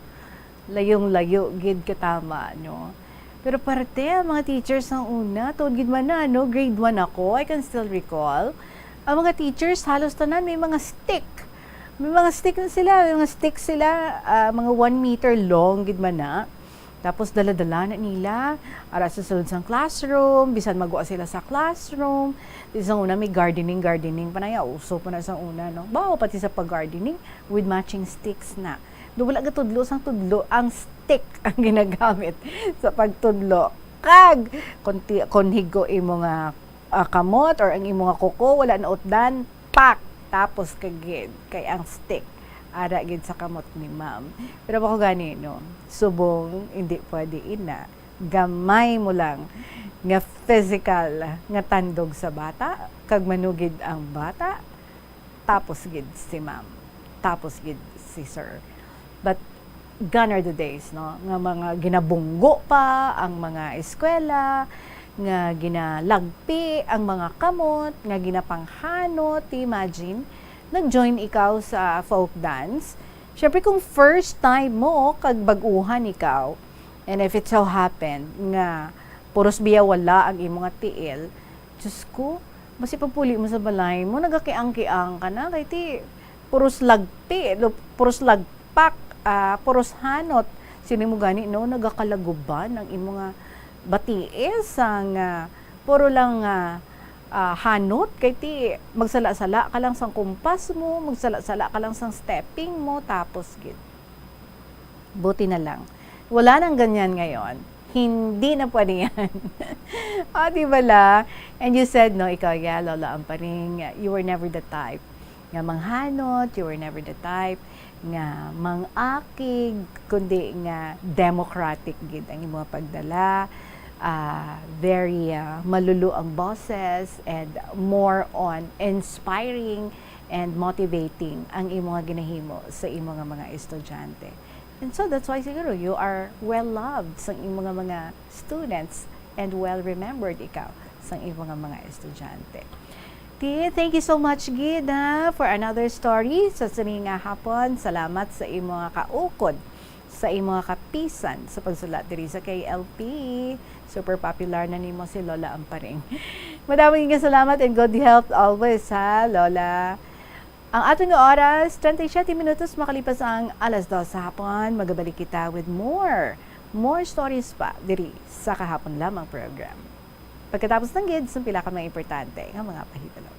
layong-layo gid katama, no? Pero parte ang mga teachers sang una, tuod gid man na, no? Grade one ako, I can still recall. Ang mga teachers, halos tanan may mga stick. May mga stick na sila, may mga stick sila, ah, mga one meter long gid man na. Tapos dala-dala na nila, ara sa sulod sang classroom, bisan magwa sila sa classroom. Di sang una may gardening, gardening pa na ya, uso pa na sang una, no? Bawo pati sa pag-gardening, with matching sticks na. Do wala gatudlo sang tudlo, ang stick ang ginagamit sa pagtudlo. Kag, kung ti-, kung higo imo nga, ah, kamot or ang imo nga kuko, wala na utdan, pak! Tapos ka gid, kay ang stick, ara gid sa kamot ni ma'am. Pero ako gani, no, subong, hindi pwede ina. Gamay mo lang nga physical nga tandog sa bata, kag manugid ang bata, tapos gid si ma'am, tapos gid si sir. But gone are the days, no, nga mga ginabunggo pa ang mga eskwela, nga ginalagpi ang mga kamot, nga ginapanghanot. Imagine, nag-join ikaw sa folk dance. Siyempre, kung first time mo kag bag-uhan ikaw, and if it so happen nga puros biya wala ang imo nga tiil, Diyos ko, basi pagpuli mo sa balay mo, nagakiang-kiang ka na, kay ti, puros lagpi, lo-, puros lagpak, ah, puros hanot. Sini mo gani, no, nagakalaguban ang imo nga batiis, ang, ah, puro lang, ah, ah, hanot, kay ti, magsala-sala ka lang sang kumpas mo, magsala-sala ka lang sang stepping mo, tapos gid. Buti na lang. Wala nang ganyan ngayon. Hindi na pwede yan. O, di ba la? And you said, no, ikaw, yeah, Lola Amparing, you were never the type nga manghanot, you were never the type nga mang-akig, kundi nga democratic gid ang imong pagdala. Ah, very, ah, malulu ang boses and more on inspiring and motivating ang imo nga ginahimo sa imo nga mga estudyante. And so that's why siguro you are well loved sang imo nga mga students and well remembered ikaw sang imo nga mga estudyante. Ti, thank you so much gid, ha, for another story sa sini nga hapon. Salamat sa imo nga kaukod, sa imo nga kapisan sa pagsulat diri sa K L P. Super popular na nimo si Lola Amparing. Madamo nga salamat and good health always, ha, Lola. Ang aton nga oras, treinta y siete minutos makalipas ang alas dos sa hapon. Magabalik kita with more, more stories pa diri sa Kahapon Lamang program. Pagkatapos lang gid, sang pila ka mga importante nga mga pahibalo.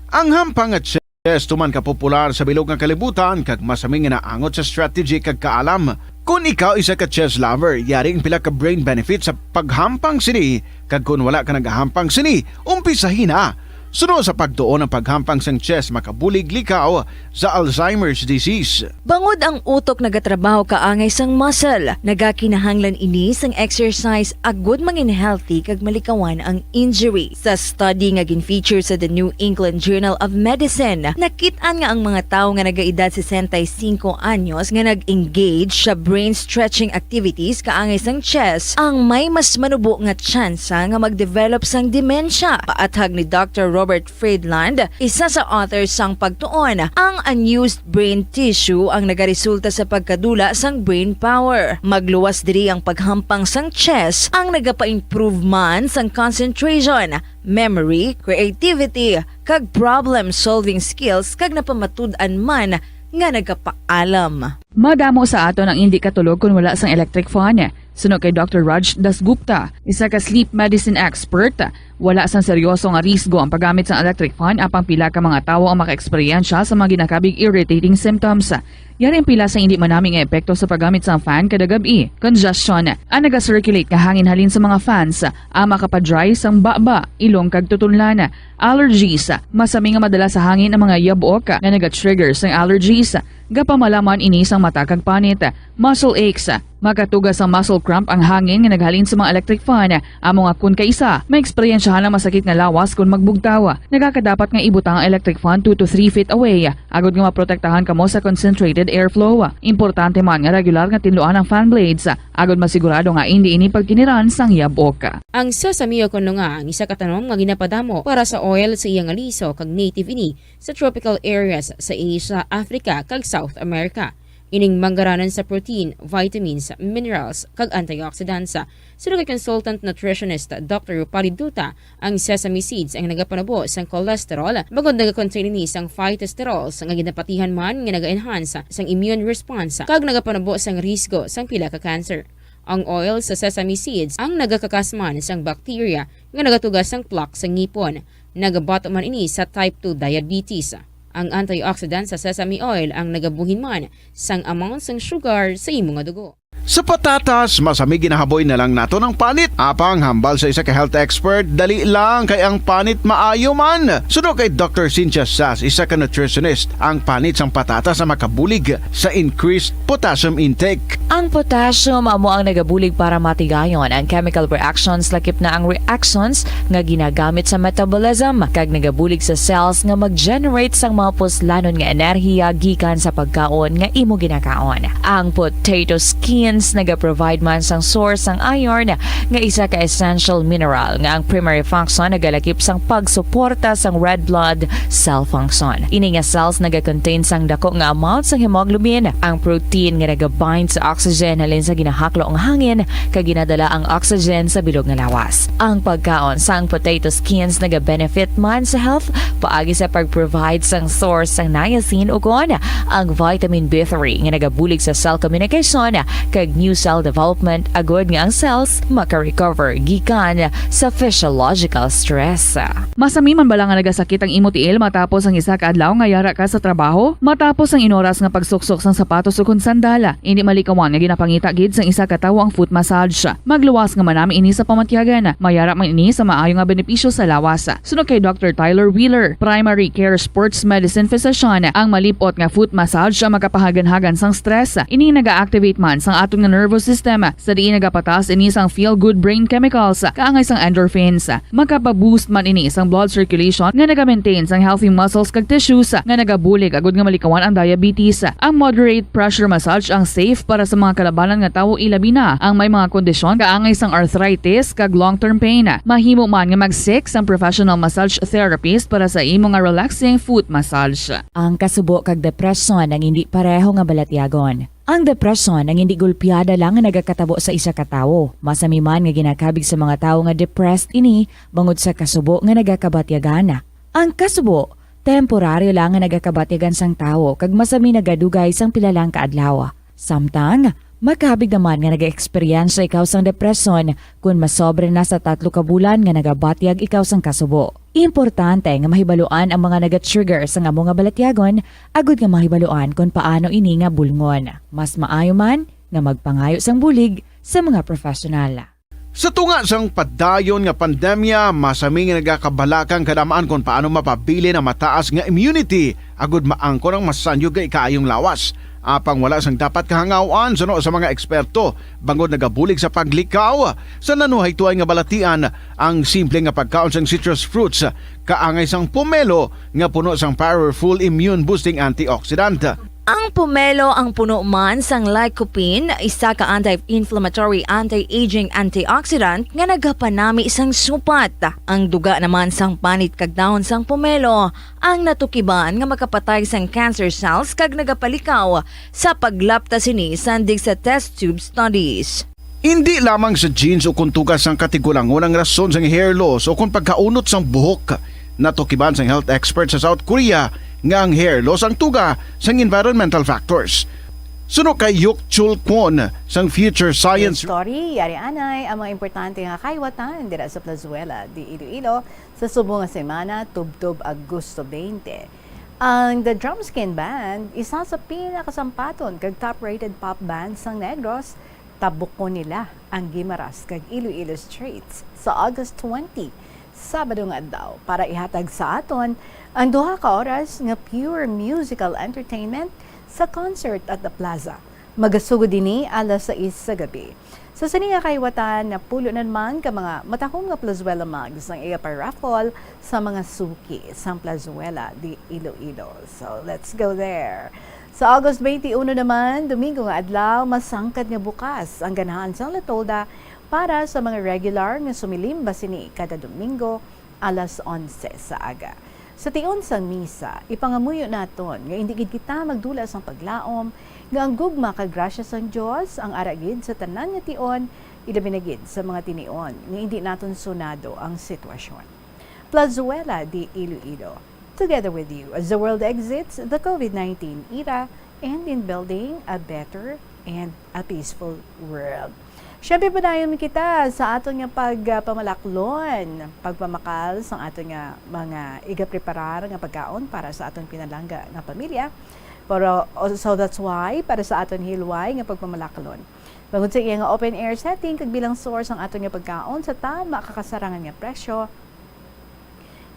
Ang hampang nga chess tuman ka popular sa bilog nga kalibutan kag masami nga naangot sa strategy kag kaalam. Kon ikaw isa ka chess lover, yari ang pila ka brain benefits sa paghampang sini, kag kon wala ka nagahampang sini, umpisahi na. Suno sa pagtuon, ang paghampang sang chess makabulig likaw sa Alzheimer's disease. Bangod ang utok nagatrabaho kaangay sang muscle, nagakinahanglan ini sang exercise agud mangin healthy kag malikawan ang injury. Sa study nga gin-feature sa The New England Journal of Medicine, nakit-an nga ang mga tawo nga nagaedad sesenta y cinco anyos nga nag-engage sa brain stretching activities kaangay sang chess ang may mas manubo nga tsansa nga mag-develop sang demensya. Paathag ni Doctor Robert Friedland, isa sa author sang pagtuon, ang unused brain tissue ang nagaresulta sa pagkadula sang brain power. Magluwas diri ang paghampang sang chess ang nagapa-improve man sang concentration, memory, creativity, kag problem-solving skills, kag napamatud-an man nga nagapaalam. Madamo sa aton ang indi katulog kon wala sang electric fan. Suno kay Doctor Raj Dasgupta, isa ka sleep medicine expert, wala sang seryoso nga risgo ang paggamit sang electric fan, apang pila ka mga tawo ang makaeksperyensya sa mga ginakabig irritating symptoms. Yari ang pila sa indi manami nga epekto sa paggamit sang fan kada gab-i: congestion, ang naga-circulate nga hangin halin sa mga fans, ang makapa-dry sang baba, ilong kag tutunlan, allergies, masami nga madala sa hangin ang mga yabok nga naga-trigger sang allergies, gapamalaman ini sang mata kag panit, muscle aches, makatuga sang muscle cramp ang hangin nga naghalin sa mga electric fan, amo nga kon kaisa, maeksperiensyahan ang masakit nga lawas kon magbugtaw. Nagakadapat nga ibutang ang electric fan two to three feet away, agud nga maprotektahan kamo sa concentrated airflow. Importante man nga regular nga tinluan ang fan blades, agud masigurado nga indi ini pagkiniran sang yabok. Ang sesame, o kon ano nga, ang isa ka tanom nga ginapadamo para sa oil sa iya nga liso, kag native ini sa tropical areas sa Asia, Africa, kag South America. Ining manggaranan sa protein, vitamins, minerals, kag antioxidants. Suno kay consultant nutritionist Doctor Rupali Duta, ang sesame seeds ang nagapanubo sang cholesterol, bangod nagakontain ini sang phytosterols nga ginapatihan man nga naga-enhance sang immune response kag nagapanubo sang risgo sang pila ka cancer. Ang oil sa sesame seeds ang nagakakas man sang bacteria nga nagatuga sang plaque sa ngipon. Nagabato man ini sa type two diabetes. Ang antioxidant sa sesame oil ang nagabuhin man sang amount sang sugar sa imo nga dugo. Sa patatas, masami ginahaboy na lang naton ang panit. Apang hambal sa isa ka health expert, dali lang kay ang panit maayo man. Suno kay Doctor Cynthia Sass, isa ka nutritionist, ang panit sang patatas ang makabulig sa increased potassium intake. Ang potassium amo ang nagabulig para matigayon ang chemical reactions, lakip na ang reactions nga ginagamit sa metabolism, kag nagabulig sa cells nga mag-generate sang mga puslanon nga enerhiya gikan sa pagkaon nga imo ginakaon. Ang potato skins nagaprovide man sang source sang iron, nga isa ka essential mineral nga ang primary function nagalakip sang pagsuporta sang red blood cell function. Ini nga cells nagakontain sang dako nga amount sang hemoglobin, ang protein nga nagabind sa oxygen halin sa ginahaklo nga hangin kag ginadala ang oxygen sa bilog nga lawas. Ang pagkaon sang potato skins nagabenefit man sa health paagi sa pag-provide sang source sang niacin, ukon ang vitamin B three nga nagabulig sa cell communication kag new cell development, agud nga ang cells maka-recover gikan sa physiological stress. Masami man bala nga nagasakit ang imo tiil matapos ang isa ka adlaw nga yara ka sa trabaho? Matapos ang inoras nga pagsuksok sang sapatos ukon sandal, indi malikawan nga ginapangita gid sang isa ka tawo ang foot massage. Magluwas nga manami ini sa pamatyagan. Mayara man ini sa maayo nga benepisyo sa lawas. Suno kay Doctor Tyler Wheeler, primary care sports medicine physician, ang malip-ot nga foot massage ang makapahaganhagan sang stress. Ini naga-activate man sang aton nga nervous system, sa diin nagapataas ini sang feel-good brain chemicals, kaangay sang endorphins. Makapa-boost man ini sang blood circulation nga naga-maintain sang healthy muscles kag tissues, nga nagabulig agud nga malikawan ang diabetes. Ang moderate pressure massage ang safe para sa mga kalabanan nga tawo, ilabi na ang may mga kondisyon kaangay sang arthritis kag long-term pain. Mahimo man nga mag-seek sang professional massage therapist para sa imo nga relaxing foot massage. Ang kasubo kag depresyon ang indi pareho nga balatyagon. Ang depresyon ang indi gulpiada lang nga nagakatabo sa isa ka tawo. Masami man nga ginakabig sa mga tawo nga depressed ini bangod sa kasubo nga nagakabatyagan. Ang kasubo, temporaryo lang nga nagakabatyagan sang tawo kag masami nagadugay sang pila lang ka adlaw. Samtang, makabig naman nga nag-eksperyensya ikaw sang depresyon kon masobra na sa tatlo ka bulan nga nagabatyag ikaw sang kasubo. Importante nga mahibaluan ang mga naga-trigger sang amo nga balatyagon agud nga mahibaluan kon paano ini nga bulngon. Mas maayo man nga magpangayo sang bulig sa mga professional. Sa tunga sang padayon nga pandemya, masami nga nagakabalaka ang kadamaan kon paano mapabilin ang mataas nga immunity agud maangkon ang masanyog nga ikaayong lawas. Apang wala sang dapat kahangaw-an suno sa mga eksperto, bangod nagabulig sa paglikaw sa nanuhaytoay nga balatian ang simple nga pagkaon sang citrus fruits, kaangay sang pomelo nga puno sang powerful immune-boosting antioxidant. Ang pomelo ang puno man sang lycopene, isa ka anti-inflammatory, anti-aging antioxidant nga nagapanami sang supat. Ang duga naman sang panit kag dahon sang pomelo ang natukiban nga makapatay sang cancer cells kag nagapalikaw sa paglapta sini sandig sa test tube studies. Indi lamang sa genes o kon tuga sang katigulangon ang rason sang hair loss o kon pagkaunot sang buhok. Natukiban sang health expert sa South Korea nga ang hair loss ang tuga sang environmental factors. Suno kay Hyuk Chul Kwon sang Future Science. Story, yari anay ang mga importante nga kaiwatan dira sa Plazuela de Iloilo sa subong nga semana, tubtob Agosto twenty. Ang The Drumskin Band, isa sa pinakasampaton kag top-rated pop band sang Negros, tabukon nila ang Guimaras kag Iloilo Streets sa August twenty, Sabado nga adlaw, para ihatag sa aton ang duha ka oras nga pure musical entertainment sa concert at the plaza. Magasugod ini alas sais sa gabi. Sa sini nga kaiwatan, napulo na man ka mga matahom nga Plazuela mugs ang iya pa-raffle sa mga suki sang Plazuela de Iloilo. So, let's go there. Sa August twenty-one naman, Domingo nga adlaw, masangkad nga bukas ang ganahan sang La Tolda para sa mga regular nga sumilimba sini kada Domingo alas onse sa aga. Sa tion sang misa, ipangamuyo naton nga indi gid kita magdula sang paglaom nga ang gugma kag grasya sang Dios ang ara gid sa tanan nga tion, ilabi na gid sa mga tinion nga indi naton sunado ang sitwasyon. Plazuela de Iloilo, together with you as the world exits the COVID nineteen era and in building a better and a peaceful world. Siyempre, padayon kita sa aton nga pagpamalaklon, pagpamakal sa aton nga mga igapreparar nga pagkaon para sa aton pinalangga nga pamilya. Pero, so that's why, para sa aton hilway nga pagpamalaklon, bangod sa iya nga open air setting kag bilang source ang aton nga pagkaon sa tama ka kasarangan nga presyo,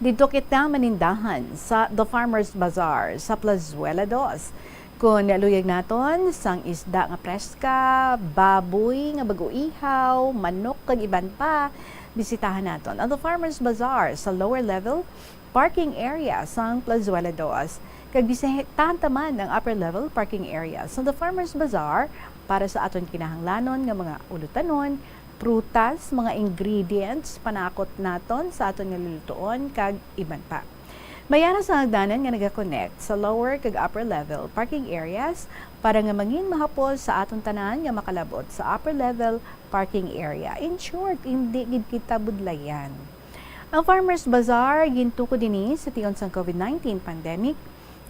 didto kita manindahan sa The Farmers Bazaar sa Plazuela dos. Kon luyag naton sang isda nga preska, baboy nga bag-o ihaw, manok kag iban pa, bisitahan naton ang The Farmers Bazaar sa lower level parking area sang Plazuela dos. Kag bisitahan ta man ang upper level parking area sang The Farmers Bazaar para sa aton kinahanglanon nga mga ulutanon, prutas, mga ingredients, panakot naton sa aton nga lulutuon, kag iban pa. May ara sang hagdanan nga naga-connect sa lower kag upper level parking areas para nga mangin mahapos sa aton tanan nga makalab-ot sa upper level parking area. In short, indi gid kita budlayan. Ang Farmers Bazaar gintukod ini sa tion sang COVID nineteen pandemic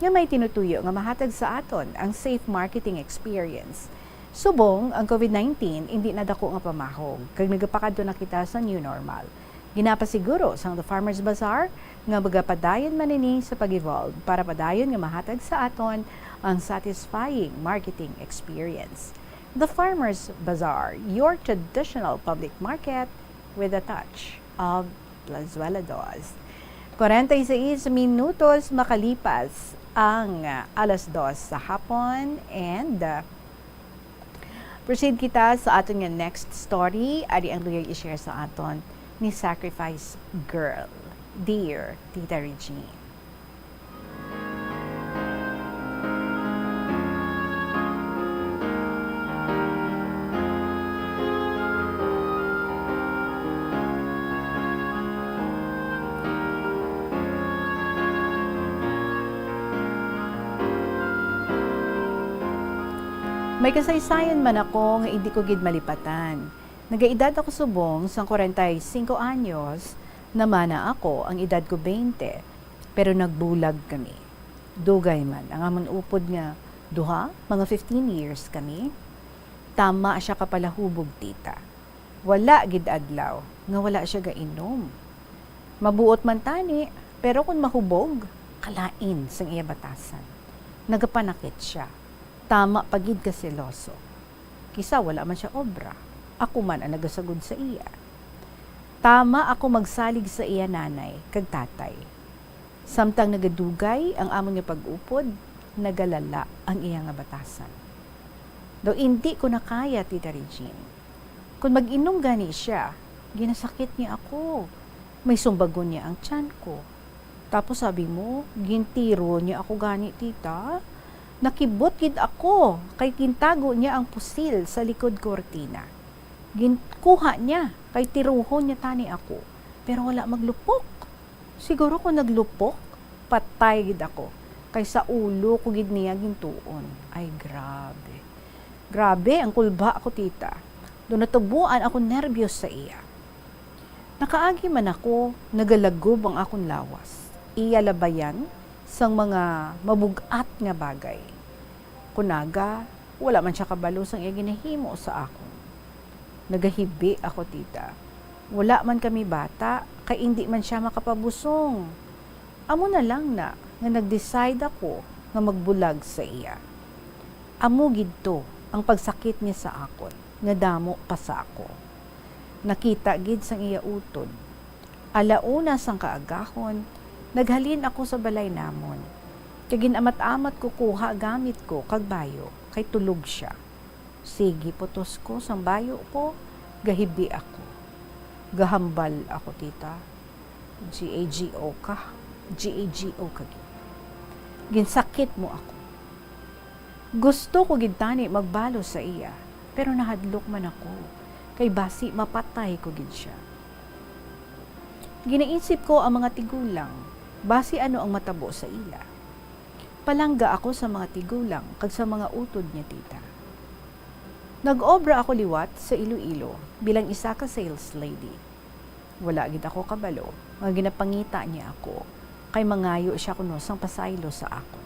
nga may tinutuyo nga mahatag sa aton ang safe marketing experience. Subong ang COVID nineteen indi na dako nga pamahog, kag nagapakadto na kita sa new normal. Ginapasiguro sang The Farmers Bazaar nga magapadayon man ini sa pag-evolve para padayon nga mahatag sa aton ang satisfying marketing experience. The Farmers Bazaar, your traditional public market with a touch of Plazuela dos. Kwarenta y seis minutos makalipas ang alas dos sa hapon, and, uh, proceed kita sa aton nga next story. Ari ang luyag i-share sa aton ni Sacrifice Girl. Dear Tita Regine. May kasaysayan man ako nga indi ko gid malipatan. Nagaedad ako subong sang kwarenta y singko anyos, namana ako ang edad ko beinte, pero nagbulag kami. Dugay man ang amon upod nga duha, mga fifteen years kami. Tama sia ka palahubog, tita. Wala gid adlaw nga wala sia gainom. Mabuot man tani, pero kon mahubog, kalain sang iya batasan. Nagapanakit sia. Tama pa gid ka seloso. Kisa wala man sia obra. Ako man ang nagasagod sa iya. Tama ako magsalig sa iya nanay kag tatay. Samtang nagadugay ang amon nga pag-upod, nagalala ang iya nga batasan. Daw indi ko na kaya, Tita Regine. Kon mag-inom gani siya, ginasakit niya ako. May sumbagon niya ang tiyan ko. Tapos sabi mo, gintiro niya ako gani, tita. Nakibot gid ako, kay gintago niya ang pusil sa likod kurtina. Ginkuha niya, kay tiruhon niya tani ako. Pero wala maglupok. Siguro kung naglupok, patay gid ako, kay sa ulo ko gid niya gintuon. Ay, grabe. Grabe ang kulba ko, tita. Do natubuan ako nerbyos sa iya. Nakaagi man ako, nagalagob ang akon lawas. Iya labayan sang mga mabug-at nga bagay. Kunaga, wala man siya kabalo sang iya ginahimo sa akon. Nagahibi ako, tita. Wala man kami bata, kay indi man siya makapabusong. Amo na lang na nga nag-decide ako nga magbulag sa iya. Amo gid to ang pagsakit niya sa akon, nga damo pa sa ako. Nakita gid sang iya utod. Ala una sang kaagahon, naghalin ako sa balay namon. Kay gin-amat-amat ko kuha gamit ko kag bayo, kay tulog siya. Sige, putos ko sang bayo ko, gahibi ako. Gahambal ako, tita. G A G O ka. G A G O ka gid. Ginsakit mo ako. Gusto ko gid tani magbalo sa iya, pero nahadlok man ako, kay basi mapatay ko gid siya. Ginaisip ko ang mga tigulang, basi ano ang matabo sa ila. Palangga ako sa mga tigulang kag sa mga utod niya, tita. Nag-obra ako liwat sa Iloilo bilang isa ka sales lady. Wala gid ako kabalo nga ginapangita niya ako, kay mangayo siya kuno sang pasaylo sa akon.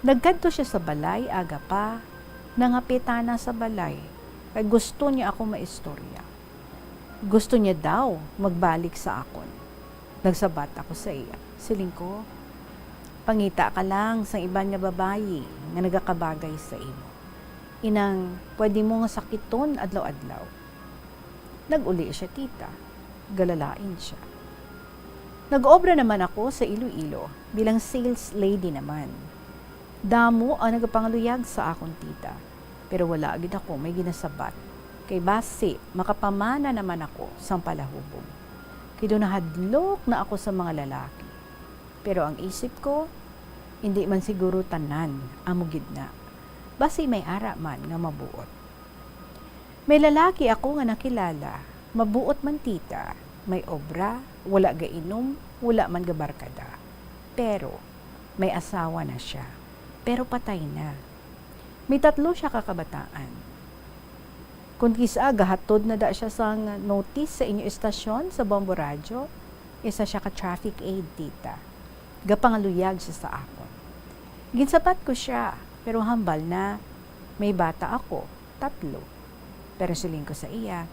Nagkadto siya sa balay aga pa, nangapitana sa balay, kay gusto niya ako maistorya. Gusto niya daw magbalik sa akon. Nagsabat ako sa iya. Siling ko, "Pangita ka lang sang iban nga babayi nga nagakabagay sa imo. Inang pwede mo nga sakiton adlaw-adlaw." Nag-uli siya, tita. Galalain siya. Nag-obra naman ako sa Iloilo bilang sales lady naman. Damo ang nagapangaluyag sa akon, tita, pero wala gid ako may ginasabat, kay basi makapamana naman ako sang palahubog. Kay do nahadlok na ako sa mga lalaki. Pero ang isip ko, indi man siguro tanan amo gid na. Basi may ara man nga mabuot. May lalaki ako nga nakilala, mabuot man, tita, may obra, wala gainom, wala man gabarkada. Pero may asawa na siya, pero patay na. May tatlo siya ka kabataan. Kon kis-a gahatod na da siya sang notice sa inyo estasyon sa Bombo Radyo, isa siya ka traffic aid, tita. Gapangaluyag siya sa akon. Ginsabat ko siya, pero hambal na may bata ako, tatlo. Pero siling ko sa iya,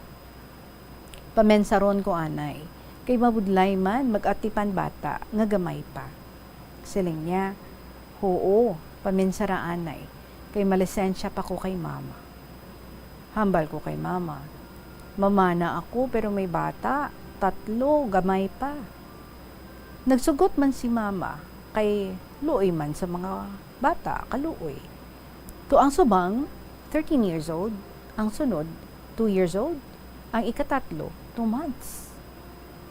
"Pamensaron ko anay, kay mabudlay man mag-atipan bata nga gamay pa." Siling niya, "Huo, pamensara anay, kay malisensya pa ko kay mama." Hambal ko kay mama, "Mamana ako, pero may bata, tatlo, gamay pa." Nagsugot man si mama, kay luoy man sa mga bata, kaluoy. To ang subang, thirteen years old, ang sunod, two years old, ang ikatatlo, two months.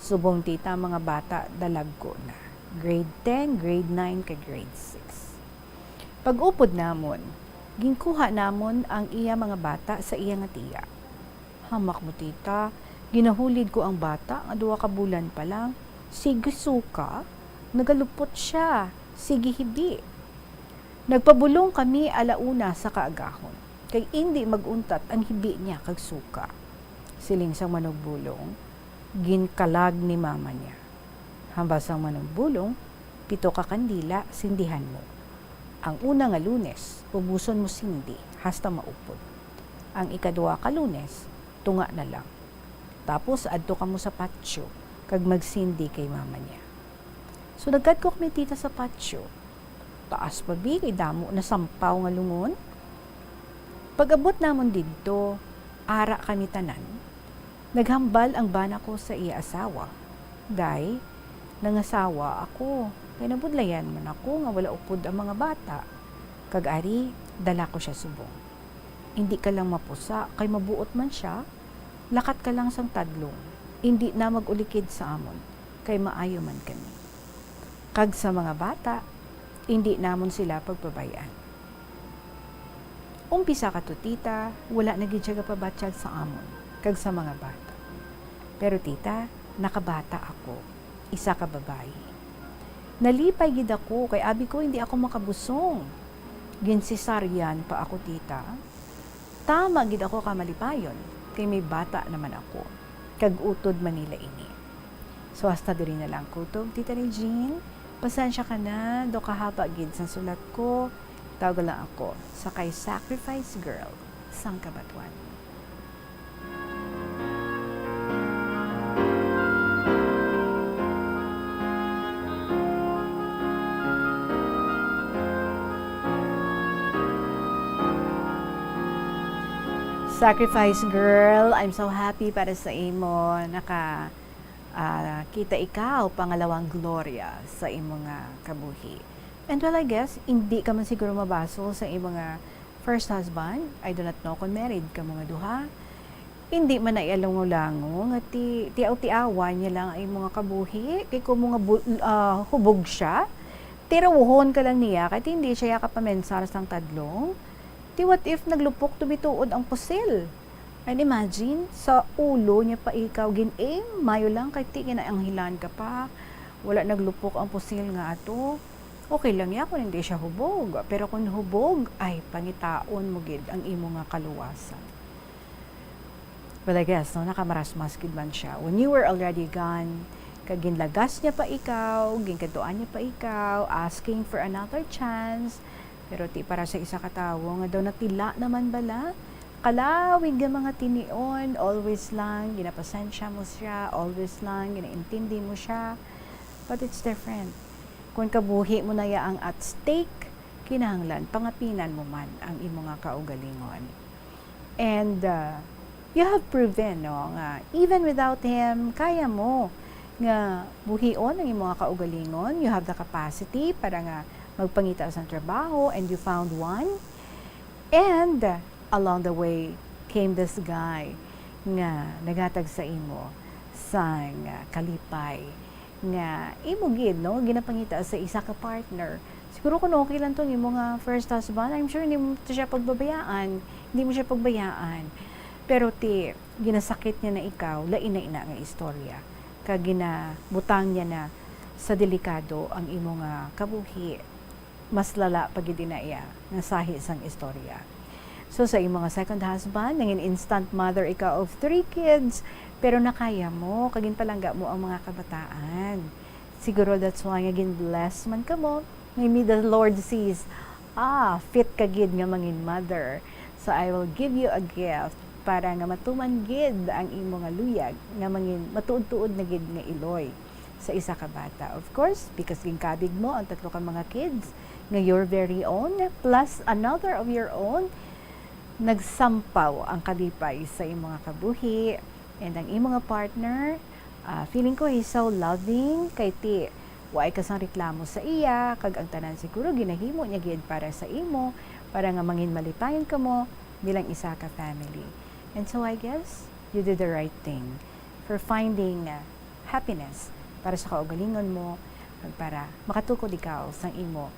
Subong, tita, mga bata, dalagko na. Grade ten, grade nine, kag grade six. Pag-upod namon, ginkuha namon ang iya mga bata sa iya nga tiya. Hamak mo, tita, ginahulid ko ang bata nga duha ka bulan pa lang. Sige suka, nagalupot siya. Sige hibi. Nagpabulong kami ala una sa kaagahon, kay indi mag-untat ang hibi niya kag suka. Siling sang manugbulong, ginkalag ni mama niya. Hambal sang manugbulong, "Pito ka kandila, sindihan mo. Ang una nga Lunes, ubuson mo sindi hasta maupod. Ang ikaduha ka Lunes, tunga na lang. Tapos adto kamo sa patio kag magsindi kay mama niya." So, nagkadto kami, tita, sa patio. Taas pa bi, kay damo na sampaw nga lungon. Pag-abot namon didto, ara kami tanan, naghambal ang bana ko sa iya asawa, "Day, nangasawa ako, kay nabudlayan man ako nga wala upod ang mga bata, kag ari, dala ko sia subong. Indi ka lang mapusa, kay mabuot man sia, lakat ka lang sang tadlong, indi na mag-ulikid sa amon, kay maayo man kami. Kag sa mga bata, indi namon sila pagpabay-an." Umpisa kato, tita, wala na gid siya gapabatyag sa amon kag sa mga bata. Pero, tita, nakabata ako, isa ka babayi. Nalipay gid ako kay abi ko hindi ako makabusong. Ginsesaryan pa ako, tita. Tama gid ako ka malipayon kay may bata naman ako, kag utod Manila ini. So, hasta diri na lang kutob, Tita Regine. Pasensya ka na, daw kahaba gid sang sulat ko. Tawag lang ako sa kay Sacrifice Girl sang Cabatuan. Sacrifice Girl, I'm so happy para sa imo. Naka, ah, kita ikaw pangalawang gloria sa imo nga kabuhi. And well, I guess, hindi ka man siguro mabasol sa imo nga first husband. I do not know kung married ka mga duha. Hindi man na ialungo-lango nga ti-, tiaw-tiawan niya lang ang imo nga kabuhi. Kay kung mga bu-, ah, hubog siya, tirawhon ka lang niya, kay hindi siya kapamensar sang tadlong. Ti what if naglupok to bituod ang pusil? And imagine, sa ulo niya pa ikaw gin-aim, mayo lang kay ti ginaanghilan ka pa. Wala naglupok ang pusil nga ato. Okay lang ya kung hindi siya hubog, pero kung hubog, ay, pangitaon mo gid ang imo nga kaluwasan. Well, I guess, no, nakamarasmas gid man siya. When you were already gone, kag ginlagas niya pa ikaw, ginkadtuan niya pa ikaw, asking for another chance, pero ti para sa isa ka tawo nga daw natila naman bala, kalawig nga mga tinion, always lang ginapasensya mo siya, always lang ginaintindi mo siya. But it's different. Kung kabuhi mo na ya ang at stake, kinahanglan pangapinan mo man ang imo nga kaugalingon. And, uh, you have proven, no, nga even without him, kaya mo nga buhion ang imo nga kaugalingon. You have the capacity para nga magpangita sang trabaho, and you found one. And, uh, along the way came this guy nga naghatag sa imo sang, uh, kalipay nga imo gid, no, ginapangita sa isa ka partner. Siguro kung okay lang tong imo nga first husband, I'm sure hindi mo to siya pagbabayaan, hindi mo siya pagbayaan. Pero ti, ginasakit niya na ikaw, lain na ina nga istorya. Kag ginabutang niya na sa delikado ang imo nga kabuhi. Mas lala pa gid ina iya nga sahi sang istorya. So, sa imo nga second husband, nangin instant mother ikaw of three kids, pero nakaya mo, kag ginpalangga mo ang mga kabataan. Siguro that's why nga gin-bless man kamo. Maybe the Lord sees, ah, fit ka gid nga mangin mother. So, I will give you a gift para nga matuman gid ang imo nga luyag nga mangin matuod-tuod na gid nga iloy sa isa ka bata. Of course, because ginkabig mo ang tatlo ka mga kids nga your very own, plus another of your own, nagsampaw ang kalipay sa imo nga kabuhi, and ang imo nga partner, ah, feeling ko he's so loving, kay ti, waay ka sang reklamo sa iya, kag ang tanan siguro ginahimo niya gid para sa imo, para nga mangin malipayon kamo bilang isa ka family. And so I guess you did the right thing for finding, ah, happiness para sa kaugalingon mo, kag para makatukod ikaw sang imo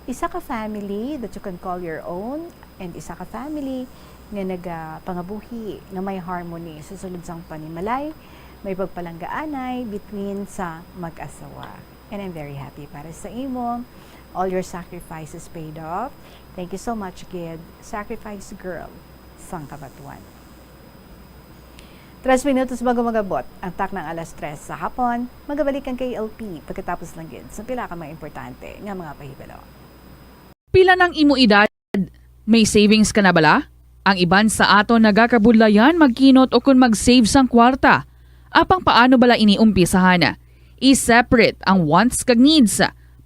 isa ka family that you can call your own, and isa ka family nga nagapangabuhi nga may harmony sa sulod sang panimalay, may pagpalanggaanay between sa mag-asawa. And I'm very happy para sa imo. All your sacrifices paid off. Thank you so much, gid, sacrifice girl sang Cabatuan. Tres minutos bago mag-abot ang taknang alas tres sa hapon, magabalik ang K L P pagkatapos lang gid sa pila ka mga importante nga mga pahibalo. Pila nang imo edad? May savings ka na bala? Ang iban sa aton nagakabudlayan magkinot ukon mag-save sang kwarta. Apang paano bala ini umpisahan? I-separate ang wants kag needs.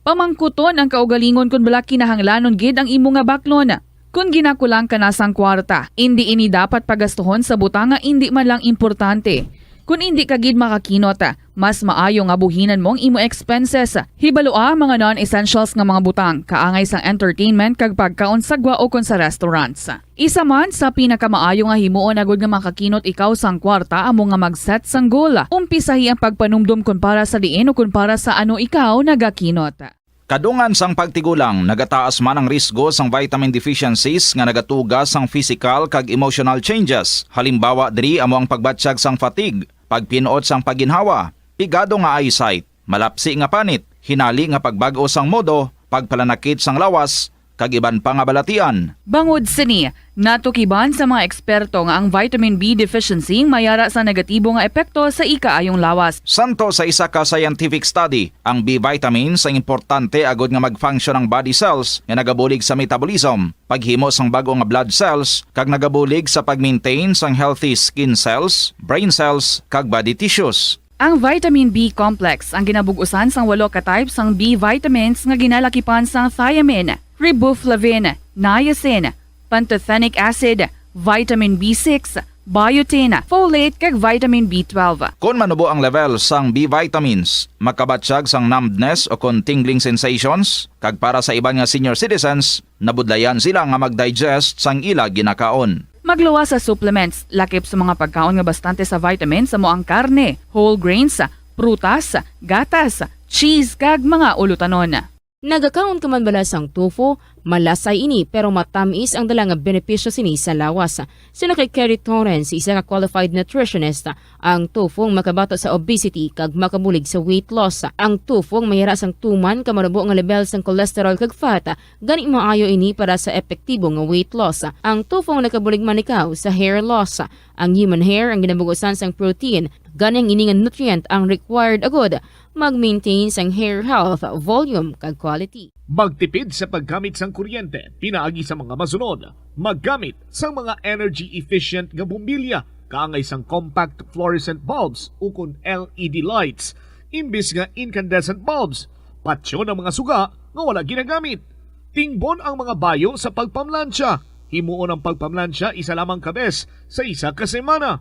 Pamangkuton ang kaugalingon kon bala kinahanglanon gid ang imo nga baklon. Kon ginakulang ka na sang kwarta, indi ini dapat pagastuhon sa butang nga indi man lang importante. Kon indi ka gid makakinot, mas maayo nga buhinan mo ang imo expenses. Hibalua ang mga non-essentials nga mga butang, kaangay sang entertainment kag pagkaon sa gwa ukon sa restaurants. Isa man sa pinakamaayo nga himuon agud nga makakinot ikaw sang kwarta amo nga mag-set sang goal. Umpisahi ang pagpanumdom kon para sa diin o kon para sa ano ikaw nagakinot. Kadungan sang pagtigulang, nagataas man ang risgo sang vitamin deficiencies nga nagatuga sang physical kag emotional changes. Halimbawa diri amo ang pagbatyag sang fatigue, pagpin-ot sang pagginhawa, pigado nga eyesight, malapsi nga panit, hinali nga pagbag-o sang modo, pagpalanakit sang lawas, kag iban pa nga balatian. Bangod sini, natukiban sa mga eksperto nga ang vitamin B deficiency mayara sa negatibo nga epekto sa ikaayong lawas. Santo sa isa ka scientific study, ang B vitamins ang importante agud nga mag-function ang body cells nga nagabulig sa metabolism, paghimo sang bag-o nga blood cells, kag nagabulig sa pag-maintain sang healthy skin cells, brain cells, kag body tissues. Ang vitamin B complex ang ginabug-usan sang walo ka type sang B vitamins nga ginalakipan sang thiamine, riboflavin, niacin, pantothenic acid, vitamin B six, biotin, folate, kag vitamin B twelve. Kon manubo ang level sang B vitamins, makabatyag sang numbness o kon tingling sensations, kag para sa iban nga senior citizens, nabudlayan sila nga mag-digest sang ila ginakaon. Magluwas sa supplements, lakip sa mga pagkaon nga bastante sa vitamins amo ang karne, whole grains, prutas, gatas, cheese, kag mga ulutanon. Nagakaon ka man bala sang tofu? Malasay ini, pero matamis ang dala nga benepisyo sini sa lawas. Suno kay Kerry Torrens, isa ka qualified nutritionist, ang tofu ang makabato sa obesity kag makabulig sa weight loss. Ang tofu ang mayara sang tuman ka manubo nga level sang cholesterol kag fat, gani maayo ini para sa epektibo nga weight loss. Ang tofu ang nakabulig man ikaw sa hair loss. Ang human hair ang ginabugusan sang protein, gani ang ini nga nutrient ang required agud mag-maintain sang hair health, volume, kag quality. Magtipid sa paggamit sang kuryente pinaagi sa mga masunod. Maggamit sang mga energy-efficient nga bombilya, kaangay sang compact fluorescent bulbs ukon L E D lights, imbis nga incandescent bulbs. Patyon ang mga suga nga wala ginagamit. Tingbon ang mga bayo sa pagpamlansya. Himuon ang pagpamlansya isa lamang ka bes sa isa ka semana.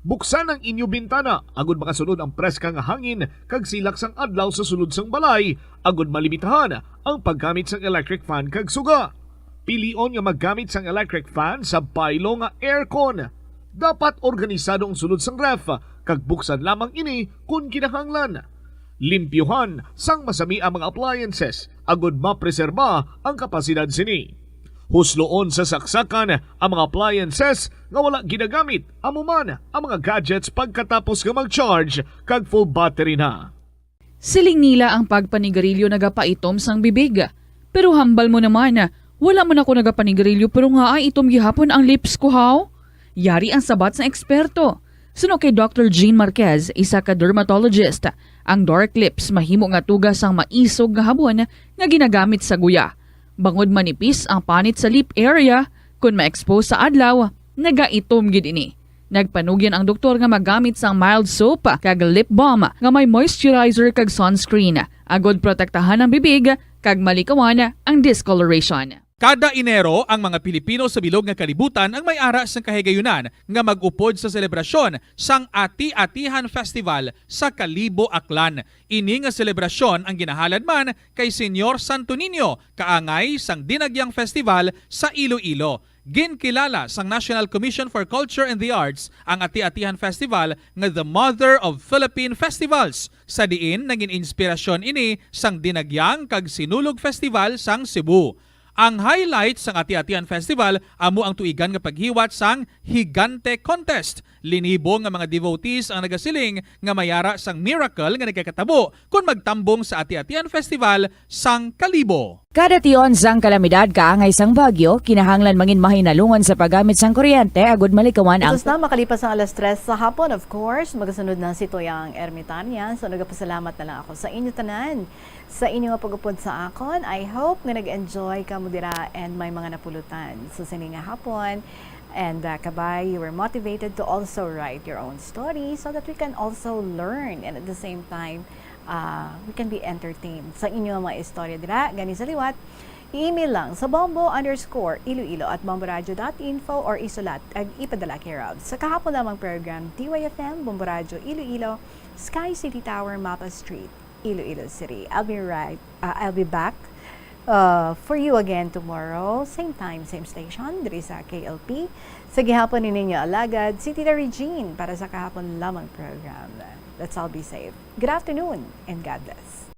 Buksan ang inyo bintana agud makasulod ang preska nga hangin kag silak sang adlaw sa sulod sang balay, agud malimitahan ang paggamit sang electric fan kag suga. Pilion nga maggamit sang electric fan sa baylo nga aircon. Dapat organisado ang sulod sang ref, kag buksan lamang ini kon kinahanglan. Limpyuhan sang masami ang mga appliances agud mapreserba ang kapasidad sini. Husloon sa saksakan ang mga appliances nga wala ginagamit, amo man ang mga gadgets pagkatapos nga mag-charge kag full battery na. Siling nila ang pagpanigarilyo nagapaitom sang bibig. Pero hambal mo naman, wala man ako nagapanigarilyo pero ngaa itom gihapon ang lips ko, haw? Yari ang sabat sang eksperto. Suno kay Doctor Jean Marquez, isa ka dermatologist, ang dark lips mahimo nga tuga sang maisog nga habon nga ginagamit sa guya. Bangod manipis ang panit sa lip area, kon ma-expose sa adlaw, nagaitom gid ini. Nagpanugyan ang doktor nga magamit sang mild soap kag lip balm nga may moisturizer kag sunscreen, agud protektahan ang bibig kag malikawan ang discoloration. Kada Enero, ang mga Pilipino sa bilog nga kalibutan ang may ara sang kahigayunan nga mag-upod sa selebrasyon sang Ati-Atihan Festival sa Kalibo, Aklan. Ini nga selebrasyon ang ginahalad man kay Señor Santo Niño, kaangay sang Dinagyang Festival sa Iloilo. Ginkilala sang National Commission for Culture and the Arts ang Ati-Atihan Festival nga the mother of Philippine festivals, sa diin nagin inspirasyon ini sang Dinagyang kag Sinulog Festival sang Cebu. Ang highlight sang Ati-Atihan Festival amo ang tuigan nga paghiwat sang Higante Contest. Linibo nga mga devotees ang nagasiling nga may ara sang miracle nga nagakatabo kon magtambong sa Ati-Atihan Festival sang Kalibo. Kada tion sang kalamidad kaangay sang bagyo, kinahanglan mangin mahinalungon sa paggamit sang kuryente agud malikawan ang Itos na, makalipas ang alas tres sa hapon, of course, magasunod na si Toyang Ermitania. So, nagapasalamat na lang ako sa inyo tanan sa inyo nga pag-upod sa akon. I hope nga nag-enjoy kamo dira and may mga napulutan sa sini nga hapon. And, uh, kabay, you were motivated to also write your own story so that we can also learn and at the same time, uh, we can be entertained sa inyo nga mga istorya dira. Gani sa liwat, I-email lang sa bombo underscore iloilo at bomboradio dot info or isulat ag ipadala care of sa kahapon lamang program, D Y F M, Bombo Radyo Iloilo, Sky City Tower, Mapa Street, Iloilo City. I'll be right, uh, I'll be back uh, for you again tomorrow, same time, same station, diri sa K L P. Sa gihapon ni ninyo alagad, si Tita Regine para sa kahapon lamang program. Let's all be safe. Good afternoon and God bless.